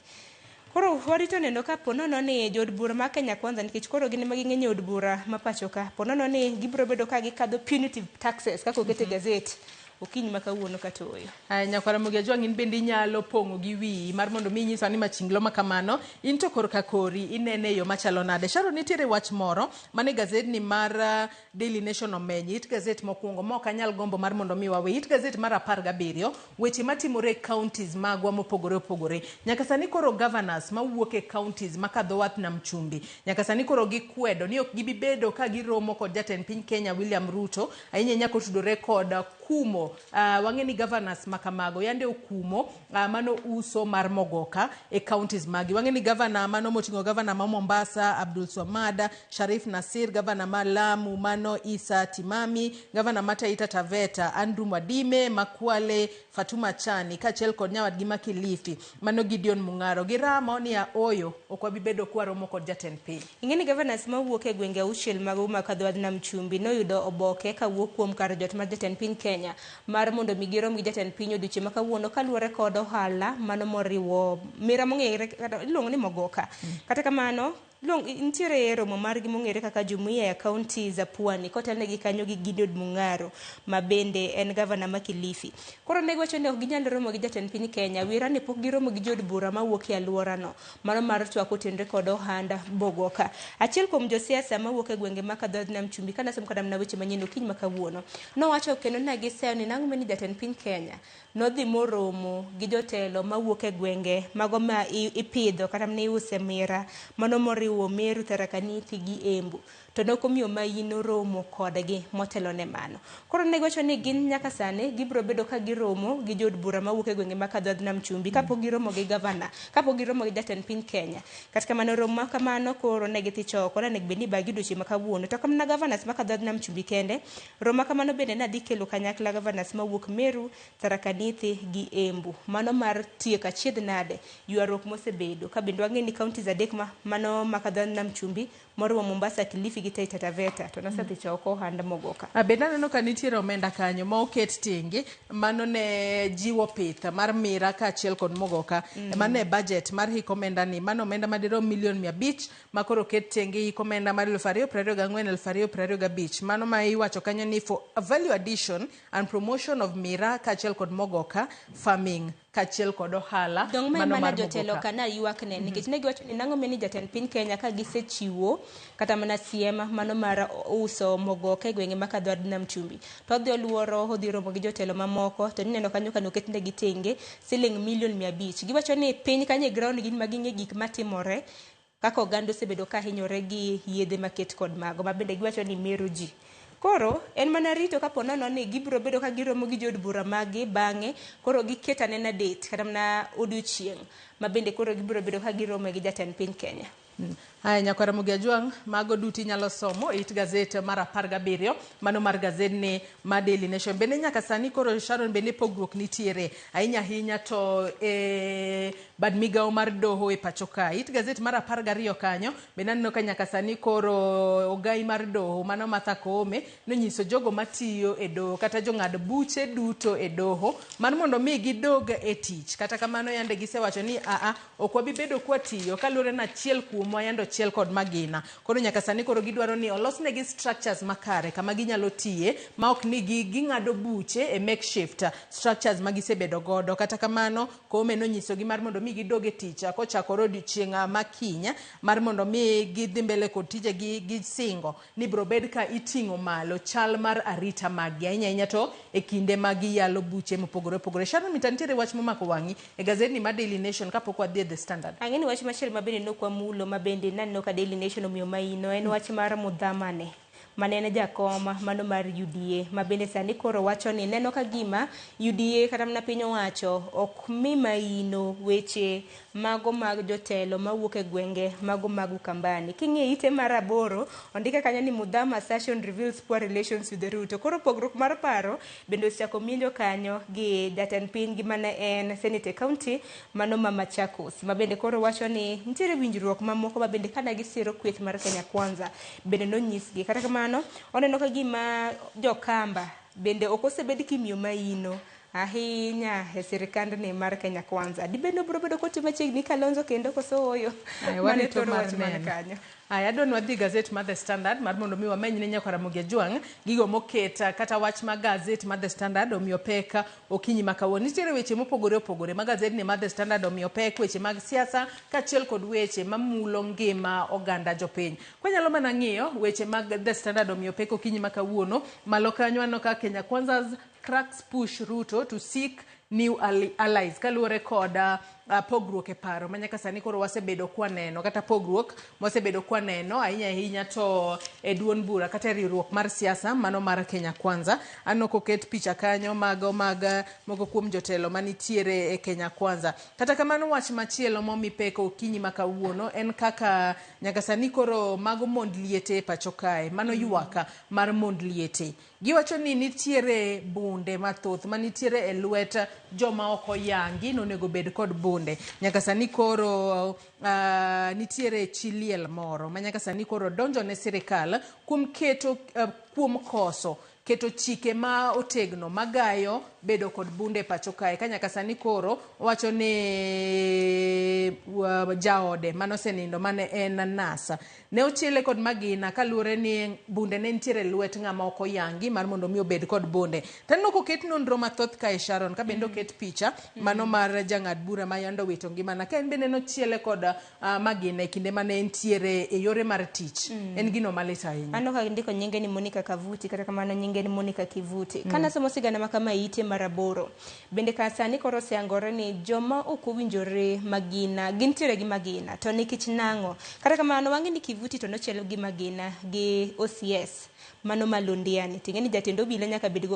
Speaker 2: Koro warito neno ka po nono ni jood bura ma Kenya Kwanza, nikech koro gin ema ging'eny e od bura ma pacho ka, po nono ni gibiro bedo ka gikadho punitive taxes kaka oket e gazet okinyi ma kawuono kata ooyo.
Speaker 16: Aya, nyakwar Ramogi Ajwang' in bende inyalo pong'o gi wiyi mar mondo mi inyiswa ni machinglo ma kamano in to korka kori inene e yo machalo nade. Sharon, nitiere wach moro mane gazetni mar Daily Nation omenyo it gazet mokwongo ma ok anyal gombo mar mondo mi wawe. It gazet mar 17, weche matimore e counties magwa mopogore opogore. Nyaka sani koro governors mawuok e counties makadho wath nam chumbi, nyaka sani koro gikwedo ni ok gibi bedo ka giromo kod jatend piny Kenya William Ruto, ahinya ahinya kotudore kod kumo wang'e ni governors ma kamago yande okumo mano uso mar mogoka e counties magi. Wang'e ni governor mano moting'o governor ma Mombasa Abdul Swamad Sharif Nasir, governor ma Lamu mano Isa Timami, governor ma Taita Taveta Andrew Mwadime, Makwale Fatuma Chani kaachiel kod nyawadgi ma Kilifi mano Gideon Mung'aro. Giramo ni aoyo ok wabi bedo kwaromo kod jatend piny.
Speaker 2: Ing'e ni governors mawuok e gwenge auchiel mag Homa ka dho wadh nam chumbi noyudo oboke kawuok kuom kar jot mar jatend piny Kenya mar mondo mi girom gi jatend piny odiochieng' ma kawuono kaluwore kod ohala mano moriwo mira mong'ere kata iluongo ni mogoka. Kata kamano nitiere romo margi mong'ere kaka Jumuiya ya Kaunti za Pwani kotelnegi kanyo gi Gideon Mung'aro ma bende en gavana ma Kilifi. Koro ne giwacho ni ok ginyal romo gi jatend piny Kenya wira ni pok giromo gi jood bura mawuok e alworano mano mar twak otenre kod ohand Bogoka. Achiel kuom josiasa mawuok e gwenge ma kadho nam chumbi ka nasomo kata mana weche manyien okinyi ma kawuono nowacho kendo ne giseyo ni nang'o ni jatend piny Kenya nodhi moromo gi jotelo mawuok e gwenge mago ma ipidho kata mana iuse mira mano moriwo Meru, Tharaka Nithi gi Embu to nok omiyo maino romo kodgi motelo ne mano. Koro ne giwacho ni gin nyaka sani gibiro bedo ka giromo gi jood bura mawuok e gwenge ma kadho nam chumbi kapok giromo gi gavana, kapok giromo gi jatend piny Kenya. Kata kamano romo ma kamano koro ne gidhi choko na onego bed ni bagi odiochieng' ma kawuono. To kamano governors ma kadho nam chumbi kende, romo ma kamano bende ne dhi kelo kanyakla governors mawuok Meru, Tharaka Nithi gi Embu. Mano mar tieko achiedh nade ywaruok mosebedo ka bende wang'e ni counties adek ma mano ma kadho nam chumbi moriwo Mombasa, Kilifi gi Taita Taveta to nosedhi choko ohand mogoka.
Speaker 16: Bende aneno ka nitiere omenda kanyo ma oket tenge mano ne jiwo pith mar mira kaachiel kod mogoka. Mano e budget mar hik omenda ni mano omenda madirom milion 500 ma koro oket tenge hik omenda mar 2024 2025. Mano ma iwacho kanyo ni for value addition and promotion of mira kaachiel kod mogoka farming kaachiel kod ohala
Speaker 2: Dong' ma
Speaker 16: mano
Speaker 2: mana
Speaker 16: mar
Speaker 2: jotelo
Speaker 16: mogoka.
Speaker 2: ka na ywak ne nikech ne giwacho ni nang'o ni jatend piny Kenya ka gisechiwo kata mana siem mano mar uso mogoka e gwenge ma kadho nam chumbi to odhi oluoro odhi romo gi jotelo mamoko to nineno kanyo ka noketnegi tenge siling milion 500. Giwacho ni piny kanyo e ground gin ma ging'e gik matimore kaka oganda osebedo ka hinyore gi yedhe maket kod mago ma bende giwacho ni mero ji. Koro en mana rito kapo nono ni gibiro bedo ka giromo gi jood bura maggi bang'e koro giket anena date kata mana odiochieng' ma bende koro gibiro bedo ka giromo gi jatend piny Kenya.
Speaker 16: Haya, nyakwara Ramogi Ajwang', mago duto inyalo somo e it gazet mar 17 mano mar gazedni ma Daily Nation. Bende nyaka sani koro Sharon bende pogruok nitiere ahinya ahinya to e bad migawo mar doho e pacho ka. It gazet mar 12 kanyo bende aneno ka nyaka sani koro ogai mar doho mano Martha Koome nonyiso jogo matiyo e doho kata jong'ad buche duto e doho mar mondo mi gidog e tich. Kata kamano yande gisewacho ni aa ok wabi bedo kwatiyo kaluwore na achiel kuomwa yande ochiel kod magina. Koro nyaka sani koro gidwaro ni olosnegi structures makare kama ginyalo tiye ma ok ni ging'ado buche e makeshift structures ma gisebedo godo. Kata kamano Koome nonyisogi mar mondo mi gidog e tich kochakore odiochieng' ma kiny mar mondo mi gidhi mbele kod tijegi gisingo ni biro bed ka iting'o malo chal mar arita maggi ahinya ahinya to e kinde ma giyalo buche mopogore opogore. Sharon Mita, nitiere wach momako wang'i e gazedni mar Daily Nation kapok wadhi e The Standard.
Speaker 2: Ang'e ni wach machielo ma bende nokwamulo ma bende naneno ka Daily Nation omiyo maino en wach mar Mudhamane mane en jakom mano mar UDA ma bende sani koro wacho ni neno ka gima UDA kata mana piny owacho ok mi maino weche mago mag jotelo mawuok e gwenge mago mag Ukambani. King'iyo ite mar 8 ondike kanyo ni Mudhama assertion reveals poor relations with Ruto. Koro pogruok mar paro bende osechako minjo kanyo gi jatend piny gi mane en Senate County mano ma Machakos ma bende koro wacho ni nitiere winjruok mamoko ma bende kana gisiro kweth mar Kenya Kwanza bende nonyisgi. Kata kamano oneno ka gima jokamba bende ok osebed kimiyo maino ahinya e sirikandni mar Kenya Kwanza. Dibed ni obiro bedo kotiyo machiegni Kalonzo kendo koso ooyo?
Speaker 16: Mano
Speaker 2: Warito
Speaker 16: mar
Speaker 2: wach man
Speaker 16: neno.
Speaker 2: kanyo.
Speaker 16: Aya, adwa ni wadhi gazet mar The Standard mar mondo mi wameny ne nyakwar Ramogi Ajwang' gigo moket kata wach ma gazet mar The Standard omiyo pek okinyi ma kawuono. Nitiere weche mopogore opogore ma gazedni mar The Standard omiyo pek, weche mag siasa kaachiel kod weche mamulo ngima oganda jopiny. Kwanyalo mana ng'iyo weche mag The Standard omiyo pek okinyi ma kawuono, malo kanyo aneno ka Kenya Kwanza's cracks push Ruto to seek new allies kaluwore kod pogruok e paro ma nyaka sani koro wasebedo kwaneno kata pogruok mwasebedo kwaneno ahinya ahinya to e duond bura kata e riwruok mar siasa mano mar Kenya Kwanza. Aneno koket picha kanyo mago mag moko kuom jotelo manitiere e Kenya Kwanza. Kata kamano wach machielo momi pek okinyi ma kawuono en kaka nyaka sani koro mago mond liete e pacho kae mano ywak mar mond liete. Giwacho ni nitiere bunde mathoth manitiere e lwet joma ok oyangi nonego bed kod bunde. Nyaka sani koro nitiere chi liel moro ma nyaka sani koro donjo ne sirikal kuom keto kuom koso keto chike ma otegno magayo bedo kod bunde e pacho kae ka nyaka sani koro owacho ni jaode manosenindo mane en nurse ne ochiele kod magina kaluwore ni bunde ne nitiere e lwet ng'ama ok oyangi mar mondo mi obed kod bunde. Taneno koket nonro mathoth kae Sharon ka bende oket picha mano mar jang'ad bura ma yande owito ngimana ka en bende nochiele kod magina e kinde mane entiere e yore mar tich. En gino malit ahinya.
Speaker 2: Aneno ka ndiko nyinge ni Monica Kavuti kata kamano nyinge ni Monica Kivuti. Kana somo sigana ma kama ite mar aboro. Bende ka sani koro oseyangore ni joma ok owinjore magina gintiere gi magina to nikech nang'o? Kata kamano wang'e ni Kivuti to nochiel gi magina gi OCS mano ma Londiani. Ting'e ni jatend obila nyaka bed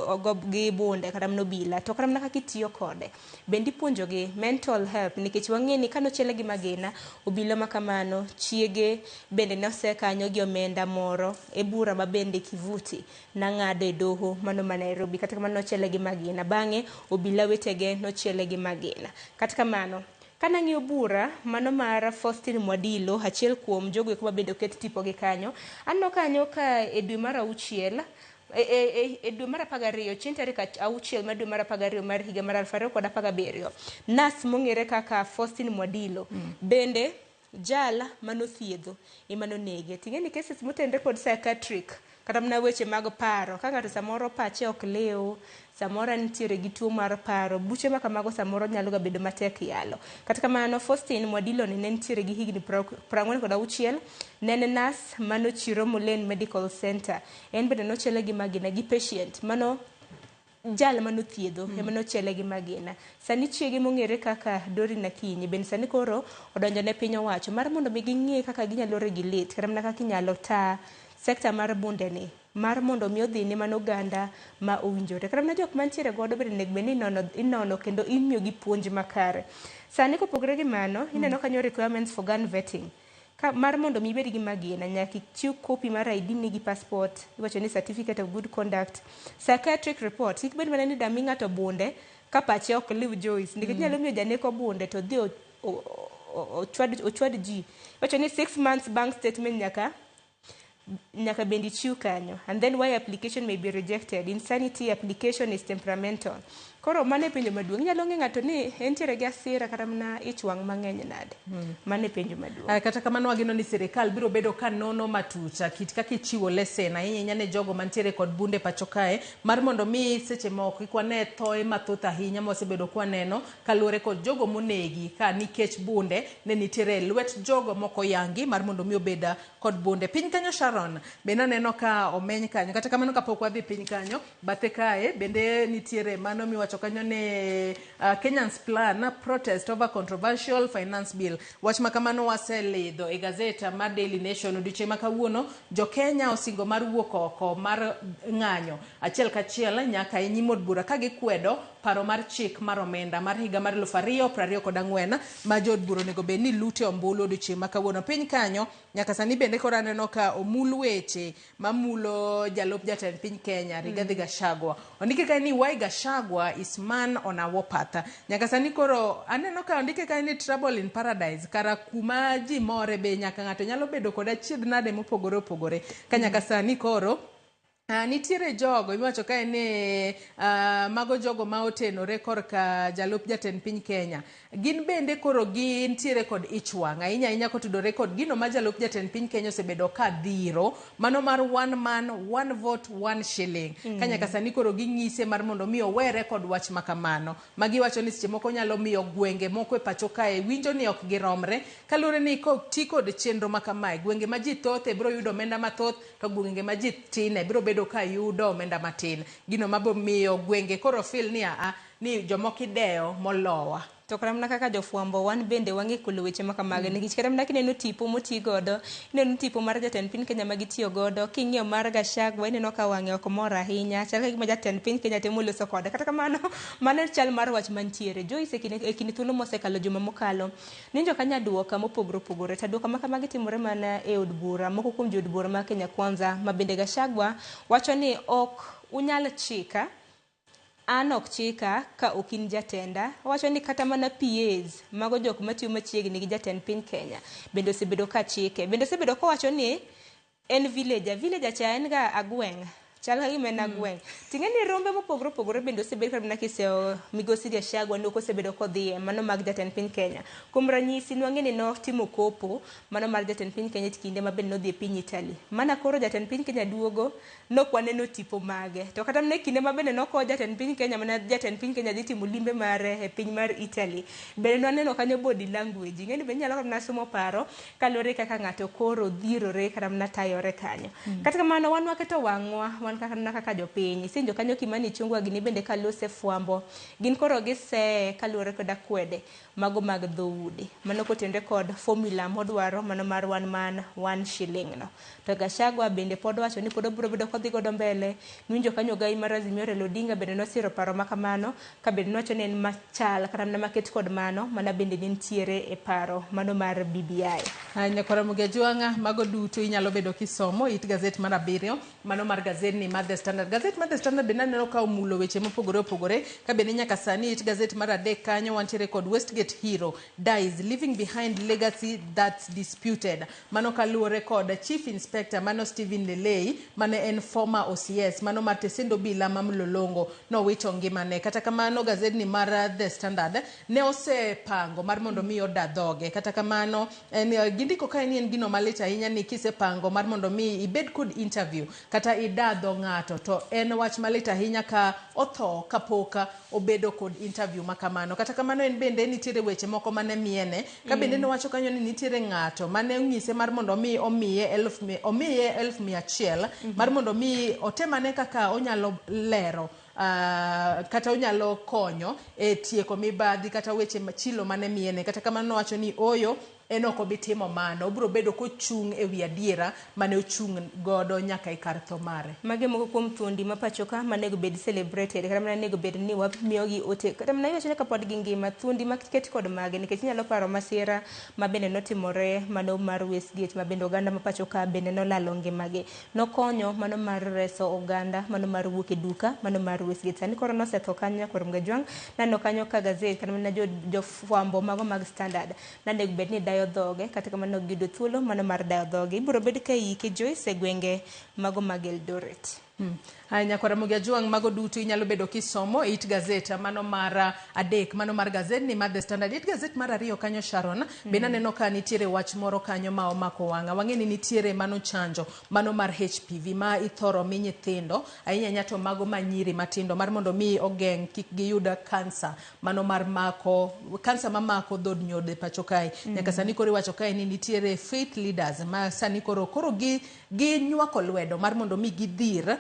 Speaker 2: gi bunde kata mana obila to kata mana kaka itiyo kode. Bende ipuonjogi mental health nikech wang'e ni kanochiele gi magina obila ma kamano chiege bende nose kanyo gi omenda moro e bura ma bende Kivuti nang'ado e doho mano ma Nairobi. Kata kamano nochiele gi magina. Bang'e obila wetege nochiele gi magina. Kata kamano kanang'iyo bura mano mar Faustin Mwadilo achiel kuom jogo eko mabende oket tipogi kanyo aneno kanyo ka e dwe mar auchiel e dwe mar 12 chieng' tarik 6 mar dwe mar 12 mar higa mar 2017 nurse mong'ere kaka Faustin Mwadilo bende jal manothiedho ema nonege. Ting'e ni cases motenre kod psychiatric kata mana weche mag paro ka ng'ato samoro pache ok liw samoro nitiere gi tuo mar paro buche ma kamago samoro nyalo ga bedo matek yalo. Kata kamano Faustin Mwadilo ni ne nitiere gi higni 46 ne en nurse mano Chiromo Lane Medical Center. En bende nochiele gi magina gi patient mano jal manothiedho ema nochiele gi magina. Sani chiege mong'ere kaka Doreen Akinyi bende sani koro odonjo ne piny owacho mar mondo mi ging'e kaka ginyalo regulate kata mana kaka inyalo ta sekta mar bunde ni mar mondo mi odhi ne mano oganda ma owinjore. Kata mana jok mantiere godo bende onego bed ni inono kendo imiyo gi puonj makare. Sani kopogore gi mano, ineno kanyo requirements for gun vetting. Ka mar mondo mi ibed gi magina nyaka ichiw copy mar ID ni gi passport, iwacho ni certificate of good conduct, psychiatric report. Kik bed mana ni dami ng'ato bunde ka pache ok liw Joyce, nikech nyalo miyo janeko bunde to odhi ochwad ji. Iwacho ni 6 months bank statement nyaka bende ichiw kanyo. And then why application may be rejected. Insanity application is temperamental. Koro mano e penjo maduong'. Inyalo ng'e ng'ato ni entiere gi hasira kata mana ich wang' mang'eny nade. Mano e penjo maduong'.
Speaker 16: Kata kamano wageno ni sirikal biro bedo ka nono matut kit kaka ichiwo lesen ahinya ahinya ne jogo mantiere kod bunde pacho kae mar mondo mi seche moko kik wane thoe mathoth ahinya mwasebedo kwaneno kaluwore kod jogo monegi ka nikech bunde ne nitiere e lwet jogo mok oyangi mar mondo mi obed kod bunde. Piny kanyo Sharon bende aneno ka omeny kanyo kata kamano kapok wadhi piny kanyo bathe kae bende nitiere mano miwacho kanyo ni Kenyans plan protest over controversial finance bill. Wach ma kamano waselidho e gazeta mar Daily Nation odiochieng' ma kawuono. Jo Kenya osingo mar wuok oko mar ng'anyo achiel kachiel nyaka e nyim od bura ka gikwedo paro mar chik mar omenda mar higa mar 2024 ma jood bura onego bed ni lute ombulu odiochieng' ma kawuono. Piny kanyo nyaka sani bende koro aneno ka omul weche mamulo jalup jatend piny Kenya Rigathi Gachagua. Ondike kae ni why Gachagua is man on a warpath. Nyaka sani koro aneno ka ondike kae ni trouble in paradise. Kara kuma ji more be nyaka ng'ato nyalo bedo kod achiedh nade mopogore opogore. Ka nyaka sani koro nitiere jogo iwacho kae ni mago jogo ma otenore korka jalup jatend piny Kenya gin bende koro gintiere kod ich wang' ahinya ahinya kotudore kod gino ma jalup jatend piny Kenya osebedo ka dhiro mano mar one man one vote one shilling. Ka nyaka sani koro ging'ise mar mondo mi owere kod wach ma kamano ma giwacho ni seche moko nyalo miyo gwenge moko e pacho kae winjo ni ok giromre kaluwore ni koti kod chenro ma kamae gwenge ma ji thothe biro yudo omenda mathoth to gwenge ma ji tine biro bedo ka yudo omenda matin gino mabo miyo gwenge koro feel ni aa ni jomoko idewo molowa.
Speaker 2: To kata mana kaka jofwambo wan bende wang'e kolo weche ma kamagi nikech kata mana kineno tipo moti godo, ineno tipo mar jatend piny Kenya ma gitiyo godo, king'iyo mar Gachagua ineno ka wang'e ok mor ahinya, chal ka gima jatend piny Kenya temo loso kode. Kata kamano, mano e chal mar wach mantiere. Joyce e kinde, e kind thuolo mosekalo juma mokalo, ninjo kanyo aduoka mopogore opogore. To aduoka ma kamagi timore mana e od bura, moko kuom jood bura ma Kenya Kwanza ma bende Gachagua wacho ni ok unyal chika An ok chika ka ok in jatenda. Owacho ni kata mana PAs, mago jok matiyo machiegni gi jatend piny Kenya, bende osebedo ka chike. Bende osebedo kowacho ni en villager. Villager cha en ga agweng'. Chal ka gima en agweng'. Ting'e ni rombe mopogore opogore bende osebed kata mana kisewo migosi Gachagua ni ok osebedo kodhiye, mano mag jatend piny Kenya. Kuom ranyisi, nwang'e ni notimo kopo, mano mar jatend piny Kenya e kinde ma bende nodhi e piny Italy. Mana koro jatend piny Kenya duogo, Nok waneno tipo mage. To kata mana e kinde ma bende nokow jatend piny Kenya mana jatend piny Kenya dhi timo limbe mare e piny mar Italy. Bende nwaneno kanyo body language. Ing'eni be inyalo kata mana somo paro kaluwore gi kaka ng'ato koro dhirore kata mana tayore kanyo. Kata kamano wan waketo wang'wa wan kata mana kaka jopiny. Isenjo kanyo Kimani Ichung'wa gini bende kalose fwambo. Gin koro giseye kaluwore kod akwede mago mag dhoudi. Mano kotenre kod formula modwaro mano mar one man one shilling no. To Gachagua bende pod owacho ni pod obiro bedo kodhi godo mbele. Nwinjo kanyo ogai mar Azimio Raila Odinga bende nosiro paro makamano ka bende nowacho ni en machal kata mana maket kod mano mana bende ne nitiere e paro mano mar BBI.
Speaker 16: Haya, Nyakwar Ramogi Ajwang'a, mago duto inyalo bedo kisomo it gazet mar abiriyo mano mar gazedni mar The Standard. Gazet mar The Standard bende aneno ka omulo weche mopogore opogore ka bende nyaka sani it gazet mar adek kanyo wantiere kod Westgate hero dies leaving behind legacy that's disputed. Mano kaluwore kod Chief Inspector mano Stephen Lelei mane en former OCS mano mar Tesendo Obila ma Mlolongo nowito ngimane. Kata kamano gazedni mar The Standard ne osepango mar mondo mi oda dhoge. Kata kamano en gindiko kae ni en gino malit ahinya ni kisepango mar mondo mi ibed kod interview kata ida dho ng'ato to en wach malit ahinya ka otho kapok obedo kod interview ma kamano. Kata kamano en bende nitiere weche moko mane miene ka bende nowacho kanyo ni nitiere ng'ato mane onyise mar mondo mi omiye eluf omiye 100,000 mar mondo mi otem ane kaka onyalo lero kata onyalo konyo e tieko mibadhi kata weche chilo mane miene. Kata kamano nowacho ni ooyo en ok obi timo mano, obiro bedo kochung' e wi adiera mane ochung' godo nyaka e kar tho mare.
Speaker 2: Magi e moko kuom thuondi ma pacho ka manego bed celebrated kata mana nego bed ni wamiyogi ote kata mana iwacho ni kapod gingima thuondi ma ket kod magi nikech inyalo paro masira ma bende notimore mano mar Westgate ma bende oganda ma pacho ka bende nolalo ngimagi. Nokonyo mano mar reso oganda mano mar wuok e duka mano mar Westgate. Sani koro nosetho kanyo nyakwar Mgajwang'. Naneno kanyo ka gazet kata mana jofwambo mago mag Standard nanego bed ni dayo dhoge kata kamano ok giyudo thuolo mano mar dayo dhoge. Ibiro bed ka iyike Joyce e gwenge mago mag Eldoret.
Speaker 16: Haya, nyakwar Ramogi Ajwang', mago duto inyalo bedo kisomo e it gazet mano mar adek mano mar gazedni mar The Standard. It gazet mar ariyo kanyo Sharon, bende aneno ka nitiere wach moro kanyo ma omako wang'a. Wang'e ni nitiere mano chanjo mano mar HPV ma ithoro mi nyithindo ahinya ahinya to mago ma nyiri matindo mar mondo mi ogeng' kik giyud kansa mano mar mako kansa mamako dhod nyodo e pacho kae. Nyaka sani koro iwacho kae ni nitiere faith leaders ma sani koro koro gi ginywako lwedo mar mondo mi gidhir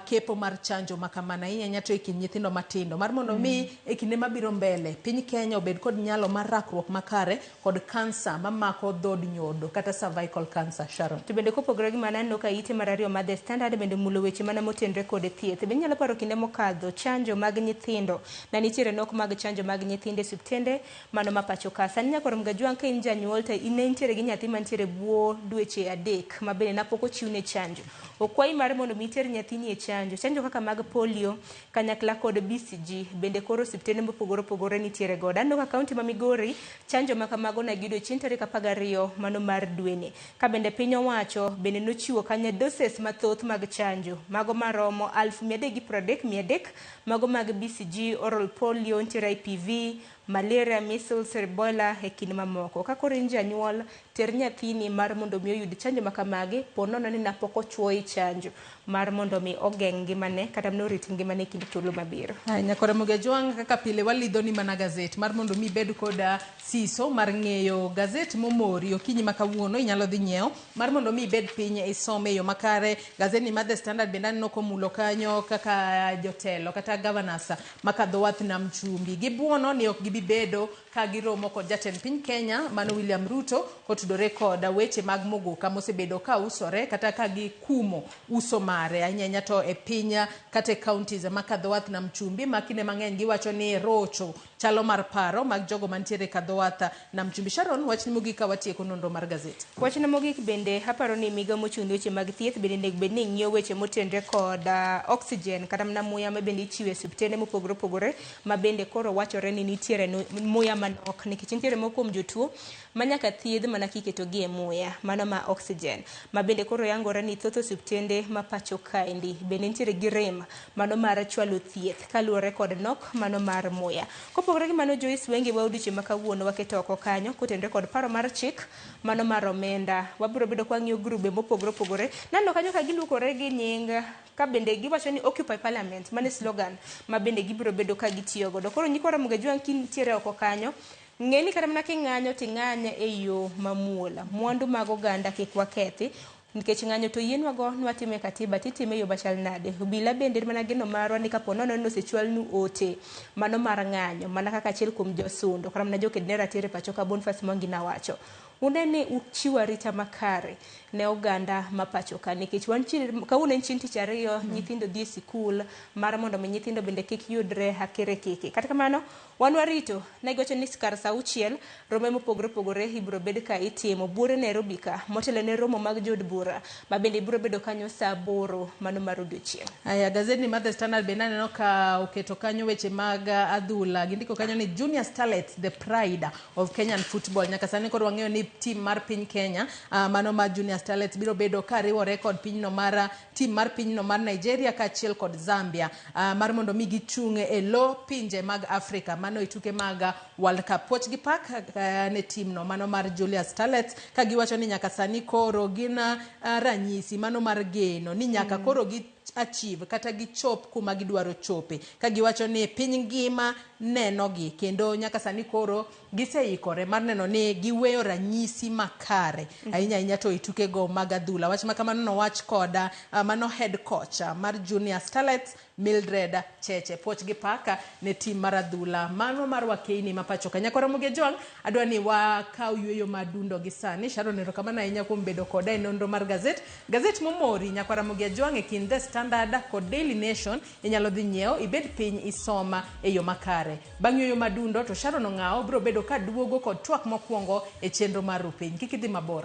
Speaker 16: kepo mar chanjo ma kamano ahinya ahinya to e kind nyithindo matindo mar mondo mi e kinde mabiro mbele piny Kenya obed kod nyalo mar rakruok makare kod kansa mamako dhod nyodo kata cervical cancer. Sharon.
Speaker 2: To bende kopogore gi mano aneno ka ite mar ariyo mar The Standard bende omulo weche mana motenre kod thieth. Be inyalo paro kinde mokadho chanjo mag nyithindo na nitiere nok mag chanjo mag nyithindo e osiptende mano ma pacho ka. Sani nyakwar Mgajwang' ka in janyuol to in intiere gi nyathi mantiere bwo dweche adek ma bende napok ochiwne chanjo. Okwayi mar mondo mi iter nyathini e chanjo. Chanjo kaka mag polio kanyakla kod BCG bende koro osiptende mopogore opogore nitiere godo. Aneno ka kaunti ma Migori chanjo ma kamago ne giyudo chieng' tarik 12 mano mar dweni. Ka bende piny owacho bende nochiwo kanyo doses mathoth mag chanjo mago maromo 330,300 mago mag BCG, oral polio, nitiere IPV, malaria, measles, rubella e kind mamoko. Ka koro in janyuol, ter nyathini mar mondo mi oyud chanjo ma kamagi, po nono ni napok ochuoyi chanjo mar mondo mi ogeng' ngimane kata mondo orit ngimane e kind thuolo mabiro.
Speaker 16: Haya, Nyakwar Ramogi Ajwang', kaka pile walidho ni mana gazet mar mondo mi ibed kod siso mar ng'eyo gazet momori okinyi ma kawuono inyalo dhi nyiewo mar mondo mi ibed piny isome e yo makare. Gazet ni mar The Standard bende aneno komulo kanyo kaka jotelo kata governors makadho wath nam chumbi gibuono ni ok gibi gibi bedo ka giromo kod jatend piny Kenya mano William Ruto kotudore kod weche mag mogoka mosebedo ka usore kata ka gikumo uso mare ahinya ahinya to e piny kata e counties ma Kadhowath Nam Chumbi ma kinde mang'eny giwacho ni rocho chalo mar paro mag jogo mantiere Kadhowath Nam Chumbi. Sharon, wachni mogik ka watieko nonro mar gazet.
Speaker 2: Wachna mogik bende aparo ni migao mochung' ne weche mag thieth bende onego bed ni ng'iyo weche motenre kod oxygen kata mana muya ma bende ichiwo e osiptende mopogore opogore ma bende koro wachore ni nitiere muya manok nikech nitiere moko kuom jotuo ma nyaka thiedh mana kiketogi e muya mano ma oxygen ma bende koro yangore ni thoth osiptende ma pacho kaendi bende nitiere gi rem mano mar chwalo thieth kaluwore kod nok mano mar muya. Kopogore gi mano, Joyce Wenge wa odiochieng' ma kawuono waketo oko kanyo kotenore kod paro mar chik mano mar omenda. Wabiro bedo ka wang'iyo grube mopogore opogore. Naneno kanyo ka giluokore gi nying ka bende giwacho ni Occupy Parliament, mano e slogan ma bende gibiro bedo ka gitiyo godo. Koro nyikwa Ramogi Ajwang' kintiere oko kanyo, ng'e ni kata mana king'anyo ting'any e yo mamuol. Mwandu mag oganda kik wakethi nikech ng'anyo to yienwago nwatime katiba titime e yo machal nade. Obila bende mana geno marwa ni kapo nono ni osechwalnu ote mano mar ng'anyo mana kaka achiel kuom josundo kata mana joked ne ratiro e pacho ka Boniface Mwangi nawacho. Une ni uchiwo arita makare ne oganda ma pacho ka nikech wan kawuono en chieng' tich ariyo nyithindo dhi e sikul mar mondo mi nyithindo bende kik yudre akere keke. Kata kamano wan warito ne giwacho ni kar saa auchiel romo mopogore opogore ibiro bed ka itimo buore Nairobi ka motelo ne romo mag jood bura ma bende ibiro bedo kanyo saa 8 mano mar odiochieng'.
Speaker 16: Aya, gazeti mar The Standard bende aneno ka oketo kanyo weche mag adhula. Gindiko kanyo ni Junior Starlets, the pride of Kenyan football. Nyaka sani koro wang'eyo ni team mar piny Kenya mano mar Junior Starlets biro bedo ka riwore kod pinyno mar team mar pinyno mar Nigeria kaachiel kod Zambia mar mondo mi gichung' e lo pinje mag Afrika mano e tuke mag World Cup. Puoch gi pak ne team no mano mar Junior Starlets ka giwacho ni nyaka sani koro gin ranyisi mano mar geno ni nyaka koro gi achieve kata gichop kuma gidwaro chope ka giwacho ni piny ngima nenogi kendo nyaka sani koro giseikore mar neno ni giweyo ranyisi makare ahinya ahinya to e tukego mag adhula. Wach ma kamano nowach koda mano head coach mar Junior Starlets Mildred Cheche. Puoch gi paka ne team mar adhula mano mar Wakeini ma pacho ka. Nyakwara Ramogi Ajwang', adwa ni wakaw yueyo madundo gi sani. Sharon, erokamano ahinya kuom bedo koda e nonro mar gazet. Gazet momori Nyakwara Ramogi Ajwang' e kind The Standard kod Daily Nation inyalo dhi nyiewo ibed piny isoma e yo makare. Bang' yueyo madundo to Sharon Ong'awo biro bedo ka duogo kod twak mokwongo e chenro mar Rupiny. Kik idhi mabor.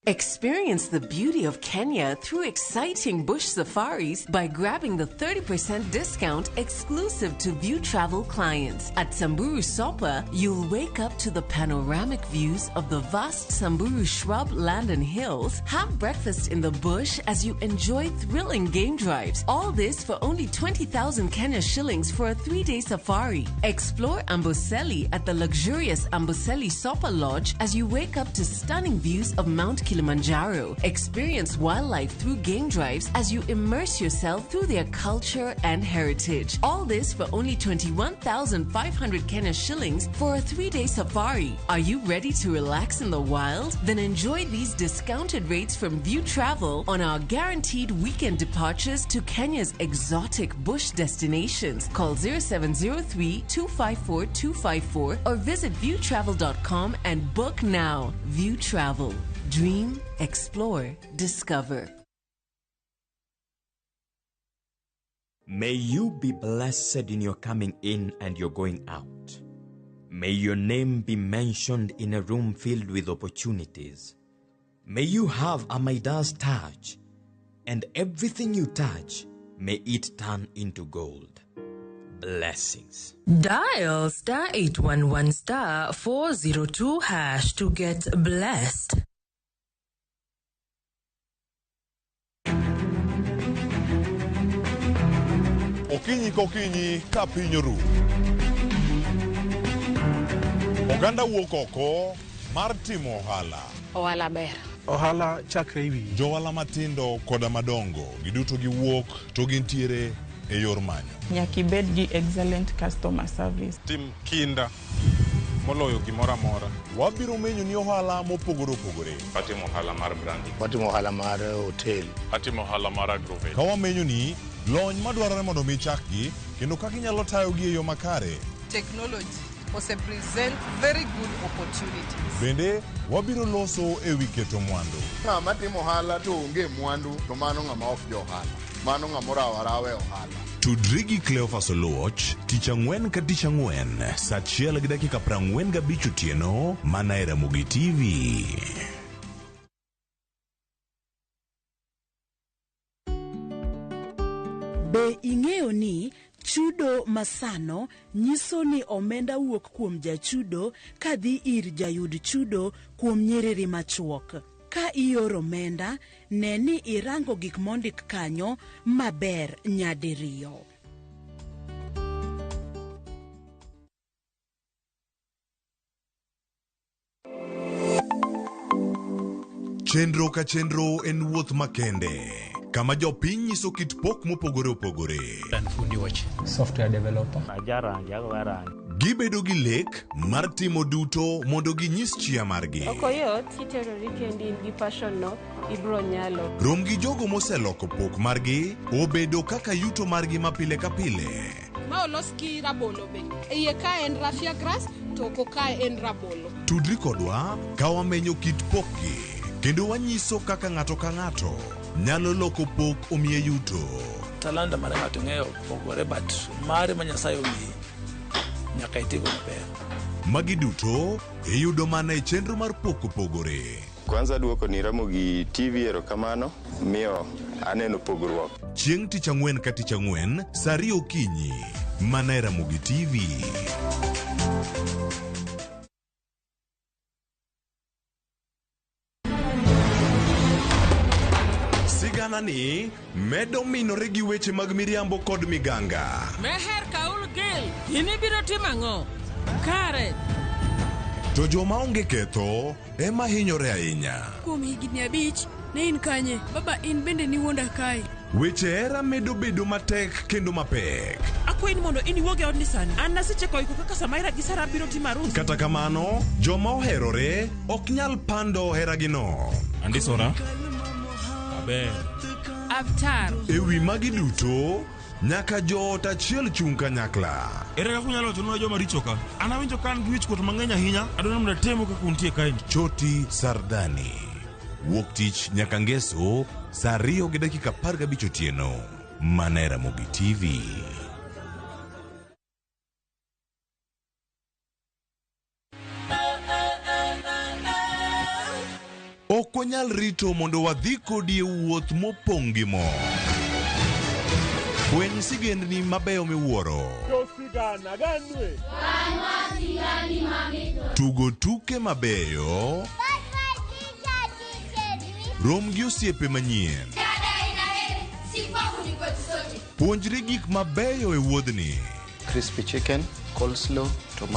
Speaker 4: Experience the beauty of Kenya through exciting bush safaris by grabbing the 30% discount exclusive to View Travel clients. At Samburu Sopa, you'll wake up to the panoramic views of the vast Samburu shrub land and hills, have breakfast in the bush as you enjoy thrilling game drives. All this for only 20,000 Kenya shillings for a 3-day safari. Explore Amboseli at the luxurious Amboseli Sopa Lodge as you wake up to stunning views of Mount Kilimanjaro. Experience wildlife through game drives as you immerse yourself through their culture and heritage. All this for only 21,500 Kenya shillings for a 3-day safari. Are you ready to relax in the wild? Then enjoy these discounted rates from View Travel on our guaranteed weekend departures to Kenya's exotic bush destinations. Call 0703 254 254 or visit viewtravel.com and book now. View Travel. Dream, explore, discover.
Speaker 6: May you be blessed in your coming in and your going out. May your name be mentioned in a room filled with opportunities. May you have a Midas touch, and everything you touch, may it turn into gold. Blessings.
Speaker 9: Dial star 811 star 402 hash to get blessed.
Speaker 32: Okinyi kokinyi ka piny oru. Oganda wuok oko mar timo ohala.
Speaker 12: Ohala ber. Ohala chakre e wiyi.
Speaker 15: Johala matindo koda madongo giduto giwuok to gintiere e yor manyo.
Speaker 13: Nyaka ibed gi excellent customer service.
Speaker 17: Tim kinda moloyo gimoro amora.
Speaker 15: Wabiro menyo ni ohala mopogore opogore.
Speaker 17: Atimo ohala mar branding.
Speaker 7: Watimo ohala mar hotel.
Speaker 17: Atimo ohala mar agrovet.
Speaker 15: Ka wamenyo ni lony madwarore mondo mi ichakgi kendo kaka inyalo tayogi e yo makare.
Speaker 18: Technology ose present very good opportunities.
Speaker 15: Bende wabiro loso e wi keto mwandu.
Speaker 19: Ng'ama timo ohala to onge mwandu to mano ng'ama ok jo ohala. Mano ng'ama orawo arawa e ohala.
Speaker 15: Tudri gi Cleophas Oluoch tich ang'wen ka tich ang'wen saa achiel gi dakika 45 otieno mana e Ramogi TV.
Speaker 20: Be ing'eyo ni chudo masano nyiso ni omenda wuok kuom jachudo kadhi ir jayud chudo kuom nyiriri machuok? Ka ioro omenda, ne ni irango gik mondik kanyo maber nyadiriyo.
Speaker 15: Chenro ka chenro en wuoth makende kama jopiny nyiso kit pok mopogore opogore.
Speaker 14: An fundi weche. Software developer.
Speaker 15: Ajarangi, agoyo rangi. Gibedo gi lek mar timo duto mondo ginyis chia margi.
Speaker 22: Ok oyot, kiterori kendi in gi passion no, ibro nyalo.
Speaker 15: Rom gi jogo moseloko pok margi obedo kaka yuto margi ma pile ka pile.
Speaker 23: Ma olos gi rabolo be. E iye ka en raffia grass to oko kae en rabolo.
Speaker 15: Tudri kodwa ka wamenyo kit pokgi kendo wanyiso kaka ng'ato ka ng'ato nyalo loko pok omiye yuto.
Speaker 1: Talanta mar ng'ato ng'eyo pogore but mare ma Nyasaye omiyi nyaka itigo maber.
Speaker 15: Magi duto iyudo mana e chenro mar pok opogore.
Speaker 24: Kwanza duoko ni Ramogi TV erokamano miyo aneno pogruok.
Speaker 15: Chieng' tich ang'wen ka tich ang'wen saa ariyo okinyi mana e Ramogi TV. Sigana ni medo minore gi weche mag miriambo kod miganga.
Speaker 11: Meher Kaul Gil, in ibiro timo ang'o? Kare.
Speaker 15: To joma onge ketho ema hinyore ahinya.
Speaker 11: Kuom higni 5, ne in kanye? Baba in bende niwuonda kae.
Speaker 15: Weche hera medo bedo matek kendo mapek.
Speaker 5: Akwayi ni mondo in iwuog e odni sani. An nasechako iko kaka Samaira gi Sara biro timo arus.
Speaker 15: Kata kamano, joma oherore ok nyal pando heragino.
Speaker 17: Andisora. Aber.
Speaker 11: Avtar.
Speaker 15: E wi magi duto, nyaka joot achiel chung' kanyakla.
Speaker 17: Ere kaka unyalo wachonwa joma richo ka? An awinjo ka an gi wichkuot mang'eny ahinya. Adwaro ni mondo atemu kaka untie kaeni.
Speaker 15: Choti Sardani. Wuok tich nyaka ngeso saa 2:15 otieno. Mana e Ramogi TV. Ok wanyal rito mondo wadhi kodi e wuoth mopong' gi mor. Fweny sigendni mabeyo miwuoro. Tugo tuke mabeyo. Rom gi osiepe manyien. Puonjri gik mabeyo e wuodhni.
Speaker 25: Crispy chicken, coleslaw, to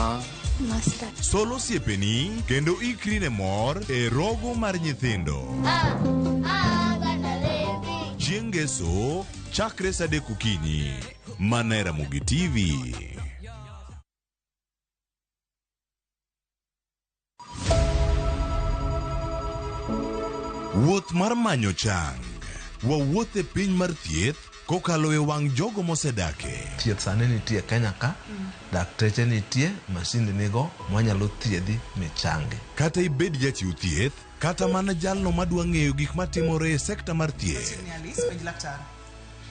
Speaker 15: Mustard. Sol osiepeni kendo ikri ne mor e rogo mar nyithindo. Chieng' ngeso chakre saa 3 okinyi mana e Ramogi TV. Wuoth mar manyo chang. Wawuoth e piny mar thieth kokalo e wang' jogo mosedake.
Speaker 26: Thieth sani nitie Kenya ka, dakteche nitie, masinde nigo mwanyalo thiedhi michangi.
Speaker 15: Kata ibed jachiw thieth, kata mana jalno madwa ng'eyo gik matimore e sekta mar thieth.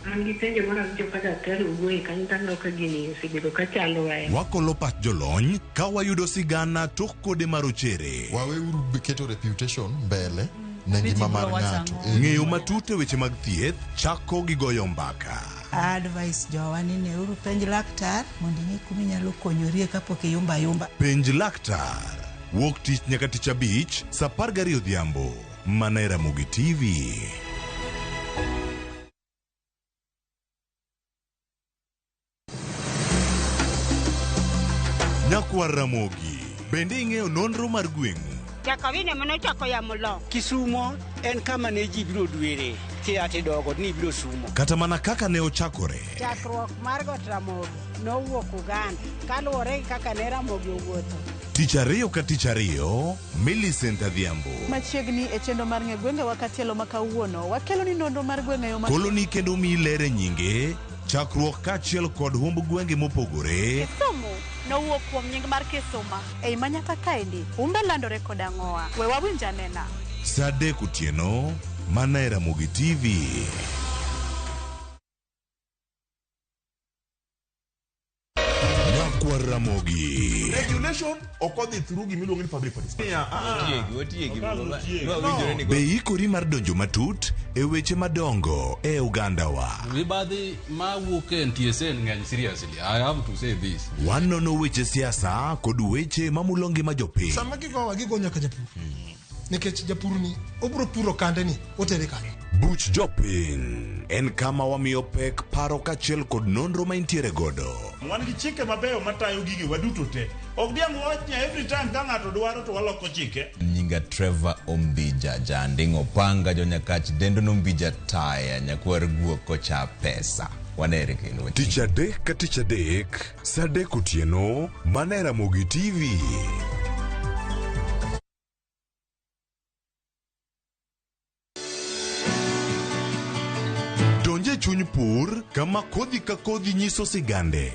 Speaker 27: An gi penjo moro awinjo ka daktari owuoye kanyo to aneno ka gini osebedo ka chandowa.
Speaker 15: Wakolo pach jolony ka wayudo sigana tok kode marochere.
Speaker 28: Waweuru keto reputation mbele ne ngima mar ng'ato.
Speaker 15: Ng'eyo matut e weche mag thieth chako gi goyo mbaka.
Speaker 29: Advice jowa ni neuru penj laktar mondo ing'e kuma inyalo konyorie kapok iyumba ayumba.
Speaker 15: Penj laktar. Wuok tich nyaka tich abich saa 12 odhiambo. Mana e Ramogi TV. Nyakwar Ramogi, bende ing'eyo nonro mar gweng'u?
Speaker 2: Jakawine manochako yamo lo.
Speaker 3: Kisumo en kama ne ji biro dwere kia tidogo ni biro sumo.
Speaker 15: Kata mana kaka ne ochakore.
Speaker 2: Chakruok mar Got Ramogi nowuok Uganda kaluwore gi kaka ne Ramogi owuotho.
Speaker 15: Tich ariyo ka tich ariyo, Millicent Adhiambo.
Speaker 4: Machiegni e chenro mar ng'e gwengewa katielo ma kawuono wakelo ni nonro mar gwenge yo ma
Speaker 15: Koloni kendo miyi ler e nyinge, chakruok kaachiel kod humb gwenge mopogore.
Speaker 4: Kisumu nowuok kuom nying mar Kisuma ei Manyata kaendi humbe landore kod ang'owa we wawinj anena.
Speaker 15: Saa 3 otieno, mana e Ramogi TV. Nyakwar Ramogi.
Speaker 32: Regulation ok odhi through gimiluongo ni public participation.
Speaker 6: Otiegi,
Speaker 15: No. Be ikori mar donjo matut e weche madongo e ogandawa?
Speaker 8: Mibadhi mawuok e NTSA ng'eny seriously. I have to say this.
Speaker 15: Wanono weche siasa kod weche mamulo ngima jopiny.
Speaker 9: Sama gigowa gigo nyaka japur nikech japur ni obiro puro kande ni otere kanye.
Speaker 15: Buch jopiny en kama wamiyo pek paro kaachiel kod nonro ma intiere godo.
Speaker 17: Wan gi chike mabeyo matayo gige waduto te. Ok diang' wawach ni every time ka ng'ato dwaro to waloko chike.
Speaker 6: Nyinga Trevor Ombija, janding' opanga jonyakach dendo nombija taya nyakwar guok kocha pesa. Wanere kendo.
Speaker 15: Tich adek ka tich adek, saa 3 otieno, mana e Ramogi TV. Donj e chuny pur kama kodhi ka kodhi nyiso sigande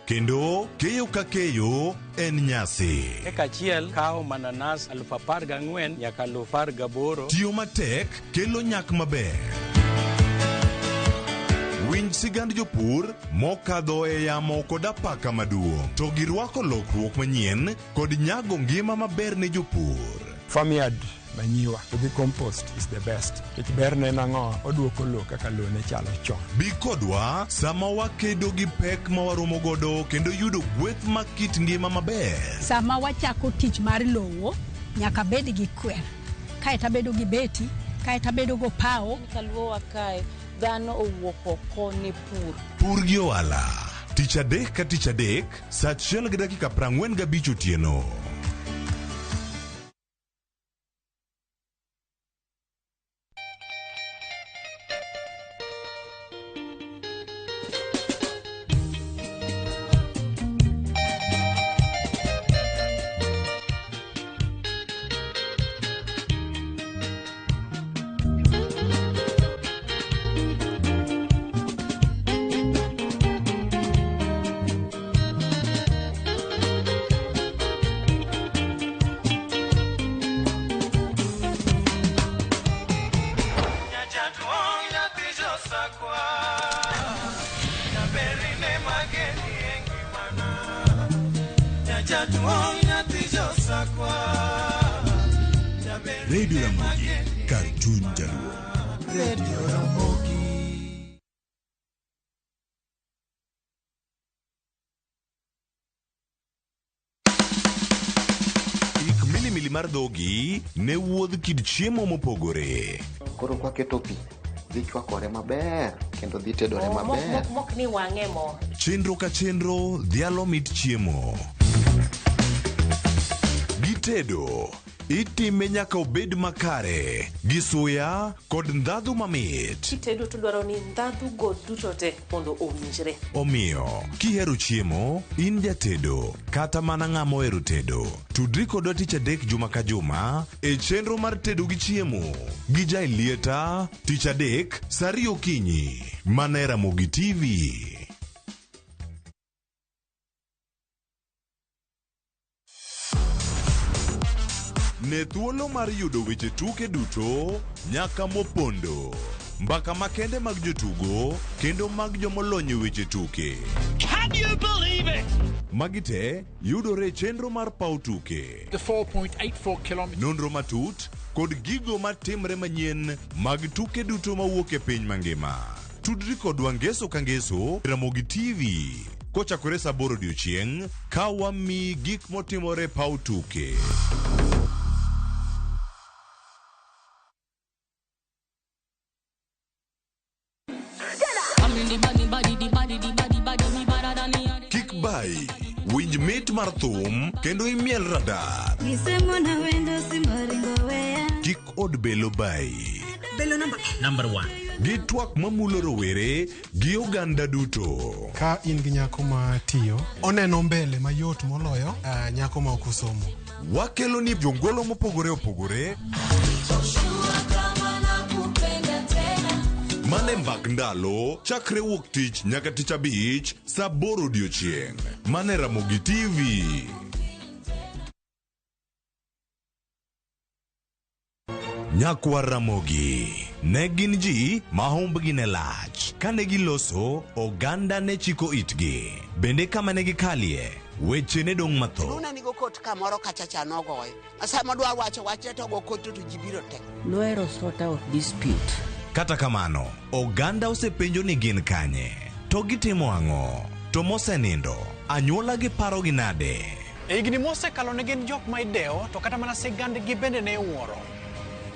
Speaker 15: kendo keyo ka keyo en nyasi.
Speaker 14: Eka achiel kawo mananas 14,000 nyaka 18,000.
Speaker 15: Tiyo matek kelo nyak maber. Winj sigand jopur mokadho e yamo kod apaka maduong' to girwako lokruok manyien kod nyago ngima maber ne jopur.
Speaker 10: Farmyard manyiwa to gi compost is the best. Nikech berne en ang'o? Oduoko lowo kaka lowo ne chalo chon.
Speaker 15: Bi kodwa sama wakedo gi pek ma waromo godo kendo yudo gweth mag kit ngima maber.
Speaker 12: Sama wachako tich mar lowo, nyaka bed gi kwer. Kaeto abedo gi beti, kaeto abedo gopawo.
Speaker 16: Kaluowa kae, dhano owuok oko ne pur.
Speaker 15: Pur gi ohala. Tich adek ka tich adek, saa 1:45 otieno. Radio Ramogi, kar chuny jaluo.
Speaker 21: Radio Ramogi.
Speaker 15: Ik milimili mar dhogi ne wuodh kit chiemo mopogore.
Speaker 25: Koro kwaketo pi dhi chwakore maber kendo dhi tedore maber.
Speaker 16: Mok ni wang'e mo.
Speaker 15: Chenro ka chenro dhialo mit chiemo. Gitedo itime nyaka obed makare gi suya kod ndhadhu mamit.
Speaker 16: Kitedo to dwaro ni ndhadhu go duto te mondo owinjre.
Speaker 15: Omiyo, kihero chiemo, in jatedo kata mana ng'ama ohero tedo, tudri kodwa tich adek juma ka juma e chenro mar tedo gi chiemo gi Jaelieta tich adek saa 2 okinyi mana e Ramogi TV. Ne thuolo mar yudo weche tuke duto nyaka mopondo, mbaka makende mag jotugo kendo mag jomolony e weche tuke.
Speaker 30: Can you believe it?
Speaker 15: Magi te yudore e chenro mar paw tuke.
Speaker 30: The 4.84 kilometers.
Speaker 15: Nonro matut kod gigo matimre manyien mag tuke duto mawuok e piny mangima. Tudri kodwa ngeso ka ngeso Ramogi TV kochakore saa 8 odiochieng' ka wamiyi gik motimore paw tuke. Kik bai, winj mit mar mar thum kendo imiel radar.
Speaker 1: Gisemona wendo simoringo weya.
Speaker 15: Kik od belo bayi.
Speaker 1: Belo namba
Speaker 15: Number 1. Gi twak mamulo rowere gi oganda duto.
Speaker 9: Ka in gi nyako ma tiyo, oneno mbele mayot moloyo nyako ma ok osomo.
Speaker 15: Wakelo ni jongolo mopogore opogore mane mbak ndalo chakre wuok tich nyaka tich abich saa 8 odiochieng'. Mane Ramogi TV. Nyakwar Ramogi ne gin ji ma humbgi ne lach. Kane giloso, oganda ne chiko itgi. Bende kama ne gikalie, weche ne dong' mathoth.
Speaker 5: Luna nigo kot kamoro kacha cha nogoyo. Sama dwa wacho wachne to go kot to ji biro te.
Speaker 7: Nohero sort out dispute.
Speaker 15: Kata kamano, oganda osepenjo ni gin kanye, to gitimo ang'o, to mosenindo, anyuola gi paro gi nade.
Speaker 11: E higni mosekalo ne gin jok ma idewo to kata mana sigandgi bende ne iwuoro.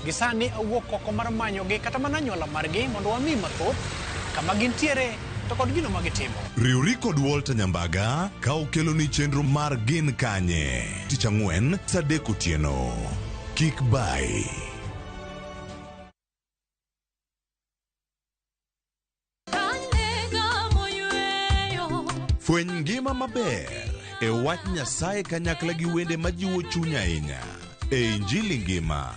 Speaker 11: Gi sani awuok oko mar manyogi kata mana anyuola margi mondo wami mathoth kama gintiere to kod gino ma gitimo.
Speaker 15: Riwri kod Walter Nyambaga ka okeloni chenro mar Gin Kanye. Tich ang'wen saa 3 otieno. Kik bayi. Fweny ngima maber e wach Nyasaye kanyakla gi wende majiwo chuny ahinya e Injili ngima.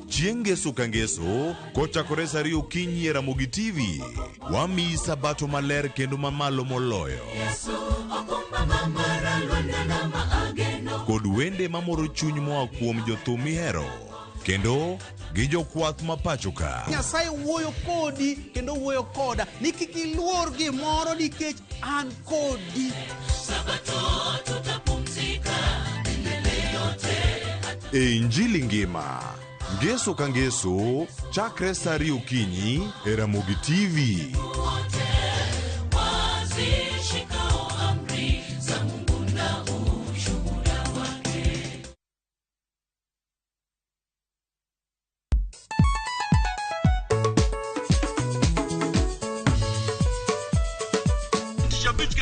Speaker 15: Chieng' ngeso ka ngeso kochakore saa 2 okinyi e Ramogi TV, wamiyi sabato maler kendo mamalo moloyo kod wende mamoro chuny moa kuom jothum mihero kendo gi jokwath ma pacho ka.
Speaker 13: Nyasaye wuoyo kodi kendo wuoyo koda ni kik iluor gimoro nikech an kodi.
Speaker 15: E Injili ngima, ngeso ka ngeso, chakre saa 2 okinyi e Ramogi TV.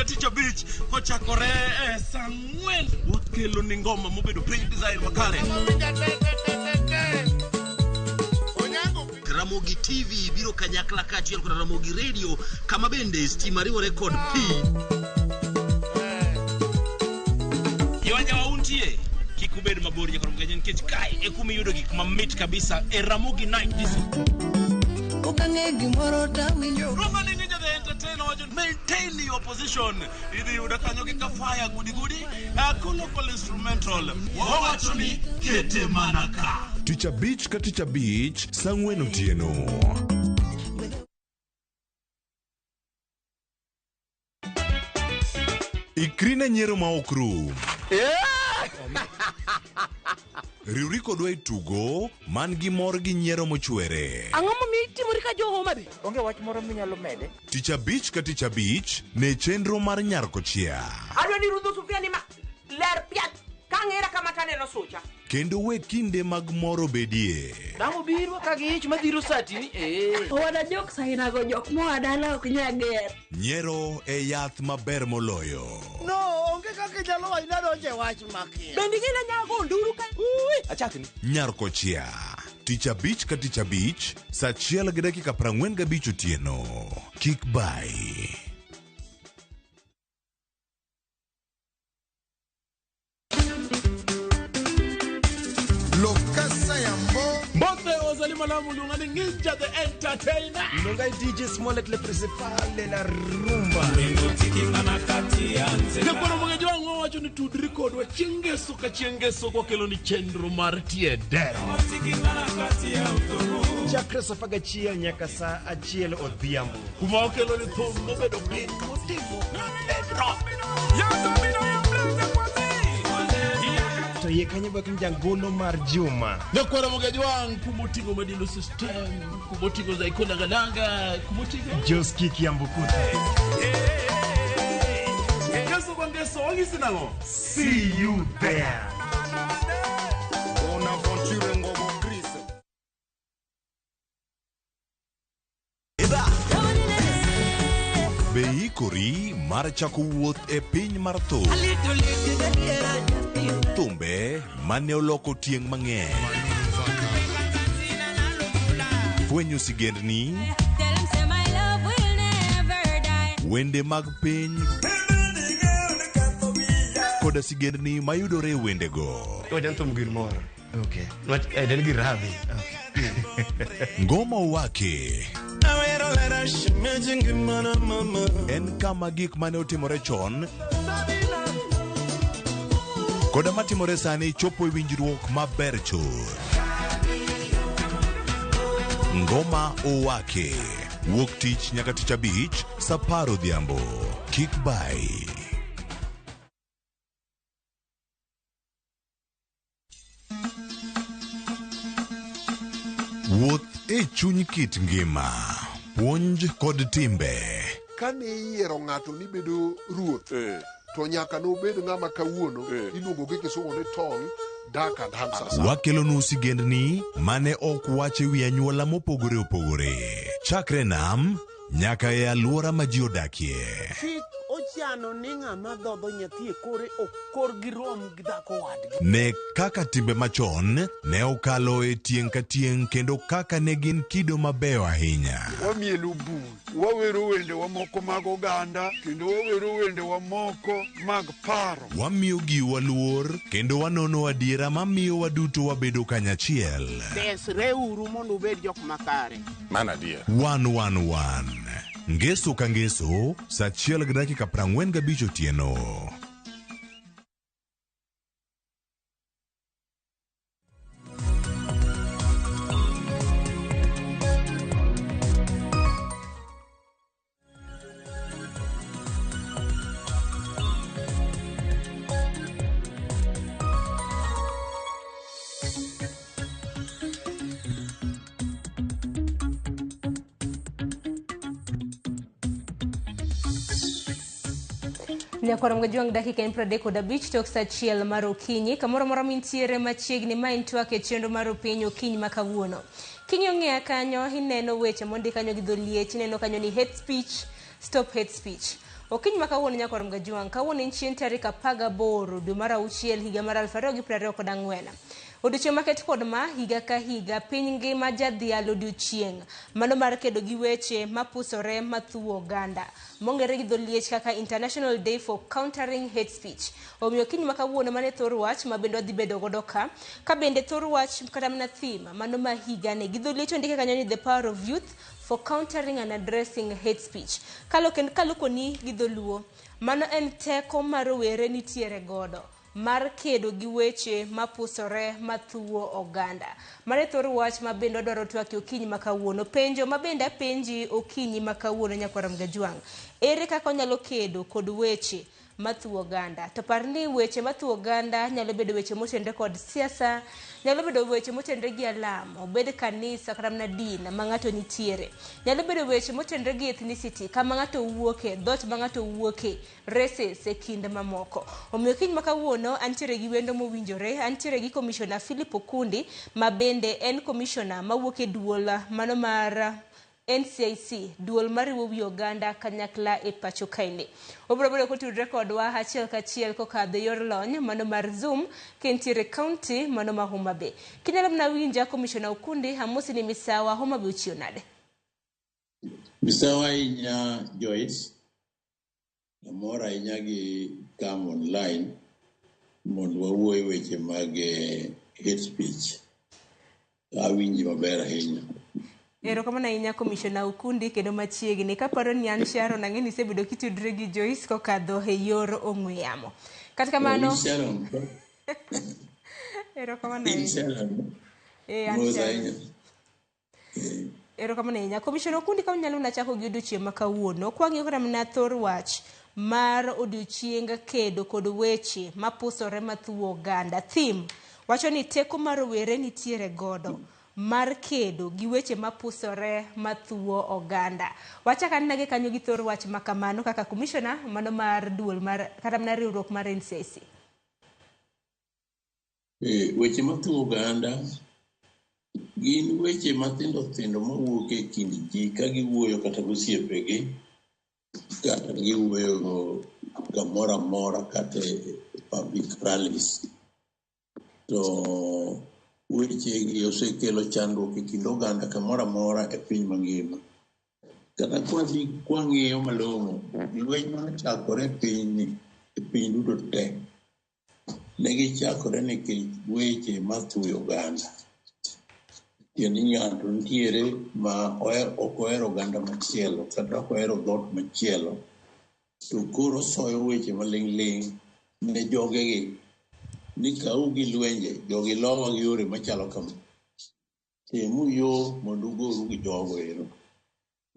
Speaker 17: Tich abich kochakore e saa 4 wakelo ni ngoma mobedo piny design makare.
Speaker 18: Ramogi TV biro kanyakla kaachiel kod Ramogi Radio kama bende stima riwore kod pi.
Speaker 17: Yoja untie kik ubed mabor nyaka Ramogi nikech kae e kuma iyudo gik mamit kabisa e Ramogi Night Disco.
Speaker 29: Okang'e gimoro tawinjo.
Speaker 17: Roma ni Ninja the Entertainer wacho maintain your position. Idhi yudo kanyo gi kafaya gudi gudi local instrumental. Wawacho ni kete mana ka.
Speaker 15: Tich abich ka tich abich saa 4 otieno. Ikri ne nyiero ma ok rum. Riwri kodwa e tugo man gi mor gi nyiero mochwere.
Speaker 19: Ang'o momiyo itimori ka jo Homa Bay?
Speaker 20: Onge wach moro minyalo mede.
Speaker 15: Tich abich ka tich abich ne chenro mar Nyar Kochia.
Speaker 19: Adwa ni rudho sufria ni ma ler piat kang'era kama taneno sucha.
Speaker 15: Kendo we kinde mag mor obedie.
Speaker 20: Dang' obiro ka gi ich madhiro satini.
Speaker 22: Owada jok sainago jok moa dala ok nyal ger.
Speaker 15: Nyiero e yath maber moloyo.
Speaker 23: No, onge kaka inyalo wacho nadonjo e wach makia.
Speaker 19: Bende ing'e ni anyalo go nduru ka.
Speaker 20: Achakni.
Speaker 15: Nyar Kochia. Tich abich ka tich abich saa 1:45 otieno. Kik bayi.
Speaker 17: Mbote ozali malamu luonga ni Ninja the Entertainer.
Speaker 10: Luonga DJ Smollett le principal de la rumba.
Speaker 17: Nyakwaro mage jwang'o wacho ni tudri kodwa chieng' ngeso ka chieng' ngeso kokelo ni chenro mar tie dero.
Speaker 10: Chakre saa 11 nyaka saa 1 odhiambo.
Speaker 17: Kuma okelo ni thum mobedo piny motimo pedro.
Speaker 10: To yie kanyo bak jangolo mar Juma.
Speaker 17: Nyakwaro mage jwang' kumoting'o Madilu System, kumoting'o Zaiko Langalanga, kumoting'o
Speaker 10: Joski Kiambukuta.
Speaker 17: Ngeso kwa ngeso wang'isi nang'o?
Speaker 10: See you there.
Speaker 28: Bonaventure Ngobo Chris.
Speaker 15: Be ikori mar mar chako wuoth e piny mar thum. Thumbe mane oloko tieng' mang'eny. Fwenyo sigendni, wende mag piny koda sigendni mayudore e wendego.
Speaker 2: Wajan thum gir mor. Okay. Nwach en gir rabi.
Speaker 15: Ngoma Wake en kama gik mane otimore chon koda matimore sani chopo e winjruok maber chuth. Ngoma Owake wuok tich nyaka tich abich saa 10 odhiambo. Kik bai. Wuoth e chuny kit ngima, puonj kod timbe.
Speaker 3: Kane iyiero ng'ato ni bedo ruoth, to nyaka nobed ng'ama kawuono iluongo gi kisungu ni tall, dark and handsome.
Speaker 15: Wakelonu sigendni mane ok wach e wi anyuola mopogore opogore. Chakre nam nyaka e alwora ma ji odakie.
Speaker 19: Chik ochano ni ng'ama dhodho nyathi e kore ok korgi rom gi dhako wadgi.
Speaker 15: Ne kaka timbe machon ne okalo e tieng' ka tieng' kendo kaka ne gin kido mabeyo ahinya.
Speaker 4: Wamielo bul, wawero wendewa moko mag oganda, kendo wawero wendewa moko mag paro.
Speaker 15: Wamiyo giwa luor kendo wanono adiera mamiyo waduto wabedo kanyachiel.
Speaker 19: Desreuru mondo ubed jok makare.
Speaker 15: Mano adier. 111 Ngeso ka ngeso, saa 1:45 otieno.
Speaker 6: Nyakwar Mgajwang' dakika en 35 tok saa 1 mar okinyi. Kamoro amora mintiere machiegni ma en twak e chenro mar opiny okinyi ma kawuono. King'iyo ng'eya kanyo ineno weche mondik kanyo gi dholiech, ineno kanyo ni hate speech, stop hate speech. Okinyi ma kawuono nyakwar Mgajwang', kawuono en chieng' tarik 18 dwe mar 6 higa mar 2024. Odiochieng' maket kod ma higa ka higa piny ngima jadhial odiochieng' mano mar kedo gi weche mapusore mathuwo oganda mong'ere gi dholiech kaka International Day for Countering Hate Speech. Omiyo kiny ma kawuono mane thor wach ma bende wadhi bedo godo ka, ka bende thor wach kata mana theme mano ma higani gi dholiech ondike kanyo ni the power of youth for countering and addressing hate speech. Kalo kendo kalokoni gi dholuo, mano en teko ma rowere nitiere godo mar kedo gi weche mapusore mathuwo oganda. Mano e thor wach ma bende wadwaro twak e okinyi ma kawuono. Penjo ma bende apenji okinyi ma kawuono nyakwar Mgajwang'. Ere kaka onyalo kedo kod weche mathuwo oganda? To par ni weche mathuwo oganda nyalo bedo weche motenre kod siasa, nyalo bedo weche motenre gi alam, obed kanisa kata mana din ma ng'ato nitiere. Nyalo bedo weche motenre gi ethnicity, kama ng'ato wuoke, dhoot ma ng'ato wuoke, races e kind mamoko. Omiyo kiny ma kawuono antiere gi wendo mowinjore, antiere gi Commissioner Philip Okundi ma bende en commissioner mawuok e duol mano mar NCIC, duol mariwo wi oganda kanyakla e pacho kaeni. Obiro bedo kotudre kodwa achiel kachiel kokadho e yor lony mano mar Zoom kentiere county mano ma Homa Bay. Kinyalo mana winja Commissioner Okundi, amosi ni misawa Homa Bay ochiew nade?
Speaker 8: Misawa ahinya Joyce. Amor ahinya gi come online mondo wawuo e weche mag hate speech. Awinji maber ahinya.
Speaker 6: Erokamano ahinya Commissioner Okundi kendo machiegni. Kaparo ni an Sharon ang'e ni isebedo kitudri gi Joyce kokadho e yor ong'we yamo. Kata kamano,
Speaker 8: Sharon.
Speaker 6: erokamano ahinya.
Speaker 8: Sharon.
Speaker 6: An
Speaker 8: Mos
Speaker 6: Sharon.
Speaker 8: ahinya.
Speaker 6: Erokamano ahinya. Commissioner Okundi ka unyalo na chako gi odiochieng' ma kawuono, kwang'iyo kata mana thor wach mar odiochieng kedo kod weche mapusore mathuwo oganda. Theme wacho ni teko mar rowere nitiere godo mar kedo gi weche mapusore mathuwo oganda. Wachak anena gi kanyo gi thor wach ma kamano kaka commissioner mano mar duol mar kata mana riwruok mar NCIC.
Speaker 8: Weche mathuwo oganda gin weche mathindo thindo mawuok e kind ji ka giwuoyo kata gosiepegi Kata giwuoyo kamoro amora kata e public rallies. To wechegi osekelo chandruok e kind oganda kamoro amora e piny mangima. Kata kwadhi kwang'iyo malong'o, lweny manochakore e pinyni, e piny duto te, ne gichakore nikech weche mathuyo oganda. Tiende ni ng'ato nitiere ma ok ohero oganda machielo kata ok ohero dhoot machielo, to koro osoyo weche maling' ling' ne jogegi ni kau gi lwenje, jogi lowa gi yore machalo kama. Temu yo mondo ugoru gi jogo ero.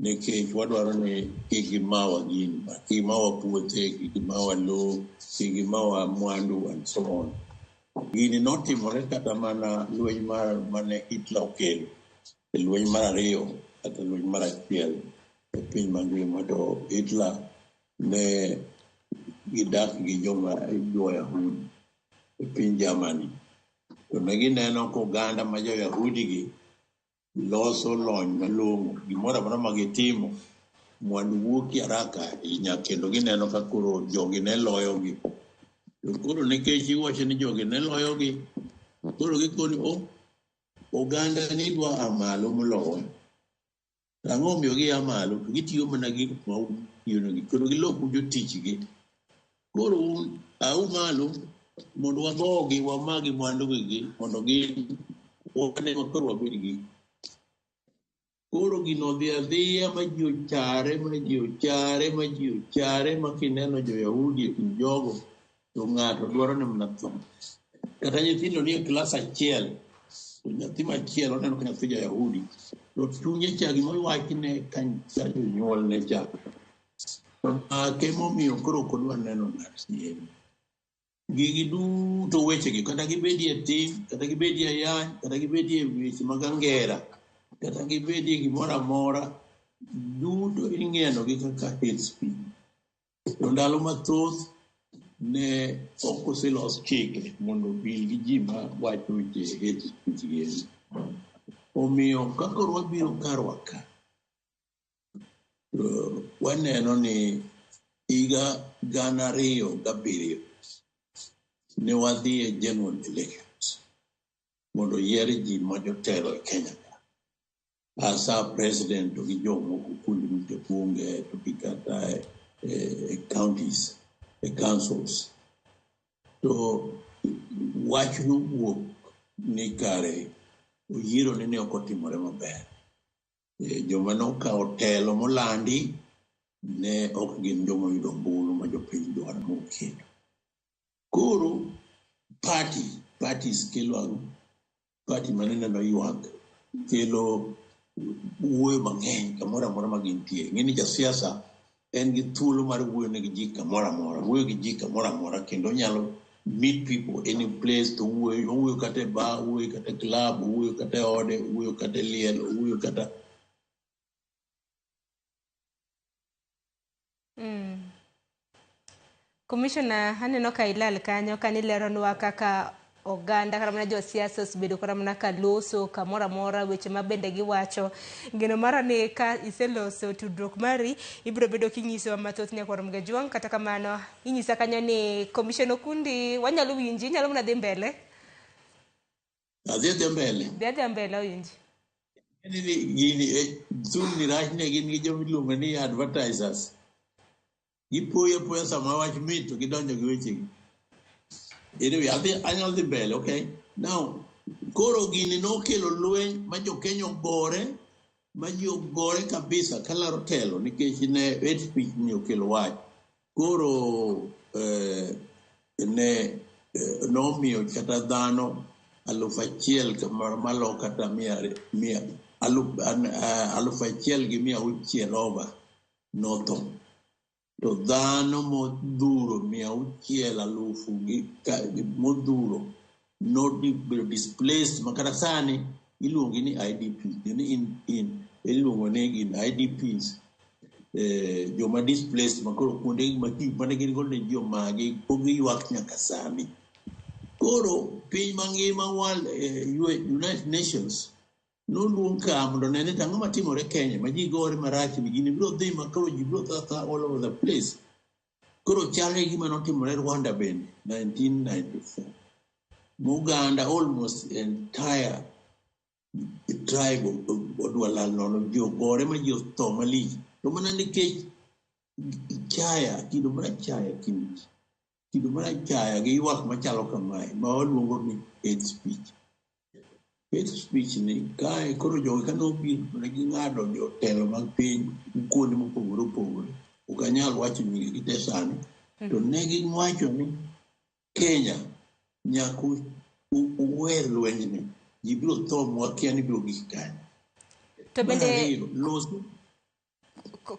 Speaker 8: Nikech wadwaro ni kik gimawa gini, kik gimawa puothe, kik gimawa lowo, kik gimawa mwandu and so on. Gini notimore kata mana lweny mar mane Hitler okelo e lweny mar ariyo kata lweny mar achiel e piny mangima to Hitler ne gidak gi joma jo-Yahudi e piny Germany. To ne gineno ka oganda ma jo-Yahudi gi loso lony malong'o, gimoro amora ma gitimo, mwandu wuok haraka ahinya kendo gineno ka koro jogi ne loyogi. To koro nikech iwacho ni jogi ne loyogi, koro gikoni o oganda ni dwa a malo molowa. To ang'o omiyo gia malo? To gitiyo mana gi gik ma utiyonegi, kendo giloku jotichgi. Koro un au malo mondo wagogi, wamagi mwandugi mondo gin wan ema koro wabed gi. Koro gino odhi adhiya ma ji ochare, ma ji ochare, ma ji ochare, ma kineno jo-Yahudi e kind jogo, to ng'ato dwaro ni mana tho. Kata nyithindo nie klas achiel, to nyathi machielo oneno ka nyathi ja-Yahudi, to chunye cha gima iwachne ka jonyuolne cha. To make momiyo koro ok odwa neno ng'at ni. Gigi duto wechegi, kata gibedie tim, kata gibedie yany, kata gibedie weche mag angera, kata gibedie gimoro amora, duto ing'enogi kaka hate speech. To ndalo mathoth ne ok oselos chike mondo obil gi ji ma wacho weche hate speech gi eri. Omiyo ka koro wabiro karwa ka, to waneno ni higa 2007 ne wadhi e general elections mondo oyier ji ma jotelo e Kenya ka. Hasa president to gi jomoko kuonde duto bunge to gi kata e counties, e councils. To wach nowuok ni kare yiero ni ne ok otimore maber. Joma nokawo telo molandi ne ok gin joma oyudo ombulu ma jopiny dwaro moketo. Koro parties kelo ang'o? Party manene ywak kelo wuoyo mang'eny kamoro amora ma gintie. Ing'e ni jasiasa en gi thuolo mar wuoyo ne gi ji kamoro amora, wuoyo gi ji kamoro amora kendo onyalo meet people any place to wuoyo, owuoyo kata e bar, owuoyo kata e club, owuoyo kata e ode, owuoyo kata e liel, owuoyo kata
Speaker 6: Commissioner, aneno ka ilal kanyo kanileronwa kaka oganda kata mana josiasa osebedo kata mana ka loso kamoro amora weche ma bende giwacho. Geno mara ni ka iseloso tudruok mari, ibiro bedo kinyisowa mathoth nyakwar Mgajwang'. Kata kamano, inyisa kanyo ni Commissioner Okundi wanyalo winji, inyalo mana dhi mbele.
Speaker 8: Adhi adhiya mbele.
Speaker 6: Dhi adhiya mbele awinji.
Speaker 8: Gini, thumni rachne gin gi joma iluongo ni advertisers. Gipoyo apoya sama wach mit to gidonjo gi wechegi. Anyway, adhi anyalo dhi mbele, okay? Now, koro gini nokelo lweny ma jo-Kenya ogore, ma ji ogore kabisa kalaro telo nikech ne hate speech ni okelo wach. Koro ne nomiyo kata dhano 1000 malo kata mia, 1600 over notho. To dhano modhuro 600,000 gi modhuro nobedo displaced ma kata sani iluongi ni IDPs, ni in iluongo ni gin IDPs, joma displaced ma koro kuonde ma gik mane gin go ne ji omagi pok giywak nyaka sani. Koro piny mangima World, United Nations Noluong ka mondo one ni to ang'o matimore Kenya ma ji gore marach ni gini biro dhi ma koro ji biro tho athoa all over the place. Koro chalre gi gima notimore Rwanda bende 1994. Muganda almost entire tribe odwa lal nono ji ogore ma ji otho malich. To mana nikech chaya, kido mar achaya kind ji. Kido mar achaya gi ywak machalo kamae ma waluongo ni hate speech. Hate speech ni kae koro jogi kane obiro to ne ging'ado jotelo mag piny kuonde mopogore opogore. Ok anyal wacho nyingegi te sani. To ne giwacho ni Kenya nyaka uwe lwenyni. Ji biro tho mwakia ni biro gik kanye.
Speaker 6: To
Speaker 8: Mar
Speaker 6: bende
Speaker 8: ariyo, loso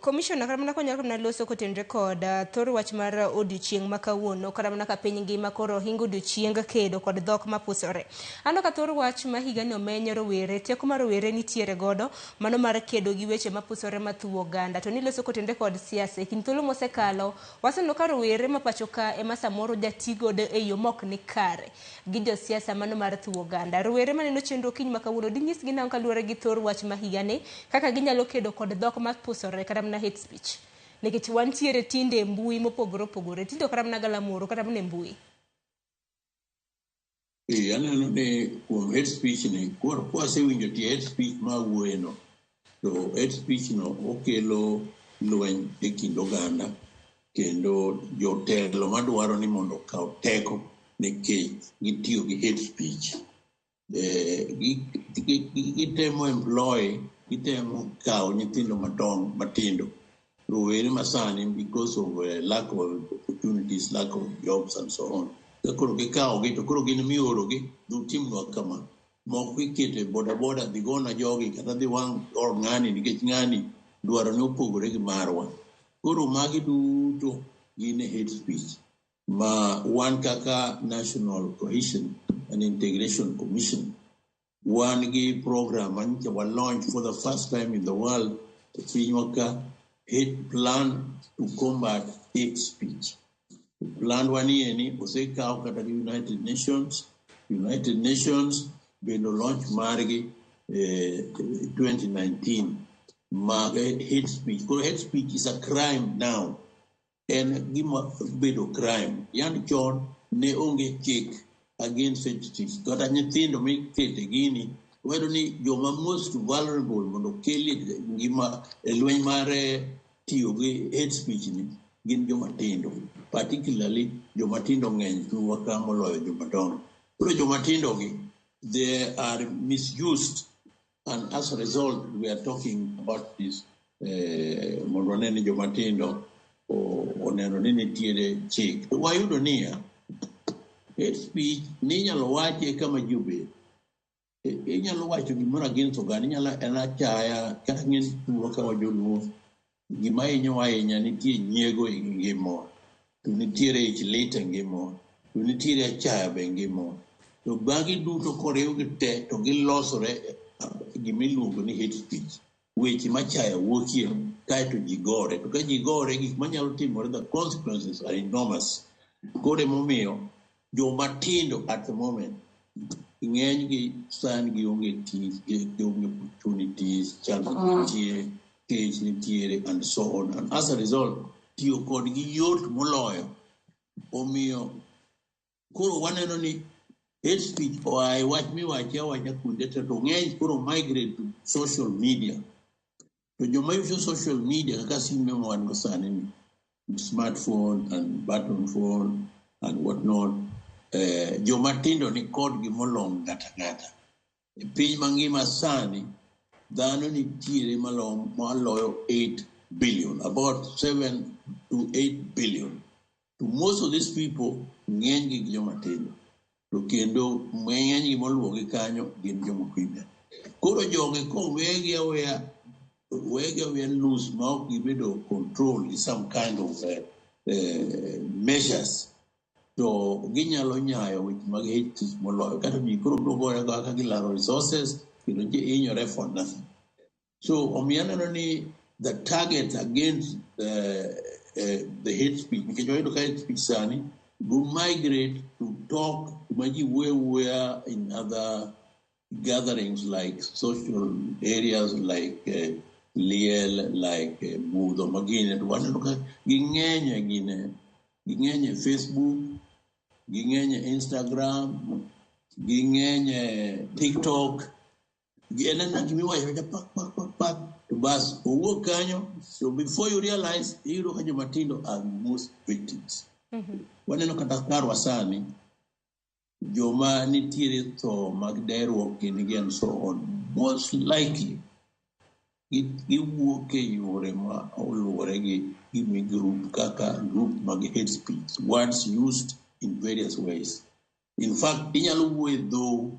Speaker 6: Commissioner, kata mana konyalo mana loso kotenore kod thor wach mar odiochieng' ma kawuono, kata mana ka piny ngima koro hingo odiochieng kedo kod dhok mapusore. Aneno ka thor wach ma higani omenyo rowere, teko ma rowere nitiere godo, mano mar kedo gi weche mapusore mathuwo oganda. To niloso kotenore kod siasa, e kind thuolo mosekalo, waseneno ka rowere ma pacho ka ema samoro jati godo e yo mok ni kare gi josiasa mano mar thuwo oganda. Rowere maneno chenro okinyi ma kawuono, dinyisgi nang'o kaluwore gi thor wach ma higani, kaka ginyalo kedo kod dhok mapusore kata mana hate speech. Nikech wantiere tinde e mbui mopogore opogore, tinde ok kata mana galamoro, kata mana e mbui.
Speaker 8: Aneno ni kuom hate speech ni, kwasewinjo tie hate speech ma wuoye no, to hate speech no okelo lweny e kind oganda, kendo jotelo madwaro ni mondo okaw teko nikech gitiyo gi hate speech. Gitemo employ, gitemo kawo nyithindo madongo matindo, rowere masani because of lack of opportunities, lack of jobs and so on. Ka koro gikawogi to koro gin miorogi, dhi utimnwa kama. Moko iketo e boda boda, dhi gona jogi kata dhi wang' or ng'ani nikech ng'ani dwaro ne opogore gi marwa. Koro magi duto gin hate speech ma wan kaka National Cohesion and Integration Commission wan gi program manyicha wa launch for the first time in the world e pinywa ka, hate plan to combat hate speech. Plan wanieni osekaw kata gi United Nations. United Nations bende launch margi 2019 mag hate speech. Koro hate speech is a crime now. En gima bedo crime. Yan chon ne onge chik against hate speech. Kata nyithindo mikete gini, wayudo ni joma most vulnerable mondo okel ngima e lweny mar tiyo gi hate speech ni gin joma tindo. Particularly joma tindo ng'eny thurwa ka moloyo joma dongo. Koro joma tindo gi, they are misused, and as a result we are talking about this mondo wane ni joma tindo oneno ni nitiere chik. To wayudo niya, hate speech ni inyalo wache kama ji obet. Inyalo wacho gimoro against oganda, inyalo en achaya, kata ng'eny thurwa ka wajoluo, gima hinyowa ahinya nitie nyiego e ngimawa, to nitiere ich lit e ngimawa, to nitiere achaya be e ngimawa. To magi duto koriwgi te to gilosore gima iluongo ni hate speech. Weche machaya wuokie kaeto ji gore. To ka ji gore, gik manyalo timore, the consequences are enormous. Koro emomiyo joma tindo at the moment ng'eny gi sani gionge tich, gionge opportunities, chandruok nitie, kech nitiere and so on. And as a result, tiyo kodgi yot moloyo. Omiyo koro waneno ni hate speech oa e wach miwache awacha kuonde te to ng'eny koro migrate to social media. To joma uso social media kaka simbe ma wan go sani ni, smartphone and button phone and what not, joma tindo ni kodgi molong' ng'ata ng'ata. E piny mangima sani, dhano nitiere maloyo 8 billion, about 7 to 8 billion. To most of these people, ng'eny gi joma tindo. To kendo ng'eny gi moluwogi kanyo gin joma female. Koro jogi kowegi aweya, wegi aweya loose ma ok gibedo control gi some kind of measures, to ginyalo nyayo weche mag hate speech moloyo. Kata ji koro biro gore kaka gilaro resources, kendo ji hinyore for nothing. So omiyo aneno ni the target against the hate speech, nikech wayudo ka hate speech sani go migrate to talk kuma ji wuoyo wuoya in other gatherings like social areas like liel, like budho magine, to waneno ka ging'eny e gine, ging'eny e Facebook, ging'eny e Instagram, ging'eny e TikTok. En ena gimiwacho awacha pak pak pak pak to bas owuok kanyo. So before you realize, iyudo ka joma tindo are most victims. Waneno kata karwa sani, joma nitiere tho mag deruok gini gi and so on, most likely giwuok e yore ma oluwore gi gimi group kaka group mag hate speech, words used in various ways. In fact, inyalo wuoyo e dhou,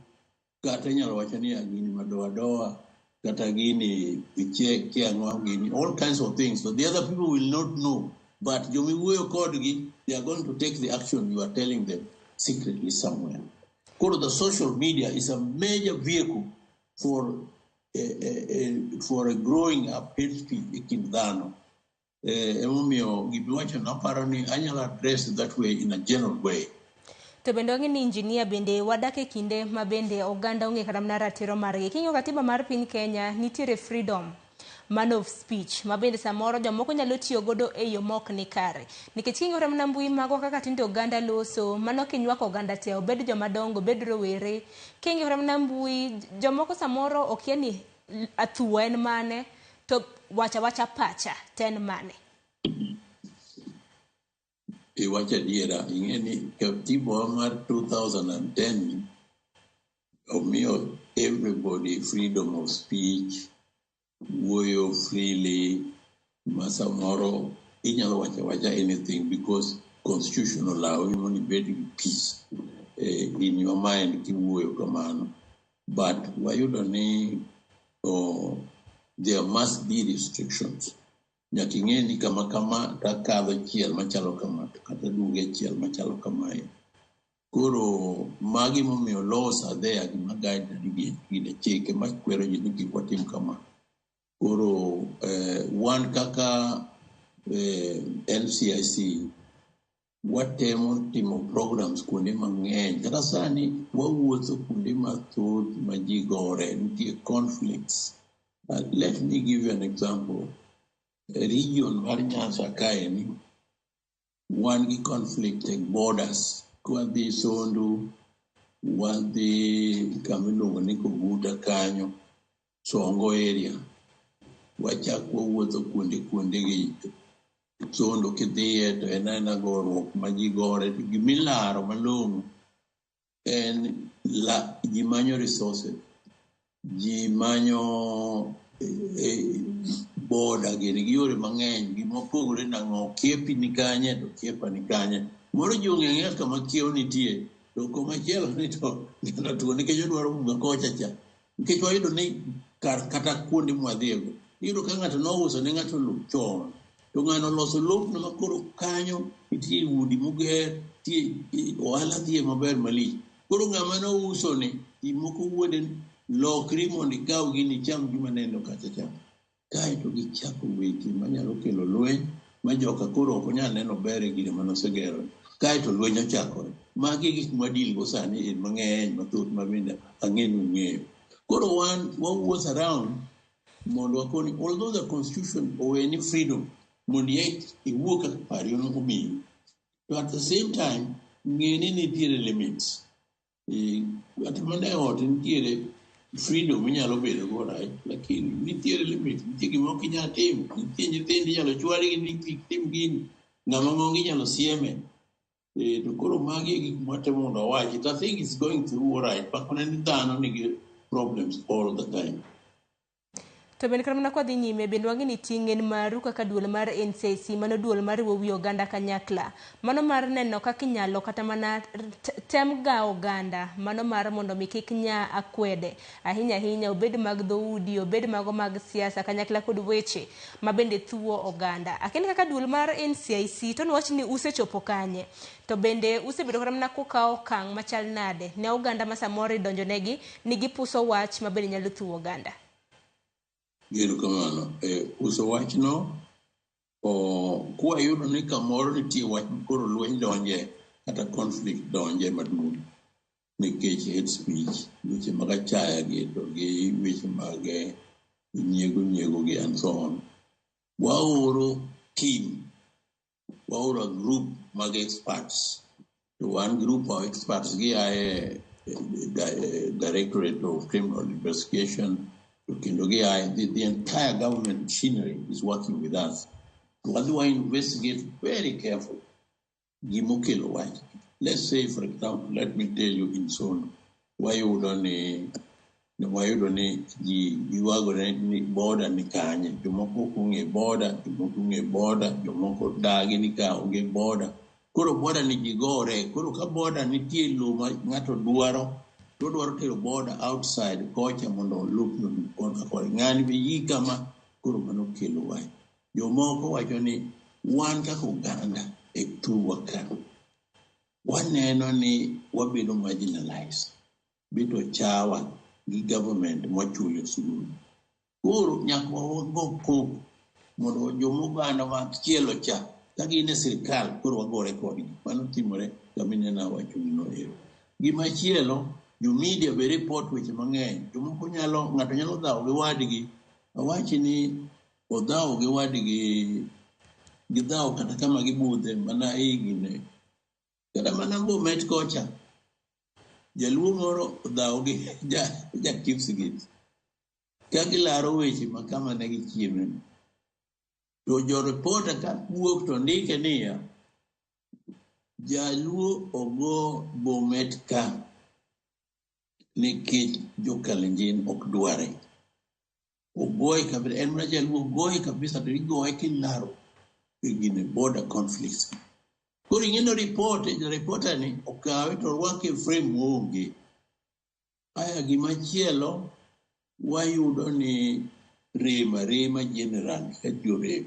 Speaker 8: kata inyalo wacho ni gini madoadoa, kata gini ichek kiang'o gini, all kinds of things. So the other people will not know, but jomiwuoyo kodgi, they are going to take the action you are telling them secretly somewhere. Koro the social media is a major vehicle for a growing up hate speech e kind dhano. Emomiyo gimiwacho naparo ni anyalo address that way in a general way.
Speaker 6: To bende wang'e ni injinia bende wadak e kinde ma bende oganda ong'e kata mana ratiro margi. King'iyo katiba mar piny Kenya, nitiere freedom man of speech ma bende samoro jomoko nyalo tiyo godo e yo mok ni kare. Nikech king'iyo kata mana mbui magwa kaka tinde oganda loso, mano kinywako oganda te, obed joma dongo, obed rowere. King'iyo kata mana mbui, jomoko samoro okia ni athuwa en mane, to wacha wacha pacha to en mane.
Speaker 8: Iwacho adiera, ing'e ni katiba mar 2010 omiyo everybody freedom of speech, wuoyo freely, ma samoro inyalo wacho awacha anything because constitution olawi mondo ibed gi peace in your mind kiwuoyo kamano. But wayudo ni there must be restrictions. Nyaka ing'e ni kama kama takadho chiel machalo kama, to kata duogo e chiel machalo kamae. Koro magi momiyo laws are there gima guide gine chike makwero ji ni kik watim kama. Koro wan kaka NCIC watemo timo programs kuonde mang'eny. Kata sani wawuotho kuonde mathoth ma ji gore, nitie conflicts. Let me give you an example. Region mar Nyanza kaeni, wan gi conflict e borders. Kwadhi Sondu, wadhi kama iluongo ni Koguta kanyo, Songo area. Wachak wawuotho kuonde kuonde gi Sondu kidhiye to en aena goruok ma ji gore. To gimilaro malong'o en la, ji manyo resources, ji manyo border gini gi yore mang'eny, gimopogore nang'o, kiepi ni kanye to kiepa ni kanye. Moro ji ong'e ang'eya kama kiewo nitie, to komachielo ni to ng'ato tuo nikech odwaro bunga kocha cha. Nikech wayudo ni kar kata kuonde mwadhiego, iyudo ka ng'ato nouso ne ng'ato lo chon, to ng'ano oloso lopno ma koro kanyo nitie udi moger, nitie ohala dhiye maber malich. Koro ng'ama nouso ni, ji moko wuonde ni lokri mondo ikaw gini icham gima neno kacha cha. Kaeto gichako weche manyalo kelo lweny, ma joka koro ok onyal neno ber e gine manosegero. Kaeto lweny ochakore. Magi e gik mwadil go sani en mang'eny mathoth ma bende ang'e ni ung'eyo. Koro wan wawuotho around mondo wakoni, although the constitution oweni freedom mondo iwuo kaka pari omiyi, to at the same time ng'e ni nitiere limits. Kata mana e ot nitiere freedom inyalo bedo go, right? Lakini nitiere limit, nitie gima ok inyal timo, nitie nyithindo inyalo chwalgi ni kik tim gini, ng'ama ng'ongo inyalo sieme. To koro magi e gik mwatemo mondo awachi. To I think it's going through all right. Pak mana ni dhano nigi problems all the time.
Speaker 6: To bende kata mana kwadhi nyime, bende wang'e ni ting' en maru kaka duol mar NCIC, mano duol mariwo wi oganda kanyakla. Mano mar neno kaka inyalo kata mana tem ga oganda, mano mar mondo mi kik nya akwede. Ahinya ahinya obed mag dhoudi, obed mago mag siasa, kanyakla kod weche ma bende thuo oganda. Akeni kaka duol mar NCIC, to nwach ni usechopo kanye? To bende usebedo kata mana kukawo okang' machal nade ne oganda ma samoro idonjo negi ni gipuso wach ma bende nyalo thuo oganda?
Speaker 8: Erokamano. Uso wachno, kwayudo ni kamoro nitie wach koro lweny donje kata conflict donje maduong'. Nikech hate speech, weche mag achaya gi to gi weche mag nyiego nyiego gi and so on. Waoro team, waoro a group mag experts. To one group of experts gi ae Directorate of Criminal Investigation, to kendo gi ae the entire government machinery is working with us. To wadhi wa investigate very careful gimokelo wach. Let's say, for example, let me tell you in Sondu, wayudo ni ji ywagore ni border ni kanye, jomoko ok ong'e border, jomoko ong'e border, jomoko dagi ni ka onge border. Koro border ni ji gore, koro ka border nitie lowo ma ng'ato dwaro, to odwaro tero border outside kocha mondo olupno koni koni. Ng'ani be yie kama, koro mano kelo wach. Jomoko wacho ni wan kaka oganda e thurwa ka, waneno ni wabedo marginalized, bedo chawa gi government mwachulo osuru. Koro nyaka wago koko mondo jomoganda machielo cha ka gin e sirikal koro wagore kodgi. Mano timore kama ineno awachoni ero. Gimachielo, jo media be report weche mang'eny. Jomoko nyalo, ng'ato nyalo dhawo gi wadgi. Awachi ni odhawo gi wadgi, gidhawo kata kama gibudhe mana ei gine. Kata mana Bomet kocha, jaluo moro odhawo gi ja Kipsigis. Ka gilaro weche ma kama ne gichieme. To jo reporter ka wuok to ndike niya, jaluo ogo Bomet ka nikech jo Kalenjin ok dware. Ogoye kabisa, en mana jaluo ogoye kabisa to igoye kilaro e gine border conflicts. Koro ing'eno report, reporter ni okawe to orwake e frame moonge. Aya gimachielo wayudo ni rem arema general ka ji orem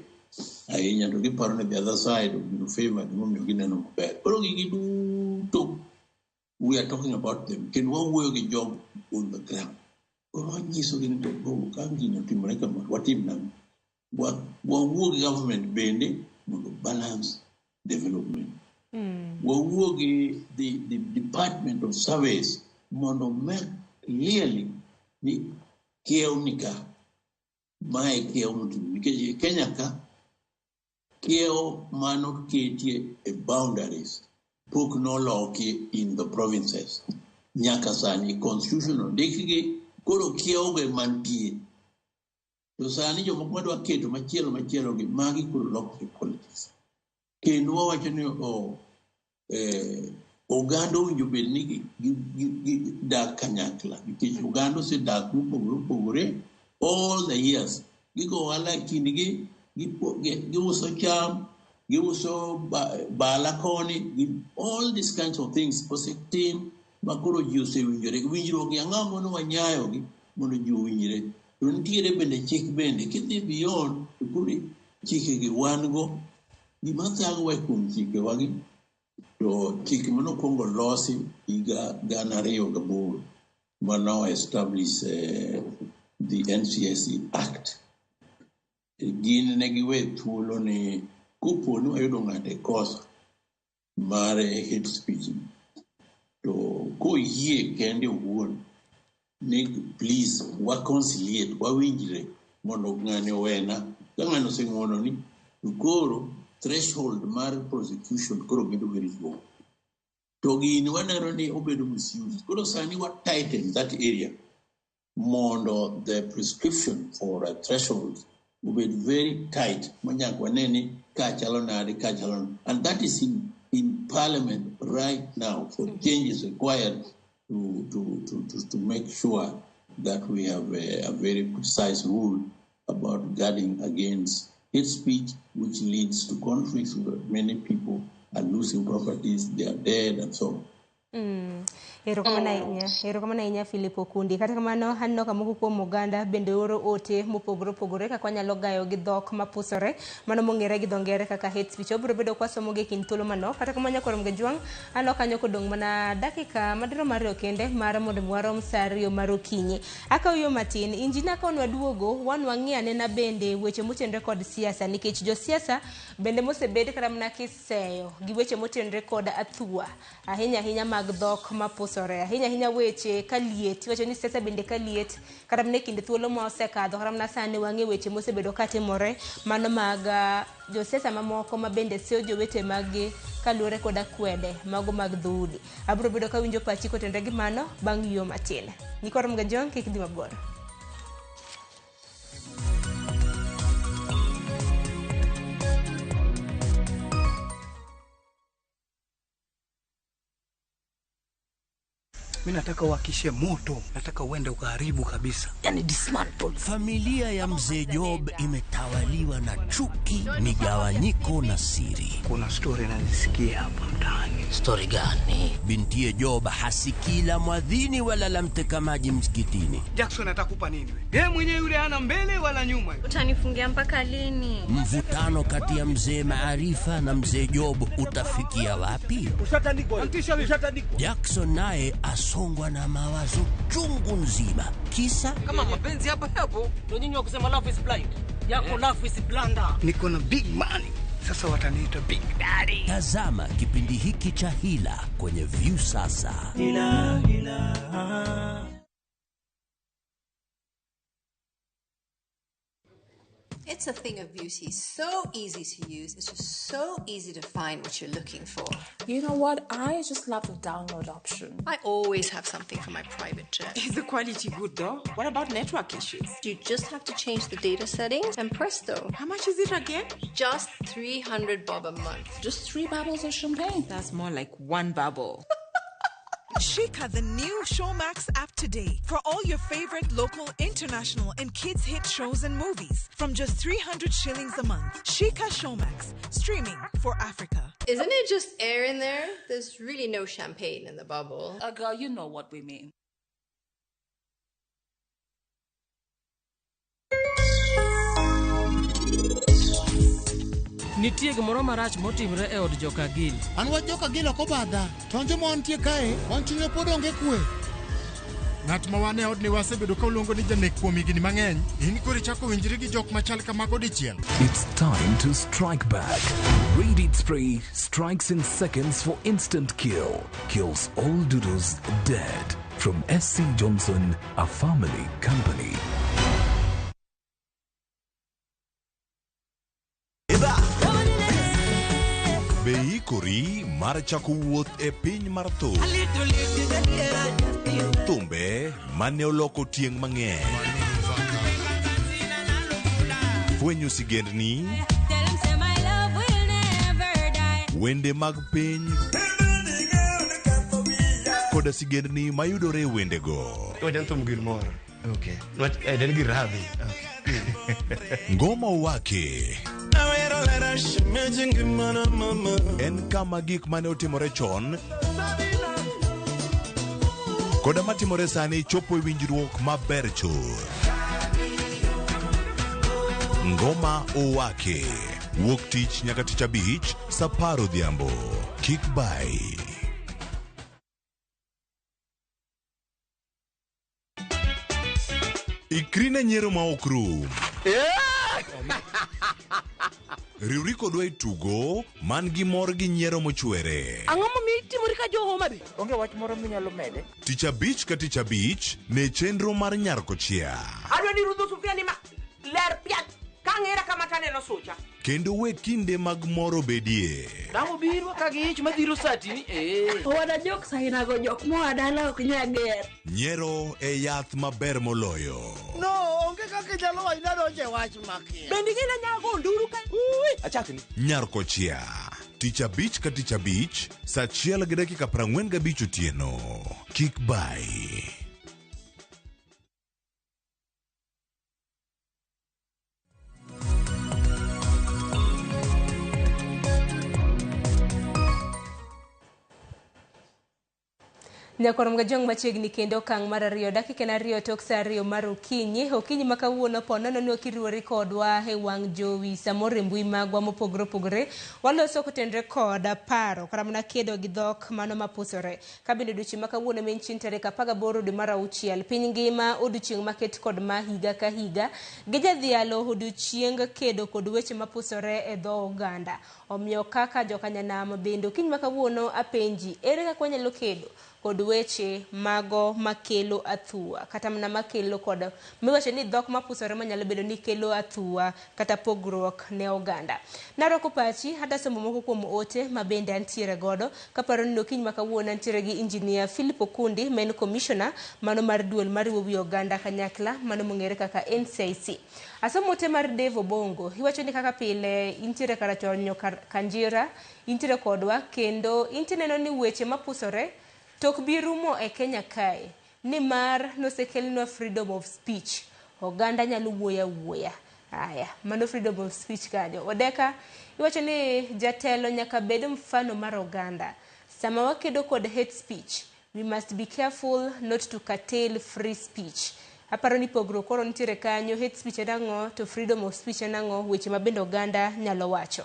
Speaker 8: ahinya to giparo ni the other side obiro favor gimomiyo gineno maber. Koro gigi duto we are talking about them kendo wawuoyo gi jogo on the ground. Koro wanyisogi ni to go ka gini otimore kama watim nang'o? Wawuo gi government bende mondo balance development. Wawuo gi the Department of Surveys mondo make clearly ni kiew ni ka mae kiew motimo nikech e Kenya ka kiew manoketie e boundaries pok noloki in the provinces nyaka sani constitution ondikgi koro kiew go mantie to sani jomoko madwa keto machielo machielo gi magi koro lokre politics kendo wawacho ni oh, oganda owinjo bed ni gi dak kanyakla nikech oganda osedak mopogore opogore all the years gigo ohala e kindgi giuso cham giuso bala koni all these kinds of things osetim ma koro ji osewinjore winjruok gi ang'o mono wanyayogi mondo ji owinjre to nitiere bende chik bende kidhi beyond to koro chikegi wan go gima thagowa e kuom chikewagi to chike manokwongo losi higa 2008 mano establish the NCIC Act gin ne giwe thuolo ni kopo ni wayudo ng'ato e kosa mar hate speech to koyie kende owuon ni please wa conciliate wawinjre mondo ng'ani owena ka ng'ani oseng'uononi to koro threshold mar prosecution koro bedo very low to gini waneno ni obedo misused koro sani wa tighten that area mondo the prescription for a threshold obed very tight manyaka wane ni ka chalo nade ka chalo nade and that is in parliament right now for changes required to make sure that we have a very precise rule about guarding against hate speech, which leads to conflicts where many people are losing properties, they are dead, and so on.
Speaker 6: Erokamano ahinya, erokamano ahinya Philip Okundi. Kata kamano aneno ka moko kuom oganda bende oro ote mopogore opogore kaka wanyalo gayo gi dhok mapusore mano mong'ere gi dho ngere kaka hate speech. Wabiro bedo kwasomo gi e kind thuolo manok. Kata kamano nyakwar Mgajwang', aneno kanyo kodong' mana dakika madirom 2 kende mar mondo mi warom sa 2 mar okinyi. Akawo yo matin, injinia ka nwaduogo wan wang'i anena bende weche motenore kod siasa nikech josiasa bende mosebed kata mana kiseyo gi weche motenore kod athua ahinya ahinya mag mag dhok mapusore. Ahinya ahinya weche kaliet, iwacho ni siasa bende kaliet, kata mana e kinde thuolo ma osekadho, kata mana sani wang'e weche mosebedo katimore, mano mag josiasa mamoko ma bende seyo jowete maggi kaluwore kod akwede mago mag dhoudi. Abiro bedo kawinjo pachi kotenore gi mano bang' yueyo matin. Nyikwa Ramogi Ajwang' kik idhi mabor.
Speaker 1: Mi nataka uhakishe moto, nataka uende ukaharibu kabisa, yani dismantle.
Speaker 18: Familia ya mzee Job imetawaliwa na chuki, migawanyiko na siri.
Speaker 1: Kuna story nazisikia hapa mtaani.
Speaker 18: Stori gani? Bintiye Job hasikii la mwadhini wala la mteka maji msikitini.
Speaker 1: Jackson atakupa nini we? Yeye mwenyewe yule hana mbele wala nyuma.
Speaker 12: Utanifungia mpaka lini?
Speaker 18: Mvutano kati ya mzee Maarifa na mzee Job utafikia wapi?
Speaker 1: Ushatandikwa. Ushatandikwa.
Speaker 18: Jackson naye asongwa na mawazo chungu nzima. Kisa
Speaker 20: Kama mapenzi hapa hapo, ndio nyinyi wa kusema love is blind. Yako love is blunder.
Speaker 1: Niko na big money. Sasa wataniita big daddy.
Speaker 18: Tazama kipindi hiki cha Hila kwenye Viusasa.
Speaker 1: Hila, hila.
Speaker 14: It's a thing of beauty, so easy to use. It's just so easy to find what you're looking for.
Speaker 16: You know what? I just love the download option.
Speaker 14: I always have something for my private jet.
Speaker 21: Is the quality good though? What about network issues?
Speaker 14: You just have to change the data settings and presto.
Speaker 21: How much is it again?
Speaker 14: Just 300 bob a month.
Speaker 16: Just 3 bubbles of champagne.
Speaker 21: That's more like 1 bubble.
Speaker 24: Shika the new Showmax app today for all your favorite local, international, and kids hit shows and movies from just 300 shillings a month. Shika Showmax, streaming for Africa.
Speaker 14: Isn't it just air in there? There's really no champagne in the bubble.
Speaker 16: Girl, you know what we mean.
Speaker 25: Nitie gimoro marach motimre e od Jokagil.
Speaker 9: An wach Jokagil ok obadha, to an joma wantie kae, wan chunywa pod onge kwe. Ng'at ma wan e odni wasebedo ka oluongo ni janek kuom higni mang'eny, in koro ichako winjri gi jok machal kamago dichiel.
Speaker 26: It's time to strike back. Raid Spray strikes in seconds for instant kill. Kills all doodles dead. From SC Johnson, a family company.
Speaker 15: Be ikori mar chako wuoth e piny mar thum. Thumbe mane oloko tieng' mang'eny. Fwenyo sigendni, wende mag piny, koda sigendni mayudore e wendego.
Speaker 2: Iwacho ni thum gimoro. Okay. En gi rabi.
Speaker 15: Ngoma Wake en kama gik mane otimore chon koda matimore sani chopo e winjruok maber chuth. Ngoma Owake wuok tich nyaka tich abich saa 10 odhiambo. Kik bai. Ikri ne nyiero ma ok rum. Riwri kodwa e tugo man gi mor gi nyiero mochwere.
Speaker 20: Ang'o momiyo itimori ka jo Homa Bay? Onge wach moro minyalo mede.
Speaker 15: Tich abich ka tich abich ne chenro mar Nyar Kochia.
Speaker 20: Adwa ni rudho sufria ni ma ler piat kang'era kama taneno sucha.
Speaker 15: Kendo we kinde mag mor obedie.
Speaker 20: Dang' obiro ka gi ich madhiro satini.
Speaker 22: Owada jok sainago jok moa dala ok nyal ger.
Speaker 15: Nyiero e yath maber moloyo.
Speaker 23: No, onge kaka inyalo wacho ni adonjo e wach makia.
Speaker 20: Bende ing'e nyago nduru ka. Achakni.
Speaker 15: Nyar Kochia. Tich abich ka tich abich, saa 1:45 otieno. Kik bai.
Speaker 6: Nyakorom Gajong machiegni kendo okang' mar ariyo dakika en ariyo tok saa ariyo mar okinyi. Okinyi ma kawuono po nono ni ok iriwori kodwa e wang' jowi samoro e mbui magwa mopogore opogore. Waloso kotenre kod paro kata mana kedo gi dhok mano mapusore. Ka bende odiochieng' ma kawuono ma en chieng' tarik 18 dwe mar auchiel piny ngima odiochieng' maket kod ma higa ka higa gi jadhialo odiochieng kedo kod weche mapusore e dho oganda. Omiyo kaka jokanyanam bende okinyi ma kawuono apenji ere kaka wanyalo kedo kod weche mago makelo athua kata mana makelo kod miwacho ni dhok mapusore manyalo bedo ni kelo athua kata pogruok ne oganda. Narwako pachi hata somo moko kuom ote ma bende antiere godo kaparo ni okinyi ma kawuono antiere gi Engineer Philip Okundi ma en commissioner mano mar duol mariwo wi oganda kanyakla mano mong'ere kaka NCIC. Asomo ote mar Dave Obongo iwacho ni kaka pile intiere karachuonyo Kanjira intiere kodwa kendo intie neno ni weche mapusore tok bi rumo e Kenya kae nimar nosekelnwa freedom of speech. Oganda nyalo wuoyo awuoya. Aya, mano freedom of speech kanyo. Odeka iwacho ni jatelo nyaka bed mfano mar oganda. Sama wakedo kod hate speech, we must be careful not to curtail free speech. Aparo ni pogruok koro nitiere kanyo, hate speech en ang'o to freedom of speech en ang'o, weche ma bende oganda nyalo wacho.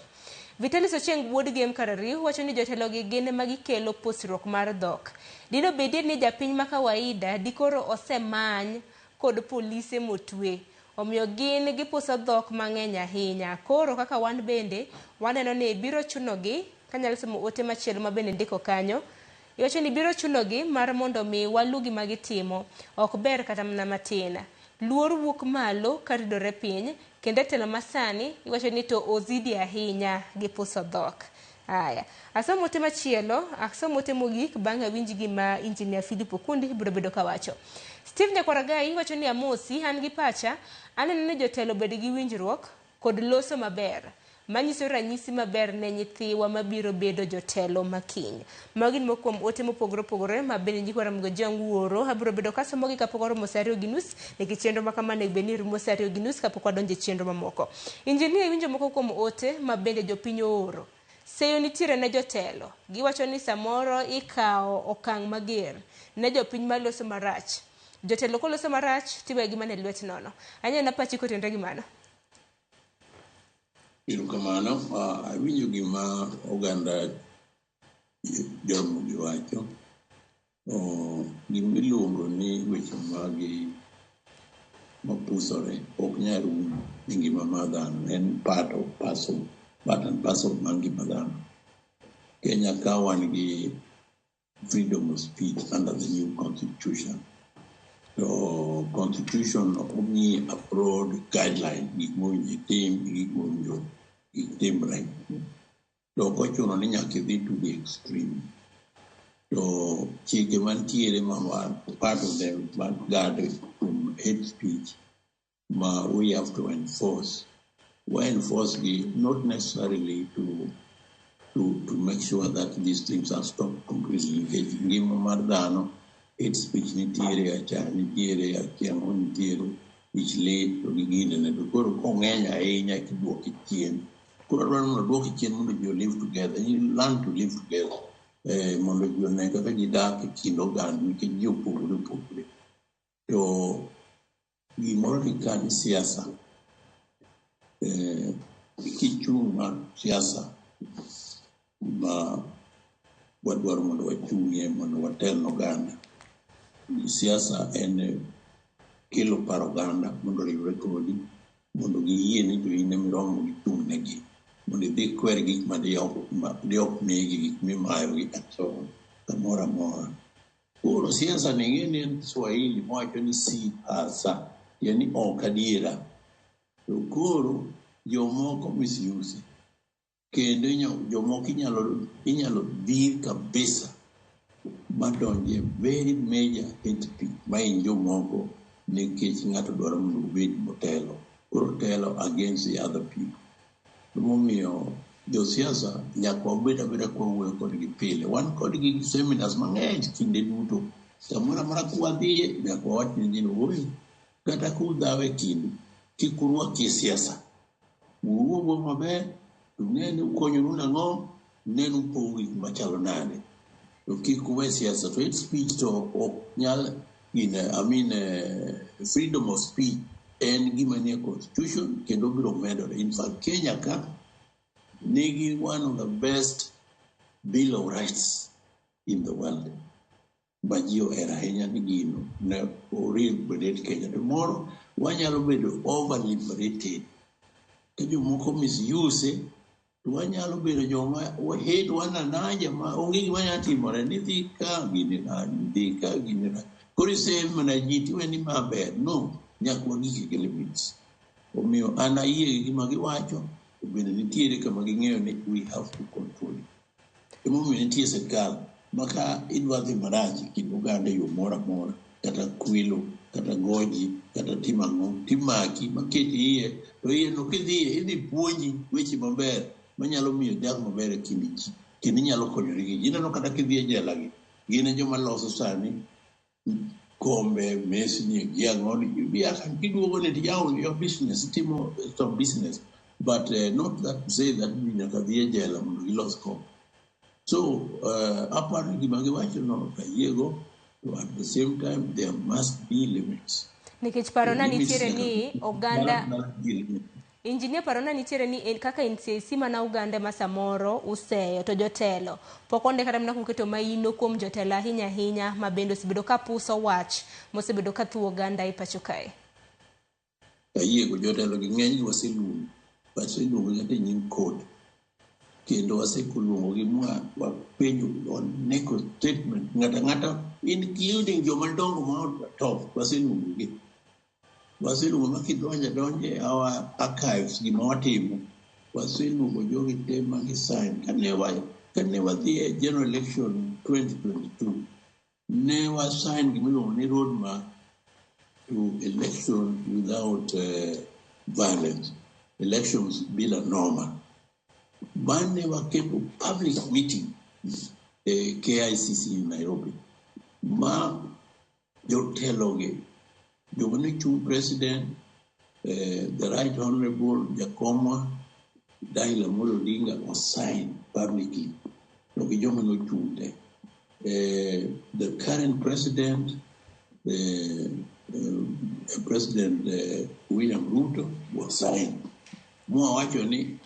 Speaker 6: Vitalis Ochieng wuod Gem Karariu wacho ni jotelo gi gin ema gikelo pusruok mar dhok. Dino bedie ni japiny ma kawaida dikoro osemany kod polise motwe. Omiyo gin gipuso dhok mang'eny ahinya. Koro kaka wan bende waneno ni biro chunogi, kanyalo somo ote machielo ma bende ndiko kanyo, iwacho ni biro chunogi mar mondo mi walu gima gitimo. Ok ber kata mana matin. Luor wuok malo karidore piny, kendo e telo masani iwacho ni to ozidi ahinya gi puso dhok. Aya, asomo ote machielo, asomo ote mogik bang' awinj gima Engineer Philip Okundi biro bedo kawacho. Steve Nyakwaragai wacho ni amosi, an gi pacha, aneno ni jotelo obed gi winjruok kod loso maber manyiso ranyisi maber ne nyithiwa mabiro bedo jotelo makiny. Magi gin moko kuom ote mopogore opogore ma bende nyikwa Ramogi Ojwang' wuoro. Abiro bedo kasomogi kapok oromo saa ariyo gi nus nikech chenro ma kama onego bed ni rumo saa ariyo gi nus kapok wadonjo e chenro mamoko. Injinia iwinjo moko kuom ote ma bende jopiny ooro. Seyo nitiere ne jotelo. Giwacho ni samoro ikawo okang' mager ne jopiny maloso marach. Jotelo koloso marach tiwegi mana e lwet nono. Anyalo pachi kotenre gi mano.
Speaker 8: Erokamano. Awinjo gima oganda Jaramogi wacho. Gima iluongo ni weche mag mapusore ok nyal rumo e ngima mar dhano. En part of parcel, part and parcel mar ngima dhano. Kenya ka wan gi freedom of speech under the new constitution. To constitution omiyi a broad guideline gik mowinjo itim gi gik mowinjo kik timre. To ok ochuno ni nyaka idhi to the extreme. To chike mantiere ma part of them mag guard kuom hate speech ma we have to enforce. We enforce gi not necessarily to make sure that these things are stopped completely. Nikech ngima mar dhano, hate speech nitiere, achaya nitiere, akia ang'o nitiere, ich lit to gi ginene. To koro kong'eny ahinya tiduoke chien. Koro adwaro mondo oduoke chien mondo ji live together. You learn to live together. Mondo ji one kaka ji dak e kind oganda nikech ji opogore opogore. To gimoro ni ka ni siasa. Kichung' mar siasa ma wadwaro mondo wachung'ie mondo watel ne oganda. Siasa en kelo paro oganda mondo oriwre kodi, mondo giyie ni to in emiromo gichung' negi. Mondo idhi ikwer gik ma diok migi, gik mimayogi and so on, kamoro amora. Koro siasa ni ing'e ni en Swahili mawacho ni si hasa, yani ok adiera. To koro jomoko misuse. Kendo jomoko inyalo dhir kabisa madonje very major hate speech mahiny jomoko nikech ng'ato dwaro mondo obed motelo. Koro telo against the other people. Emomiyo josiasa nyaka wabed abeda kwawuoyo kodgi pile. Wan kodgi gi seminars mang'eny kinde duto. Samoro amora kwadhiye nyaka wawach ne ji ni ooyo kata kudhawo e kindu kik urwakie siasa. Wuo maber to ung'e ni ukonyoru nang'o, ne ni upogo gik machalo nade. To kik uwe siasa to hate speech to ok nyal gine, I mean, freedom of speech en gima nie constitution kendo biro medore. In fact, Kenya ka nigi one of the best bill of rights in the world ma ji ohero ahinya ni gino ne o-liberate Kenya. To moro wanyalo bedo over liberated ka jomoko misuse to wanyalo bedo joma hate one another ma onge gima nyalo timore ni dhi ka gini rach, dhi ka gini rach. Koro isave mana ji tiwe ni ma ber. No, nyaka wagike gi limits. Omiyo an ayie gi gima giwacho, to bende nitiere kama ging'eyo ni we have to control it. Emomiyo nitie sirkal ma ka idwa dhi marach e kind oganda e yo moro amora, kata kwelo, kata goji, kata timo ang'o, timaki maketi iye, to iye no kidhiye idhi puonji weche maber manyalo miyo idag maber e kind ji, kendo inyalo konyori gi ji. Ineno kata kidhi e jela gi, gin e joma loso sani kombe, mesni, gi ang'o, kiduogo ni tiyawo your business, itimo some business. But not that to say that ji nyaka dhi e jela mondo gilos kombe. So, aparo ni gima giwacho no ayiego, to at the same time there must be limits.
Speaker 6: Nikech parona
Speaker 8: Limits
Speaker 6: nitiere
Speaker 8: nyaka
Speaker 6: ni oganda
Speaker 8: must be limits.
Speaker 6: Injinia parona nitiere ni en kaka NCIC mana oganda ma samoro useyo to jotelo pok onde kata mana kuketo maino kuom jotelo ahinya ahinya ma bende osebedo ka puso wach mosebedo ka thuo oganda e pacho kae.
Speaker 8: Ayiego jotelo gi ng'eny gi waseluongo, waseluongo kata e nyim court. Kendo wasekoluongogi mwa wapenjo waneko statement ng'ato ang'ata including joma dongo ma top waseluongogi. Waseluongo ma kidonjo adonja e our archives gima watimo waseluongo jogi te ma gisign. Kane wadhi e general election 2022 ne wasign gima iluongo ni roadmap to election without violence, elections bila noma. Bang'e waketo public meeting e KICC in Nairobi ma jotelogi joma ne chung' president, the right honorable Jakomwa Raila Amolo Odinga osign publicly to gi joma nochung' te. The current president, President William Ruto was signed. Mwawacho ni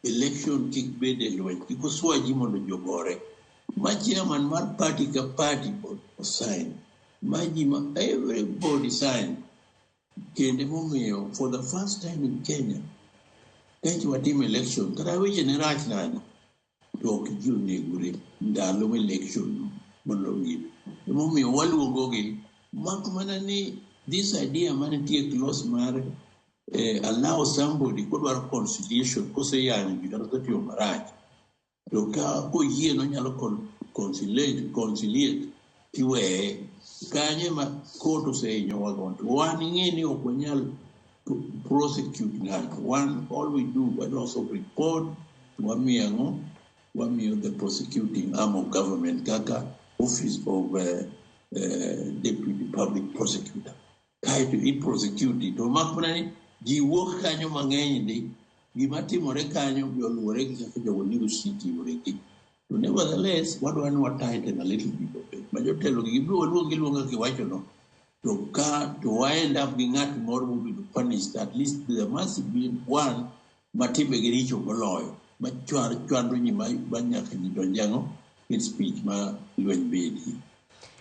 Speaker 8: election kik bed e lweny, kik oswa ji mondo ji ogore. Ma chairman mar party ka party osign. Ma ji ma everybody sign. Kendo emomiyo for the first time in Kenya, kaeto watimo election, kata weche ne rach nade, to ok ji onegore ndalo election no mondo gini. Emomiyo waluongogi, mak mana ni this idea manitie clause mar allow somebody kodwaro conciliation koseyanyo ji kata osetimo marach to ka koyie nonyalo conciliate tiweye kanyo ema court osehinyowa go. To wan ing'e ni ok wanyal prosecute ng'ato. Wan all we do waloso report to wamiyo ang'o, wamiyo the prosecuting arm of government kaka office of deputy public prosecutor. Kaeto i prosecute to mak mana ni ji wuok kanyo mang'eny ndi gima timore kanyo be oluwore gi kaka jogo negotiate yoregi. To nevertheless, wadwa ni wa tighten a little bit of it. Ma jotelo gi gibiro waluong giluonga kiwacho no to ka to wa end up gi ng'at moro mobedo punished. At least there must be one ma timbegi richo moloyo ma chwando ji ma nyaka ji donj ang'o hate speech ma lweny bedie.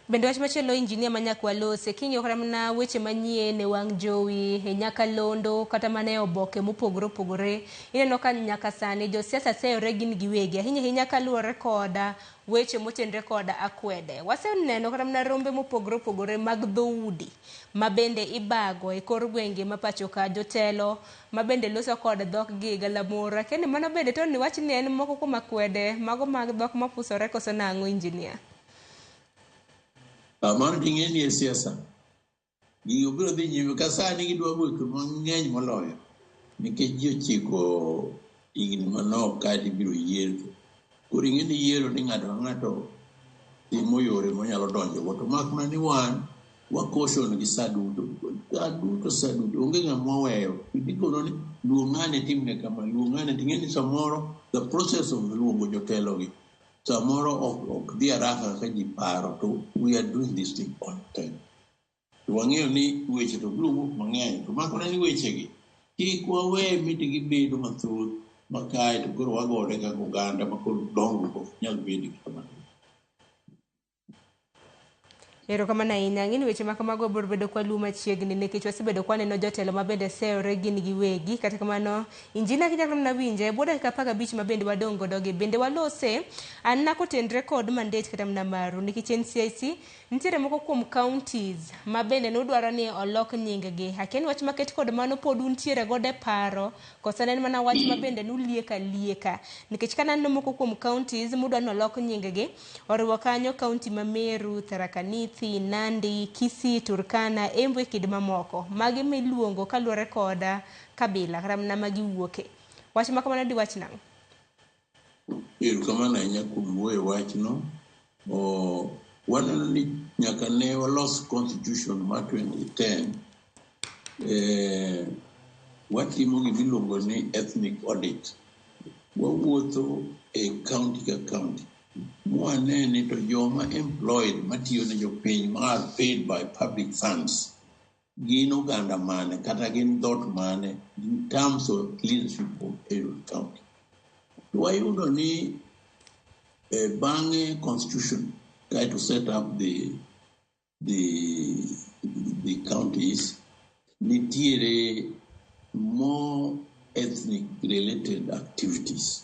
Speaker 6: Bende wach machielo injinia ma nyaka walose king'iyo kata mana weche manyien e wang' jowi e nyakalondo kata mana e oboke mopogore opogore ineno ka nyaka sani josiasa seyore gin giwegi ahinya ahinya kaluwore koda weche motenre koda akwede. Waseneno kata mana rombe mopogore opogore mag dhoudi ma bende ibago e kor gwenge ma pacho ka jotelo ma bende loso kod dhok gi galamoro. Akia ni mano bende to ni wach ni en moko kuom akwede mago mag dhok mapusore koso nang'o injinia?
Speaker 8: Mano ting'e ni e siasa. Gigo biro dhi nyime ka sani gidwa weche mang'eny moloyo nikech ji ochiko higni manok kaeto ibiro yiero. Koro ing'e ni yiero ni ng'ato ka ng'ato timo yore monyalo donjogo to mak mana ni wan wa caution gi sa duto. Sa duto sa duto onge ng'ama waweyo. Ikono ni luong ng'ane timne kama, luong ng'ane ting'e ni samoro the process of luongo jotelo gi Samoro ok dhi haraka kaka ji paro, to we are doing this thing on time. To wang'eyo ni weche to biro wuok mang'eny, to makona ni wechegi kik wawe miti gibedo mathoth ma kae to koro wagore kaka oganda ma koro dongruok ok nyal bedo kata matin.
Speaker 6: Erokamano ahinya. Ang'e ni weche ma kamago biro bedo kwaluwo machiegni nikech wasebedo kwaneno jotelo ma bende seyore gin giwegi. Kata kamano, injinia kinyalo mana winje, bwo dakika 15 ma bende wadong' godo gi bende walose an nakotenre kod mandate kata mana maru nikech NCIC nitiere moko kuom counties ma bende nudwaro ni olok nying gi. Akia ni wach maket kod mano pod untiere godo e paro koso en mana wach ma bende nulieko alieka. Nikech kaneno moko kuom counties mudwa ni olok nying gi oriwo kanyo county ma Meru, Tharaka Nithi, Nandi, Kisii, Turkana, Embu e kind mamoko. Magi miluongo kaluwore kod kabila kata mana ma giwuoke. Wach ma kamano diwach nang'o?
Speaker 8: Erokamano ahinya kuom wuoyo wachno. Waneno ni nyaka ne walos constitution mar 2010, watimo gimiluongo ni ethnic audit. Wawuotho e county ka county mwane ni to joma employed matiyo ne jopiny ma are paid by public funds gin oganda mane kata gin dhot mane in terms of leadership of every county. To wayudo ni bang'e constitution try to set up the counties, nitiere more ethnic related activities.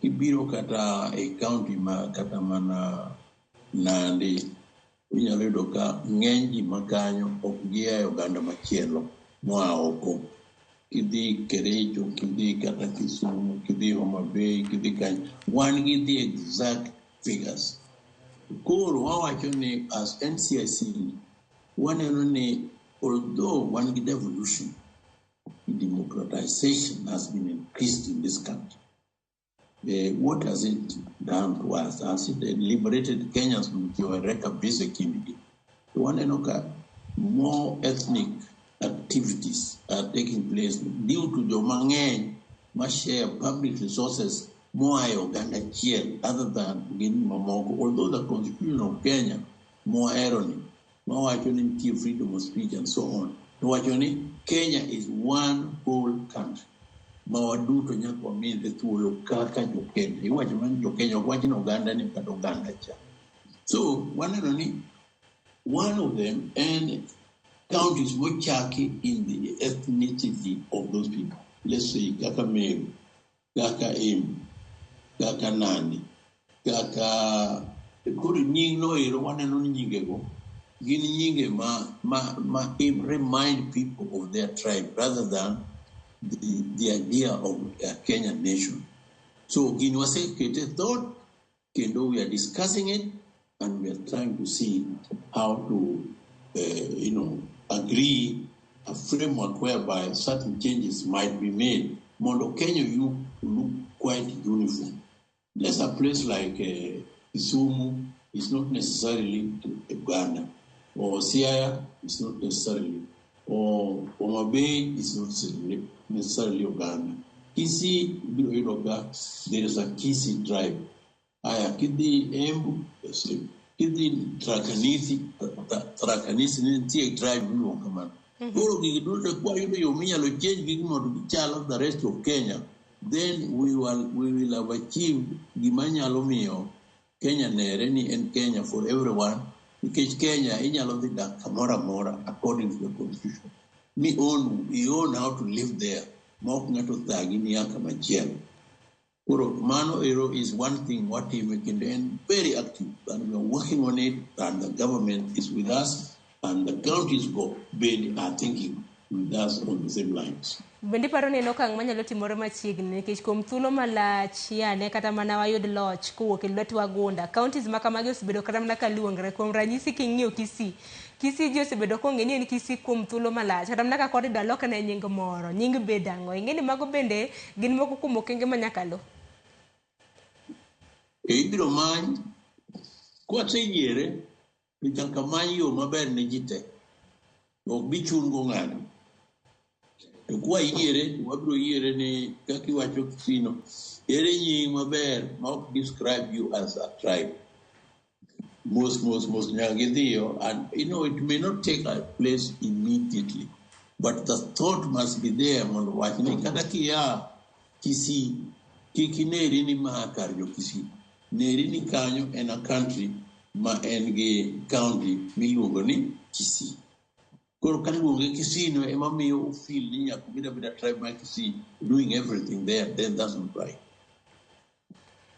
Speaker 8: Kibiro kata e county ma kata mana Nandi, inyalo yudo ka ng'eny ji makanyo ok gia e oganda machielo moa oko. Kidhi Kericho, kidhi kata Kisumu, kidhi Homa Bay, kidhi kanyo, wan gi the exact figures. Koro wawacho ni as NCIC, waneno ni although wan gi devolution, democratization has been increased in this country. What has it done to us? Has it liberated Kenyans mondo kabisa kindgi? To waneno ka more ethnic activities are taking place due to joma ng'eny ma share public resources moa e oganda achiel other than gin mamoko. Although the constitution of Kenya mohero ni mawacho ni nitie freedom of speech and so on, to wacho ni Kenya is one whole country ma waduto nyaka wamedre thuolo kaka jo-Kenya. Iwacho mana ni jo-Kenya, ok wach ni oganda ni kata oganda cha. So waneno ni one of them en counties mochaki in the ethnicity of those people. Let's say kaka Meru, kaka Embu, kaka Nandi, kaka koro nying no ero waneno ni nyingego gin nyinge ma remind people of their tribe rather than the idea of a Kenyan nation. So gini wasekete thought kendo we are discussing it and we are trying to see how to agree a framework whereby certain changes might be made mondo Kenya you look quite uniform. There's a place like Kisumu is not necessarily Uganda, or Siaya is not necessarily, or Homa Bay is not necessarily Uganda. Kisii, ibiro yudo ka there is a Kisii tribe. Aya, kidhi Embu, the same. Kidhi Tharaka Nithi, Tharaka Nithi nitie tribe miluongo kamano. Koro gigi duto kwayudo yo minyalo change gigi mondo gichal the rest of Kenya, then we will have achieved gima nyalo miyo Kenya nere ni en Kenya for everyone, nikech Kenya inyalo dhi dak kamoro amora according to the constitution. Mi own, you own how to live there, ma ok ng'ato thagi ni ya kamachielo. Koro mano ero is one thing watime kendo en very active and we are working on it and the government is with us and the counties go bende are thinking with us on the same lines.
Speaker 6: Bende iparo ni en okang' manyalo timore machiegni nikech kuom thuolo malach yane kata mana wayud loch kowuok e lwet wagunda counties ma kamagi osebedo kata mana kaluongre kuom ranyisi king'iyo Kisii. Kisii ji osebedo kong'e ni en Kisii kuom thuolo malach kata mana ka koro idwa lokne nying moro nying bed ang'o ing'e ni mago bende gin moko kuom okenge ma nyaka luw.
Speaker 8: E ibiro many kwaseyiere to nyaka many yo maber ne ji te. Ok bi chun go ng'ato. To kwayiere to wabiro yiere ni kaka iwacho Kisii, ere nying maber ma ok describe you as a tribe. Mos mos mos nyaka gidhiyo, and you know it may not take a place immediately, but the thought must be there mondo wach ni kata kia Kisii kik ineri ni ma kar jo Kisii, neri ni kanyo en a country ma en gi county miluongo ni Kisii. Koro ka luonge Kisii no ema miyo feel ni nyaka obed abeda tribe mar Kisii doing everything there, then that's not right.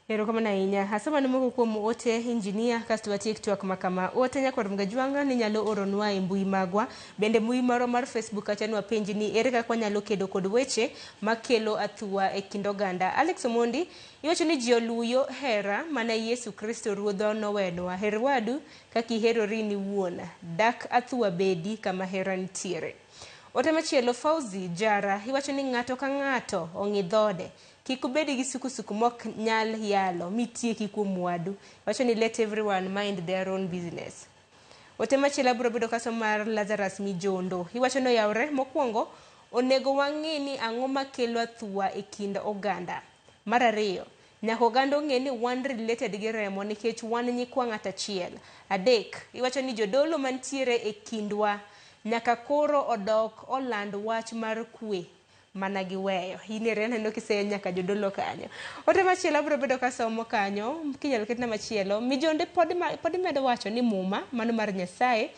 Speaker 6: Erokamano ahinya. Asoma ne moko kuom ote injinia kasto watiek twak ma kama. Ote nyakwar Mgajwanga ni nyalo oronwa e mbui magwa. Bende mbui marwa mar Facebook kacha ni wapenji ni ere kaka wanyalo kedo kod weche makelo athuwa e kind oganda. Alex Omondi iwacho ni ji oluyo hera mana Yesu Kristo Ruodhwa nowenwa. Her wadu kaka iherori ni wuon. Dak athuwa bedi kama hera nitiere. Ote machielo Fauzi Jara iwacho ni ng'ato ka ng'ato ong'i dhode. Kik ubed gi sukusuku mok nyal yalo mitieki kuom wadu. Wacho ni let everyone mind their own business. Ote machielo abiro bedo kaso mar Lazarus Mijondo. Iwacho ni oyawre mokwongo onego wang'e ni ang'o makelo athuwa e kind oganda. Mar ariyo, nyaka oganda ong'e ni wan related gi remo nikech wan nyikwa ng'at achiel. Adek, iwacho ni jodolo mantiere e kindwa nyaka koro odok oland wach mar kwe mana giweyo. In ere aneno kiseyo nyaka jodolo kanyo. Ote machielo abiro bedo kasomo kanyo, kinyalo ketna machielo. Mijonde pod imedo wacho ni muma, mano mar Nyasaye,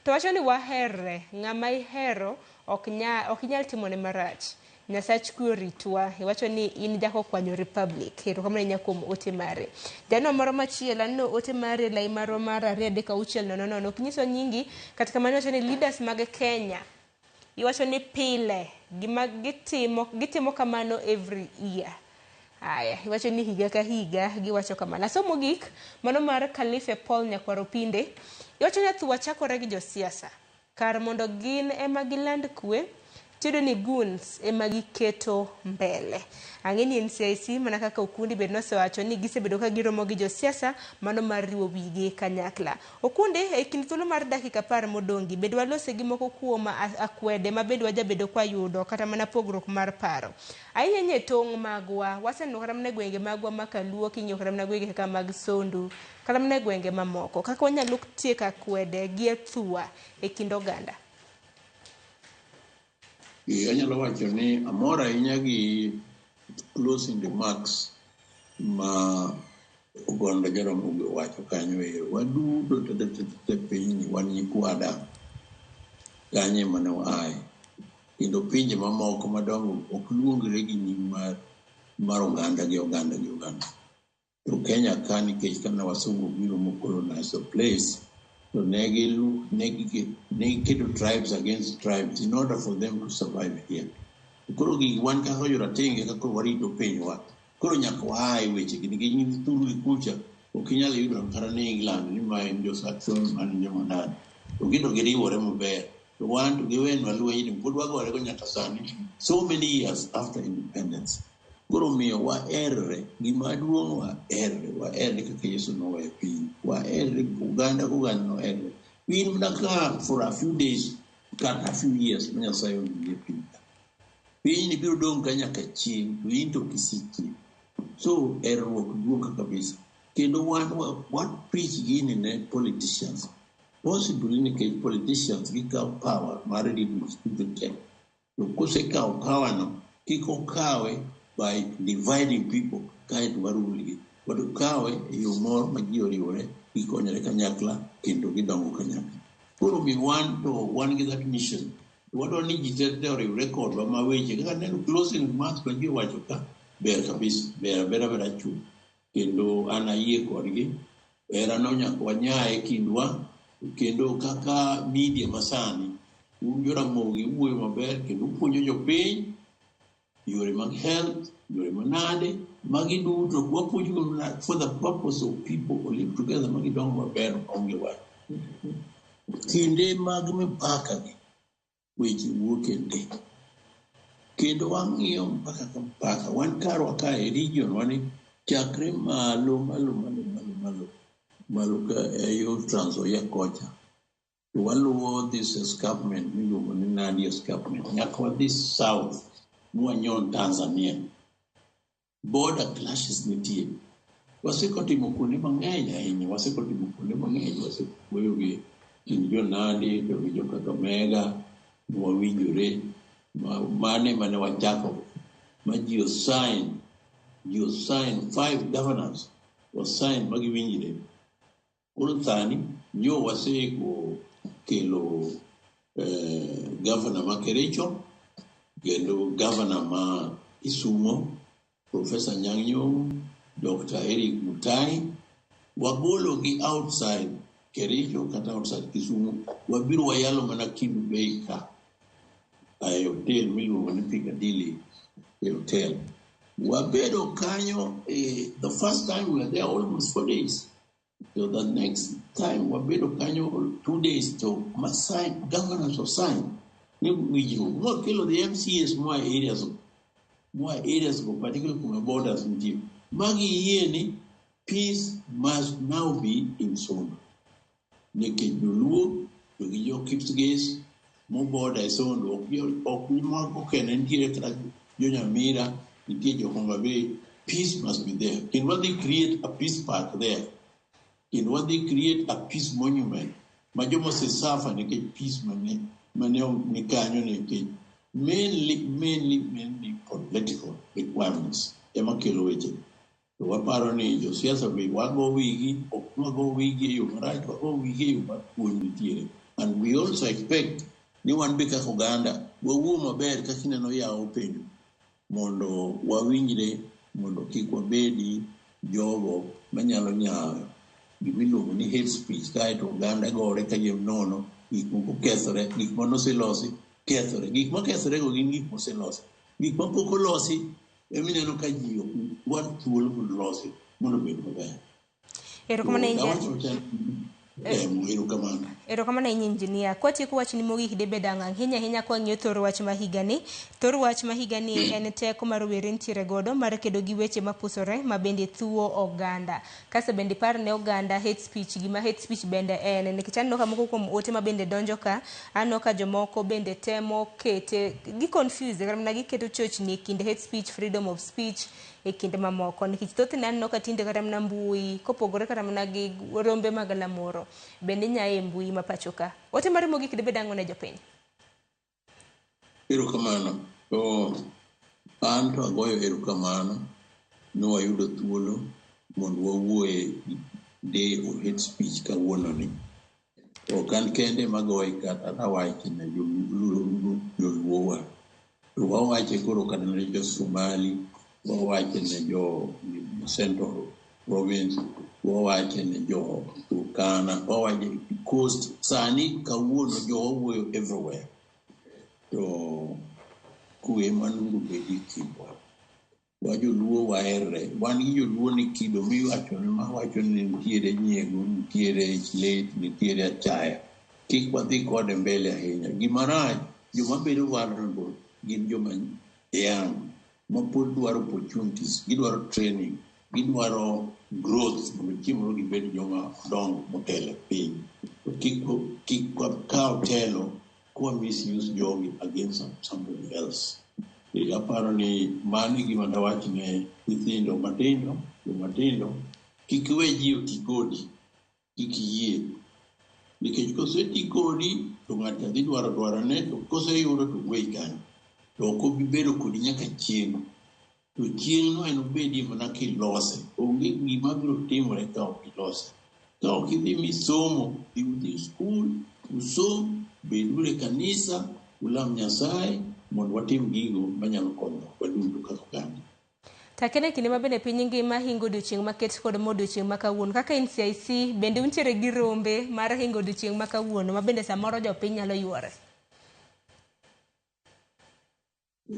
Speaker 6: to wacho ni waherre, ng'ama ihero ok inyal timone marach. Nyasach kwe oritwa. Iwacho ni in jakokwanyo Republic. Erokamano ahinya kuom ote mare. Jano moro machielo aneno ote mare lai marwa mar 2 3 6 0 0. Ok nyiso nyingi, kata kamano iwacho ni leaders mag Kenya iwacho ni pile gima gitimo kamano every year. Aya, iwacho ni higa ka higa giwacho kamano. Asomo mogik mano mar Khalife Paul Nyakwaro Pinde. Iwacho ni athuwa chakore gi josiasa. Kar mondo gin ema giland kwe, tiyudo ni goons ema giketo mbele. Ang'e ni NCIC mana kaka Okundi bende nosewacho ni gisebedo ka giromo gi josiasa mano mar riwo wigi kanyakla. Okundi e kind thuolo mar dakika 10 modong'i bed walose gi moko kuom akwede ma bende wajabedo kwa yudo kata mana pogruok mar paro. Ahinya ahinya e tong' magwa, waseneno kata mana e gwenge magwa ma Kaluo king'iyo kata mana gwenge kaka mag Sondu, kata mana e gwenge mamoko. Kaka wanyalo tieko akwede gi athuwa e kind oganda.
Speaker 8: Anyalo wacho ni amor ahinya gi closing remarks ma Ogondo Jaramogi owacho kanyo ero. Waduto te pinyni wan nyikwa Adam. Kanye mane waaye. Kendo pinje mamoko madongo ok luongre gi nying mar oganda gi oganda gi oganda. To Kenya ka nikech kane wasungu obiro mo colonize the place, to ne giketo tribes against tribes in order for them to survive here. Koro gigi wan kaka joratenge kaka warito pinywa. Koro nyaka waa e wechegi nikech in thurgi kucha ok inyal yudo kata ni England ni ma en jo Saxon man joma nade. To gin to giriwore maber. To wan to giwenwa lwenyni pod wagorego nyaka sani so many years after independence. Koro miyo waherre, gima duong' waherre kaka Yesu noweyo piny. Waherre oganda koganda noherre. In mana ka for a few days kata a few years ma Nyasaye omiyi e piny ka. Pinyni biro dong' ka nyaka chieng' to in to ok isiki. So herruok duong' kabisa. Kendo wan wa preach gini ne politicians. Possibly nikech politicians gikawo power mar reduce duto te. To kosekawo power no, kik okawe by dividing people kaeto warulgi. But okawe e yo moro ma ji oriwore, gikonyore kanyakla kendo gidongo kanyakla. Koro mi wan to wan gi that mission. Wadwaro ni ji te oriwre kodwa ma weche kaka neno closing remarks ma ji owacho ka ber kabisa, ber abera bera chuth. Kendo an ayie kodgi. Herano nyaka wanyae kindwa kendo kaka media masani un joramogi wuoyo maber kendo upuonjo jopiny yore mag health, yore manade, magi duto wapuonjo for the purpose of people who live together magidongo maber onge wach. Kinde mag mipaka gi weche wuok e ndek. Kendo wang'iyo mpaka ka mpaka, wan karwa ka e region wani chakre malo malo malo malo malo malo ka e yo Trans Nzoia kocha. To waluwo this escarpment miluongo ni Nandi escarpment nyaka wadhi south mwanyon Tanzania. Border clashes nitie. Wasekotimo kuonde mang'eny ahinya, wasekotimo kuonde mang'eny, wasewuoyo gi kind jo Nandi to gi jo Kakamega, mwawinjore mane mane wachako ma ji osign, ji osign 5 governors osign ma giwinjre. Koro sani nyo waseko kelo governor ma Kericho kendo governor ma Kisumo, Professor Anyang' Nyong'o, Dr. Eric Mutai, wagolo gi outside Kericho kata outside Kisumu, wabiro wayalo mana Kendu Bay ka e hotel miluongo ni Piccadilly Hotel. Wabedo kanyo, the first time we were there almost 4 days. So the next time wabedo kanyo 2 days to Masai governors of sign. Ni winjruok mwakelo the MCAs moa areas go, particularly kuma borders nitie. Magi yie ni peace must now be in Sondu. Nikech joluo to gi jo Kipsigis mo border e Sondu ok mago kende, nitiere kata jo Nyamira, nitie jo Homa Bay. Peace must be there. Kendo wadhi create a peace park there. Kendo wadhi create a peace monument ma joma osesuffer nikech peace mane ni kanyo, nikech mainly political requirements ema kelo weche. To waparo ni josiasa be wago wigi, ok wago wigi e yo marach, wago wigi e yo mar puonj nitiere. And we also expect ni wan be kaka oganda wawuo maber kaka ineno yawo penjo mondo wawinjre, mondo kik wabedi jogo manyalo nyayo gimiluongo ni hate speech, kaeto oganda gore kayiem nono, gik moko kethore, gik manoselosi kethore. Gik makethore go gin gik moselosi. Gik mapok olosi emineno ka ji ok dwar thuolo mondo olosi mondo obed maber. Erokamano.
Speaker 6: Erokamano ahinya injinia. Kwatieko wachni mogik dibed ang'o? Ahinya ahinya kwang'iyo thor wach ma higani. Thor wach ma higani en teko ma rowere nitiere godo mar kedo gi weche mapusore ma bende thuo oganda. Kasto bende ipar ne oganda hate speech, gima hate speech bende en. Nikech aneno ka moko kuom ote ma bende donjo ka, aneno ka jomoko bende temo kete, gi confuse, kata mana giketo chochni e kind hate speech, freedom of speech e kind mamoko. Nikech thothne aneno ka tinde kata mana mbui, kopogore kata mana gi rombe mag lamoro, bende nyaye mbui ma pacho ka. Ote mari mogik dibed ang'o ne jopiny?
Speaker 8: Erokamano. To an to agoyo erokamano ni wayudo thuolo mondo wawuoye Day of Hate Speech kawuononi. Ok an kende magoye kata nawache ne joluowa. To wawache koro kata ne jo Somali, wawache ne jo Central Province, wawache ne jo Turkana, wawache Coast. Sani kawuono jo wawuoyo everywhere. To kwe manonego bed e kindwa. Wa joluo waherre. Wan gi joluo ni kido miwacho ni mawacho ni nitiere nyiego, nitiere ich lit, nitiere achaya. Kik wadhi kode mbele ahinya. Gima rach, joma bedo vulnerable gin joma young mapod dwaro opportunities, gidwaro training, gidwaro growth mondo chieng' moro gibed joma dongo motelo e piny. To kik wakaw telo kwa misuse jogi against somebody else. Aparo ni mano e gima dawach ne nyithindo matindo, jomatindo, kik iwe ji oti kodi, kik iyie. Nikech koseti kodi to ng'ato dhi dwaro dwarone, to koseyudo to weyi kanyo. To ok obi bedo kodi nyaka chieng'. To chieng'no en obedie mana kilose. Onge gima biro timore ka ok ilose. Ka ok idhi misomo, idhi skul, usom, beduru e kanisa, ulam Nyasaye mondo watim gigo manyalo konyo waduto kaka oganda.
Speaker 6: Takene kinde ma bende piny ngima hingo odiochieng' maket kod mo odiochieng' ma kawuono. Kaka NCIC bende untiere gi rombe mar hingo odiochieng' ma kawuono ma bende samoro jopiny nyalo yuore.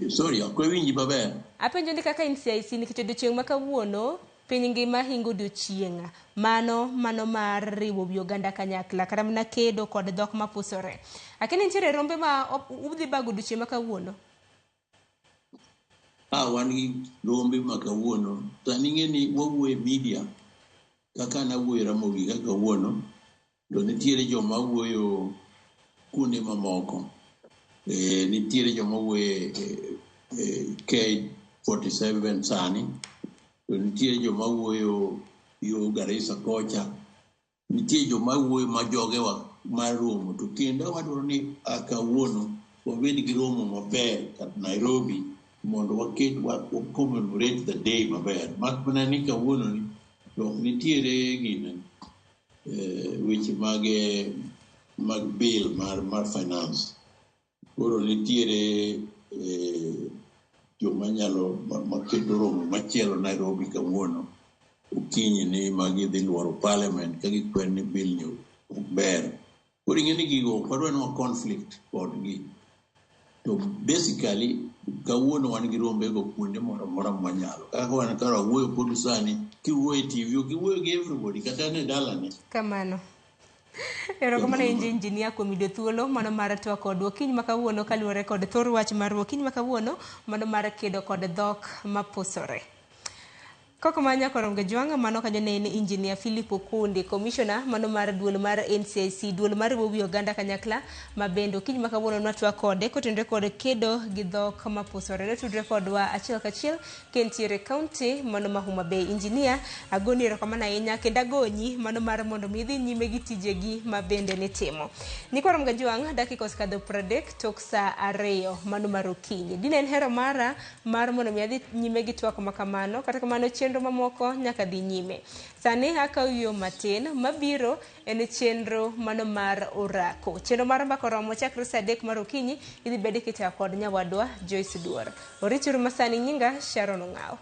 Speaker 8: Sorry, ok awinji maber.
Speaker 6: Apenjo ni kaka NCIC nikech odiochieng' ma kawuono piny ngima hingo odiochieng' mano mar riwo wi oganda kanyakla kata mana kedo kod dhok mapusore. Akeni nitiere rombe ma udhi bago odiochieng' ma kawuono?
Speaker 8: Wan gi rombe ma kawuono. Sani ing'e ni wawuoyo e media kaka nawuoyo Ramogi kaka kawuono, to nitiere joma wuoyo kuonde mamoko. Nitiere joma wuoyo K47 sani, to nitie joma wuoyo yo Garissa kocha, nitie joma wuoyo ma jogewa mar romo, to kendo wadwaro ni kawuono wabed gi romo maber at Nairobi mondo waket wa commemorate the day maber. Mak mana ni kawuono ni to ok nitiere gine weche mag bill mar finance. Koro nitiere joma nyalo maketo romo machielo Nairobi kawuono okinyi ni ma gidhi luoro parliament ka gikwer ni bill ni ok ber. Koro ing'e ni gigo ok wadwa ni wa conflict kodgi. To basically kawuono wan gi rombego kuonde moro amora mwanyalo. Kaka wan kara wuoyo kodu sani, kiwuoyo e TV, ok iwuoyo gi everybody kata ne dalane.
Speaker 6: Kamano. Erokamano ahinya injinia kuom yudo thuolo mano mar twak kodwa okinyi ma kawuono kaluwore kod thor wach mar okinyi ma kawuono mano mar kedo kod dhok mapusore. Koko ma Nyakorongo Jwang' mano kanyo ne en injinia Philip Okundi, commissioner mano mar duol mar NCIC, duol mar riwo wi oganda kanyakla ma bende okinyi ma kawuono nwatwak kode kotenore kod kedo gi dhok mapusore. Notudre kodwa achiel kachiel ka entiere kaunti mano ma Homa Bay. Injinia, agoni erokamano ahinya kendo agonyi mano mar mondo mi idhi nyime gi tijegi ma bende nitimo. Nyikwa Ramogi Jwang' dakika osekadho 30 tok saa 2 mano mar okinyi. Dine en hero mara mar mondo mi adhi nyime gi twak ma kamano, kata kamano chenro mamoko nyaka dhi nyime. Sani akawo yo matin mabiro en chenro mano mar orako. Chenro mar mbaka oromo chakre saa 3 mar okinyi idhi bedi kitayo kod nyawadwa Joyce Duor. Orituru masani nyinga Sharon Ong'aw.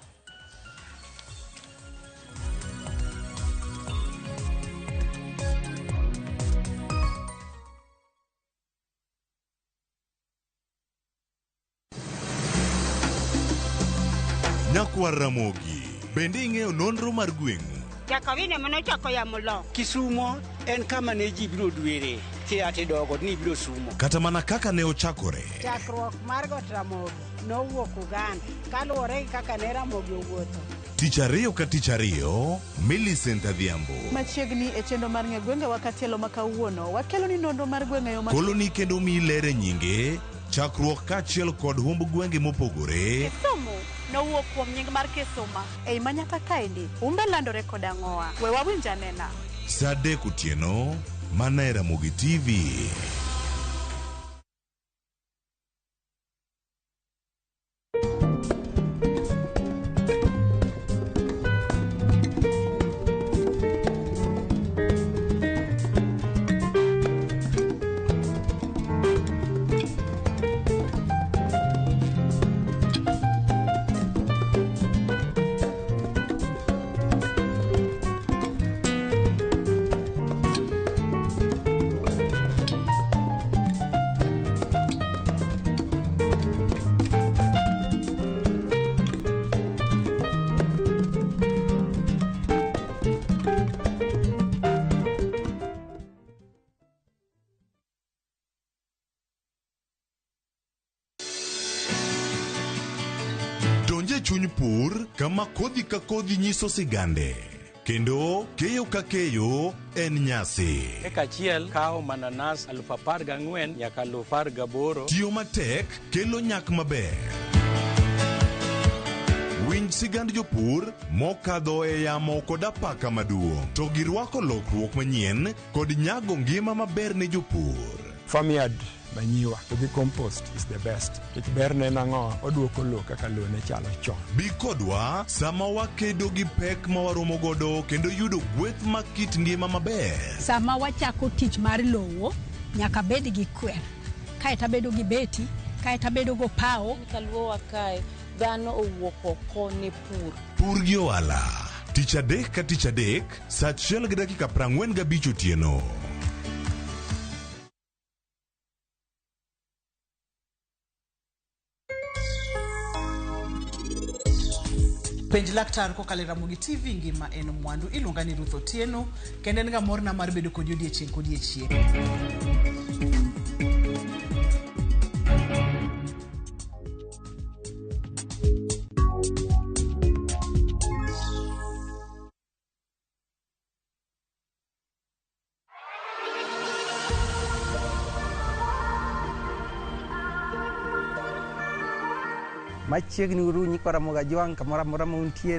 Speaker 15: Nyakwar Ramogi, bende ing'eyo nonro mar gweng'u?
Speaker 5: Jakawine manochako yamo lo.
Speaker 7: Kisumo en kama ne ji biro dwere kia tidogo ni biro sumo.
Speaker 15: Kata mana kaka ne ochakore.
Speaker 5: Chakruok mar Got Ramogi nowuok Uganda kaluwore gi kaka ne Ramogi owuotho.
Speaker 15: Tich ariyo ka tich ariyo, Millicent Adhiambo.
Speaker 10: Machiegni e chenro mar ng'e gwengewa katielo ma kawuono, wakelo ni nonro mar gwenge yo ma
Speaker 15: Koloni kendo miyi ler e nyinge, chakruok kaachiel kod humb gwenge mopogore.
Speaker 10: Kisumu nowuok kuom nying mar Kisuma. Ei manyaka kaendi, umbe landore kod ang'owa. We wawinj anena.
Speaker 15: Saa 3 otieno, mana e Ramogi TV. Donje chuny pur kama kodhi ka kodhi nyiso sigande kendo keyo ka keyo en nyasi.
Speaker 7: Eka achiel kawo mananas 14,000 nyaka 18,000.
Speaker 15: Tiyo matek kelo nyak maber. Winj sigand jopur mokadho e yamo kod apaka maduong' to girwako lokruok manyien kod nyago ngima maber ne jopur.
Speaker 14: Farmyard manyiwa to gi compost is the best. Nikech berne en ang'o? Oduoko lowo kaka lowo ne chalo chon.
Speaker 15: Bi kodwa sama wakedo gi pek ma waromo godo kendo yudo gweth mag kit ngima maber.
Speaker 11: Sama wachako tich mar lowo, nyaka bed gi kwer. Kaeto abedo gi beti, kaeto abedo go pawo.
Speaker 13: Kaluowa kae, dhano owuok oko ne pur.
Speaker 15: Pur gi ohala. Tich adek ka tich adek, saa 1:45 otieno.
Speaker 17: Penj laktar kokalo e Ramogi TV ngima en mwandu. Iluonga ni Ruth Otieno kendo en ga morna mar bedo kodi odiechieng' kodiechieng'.
Speaker 1: Machiegni uru nyikwa Ramogi Ajwang' kamoro amora ma untiere.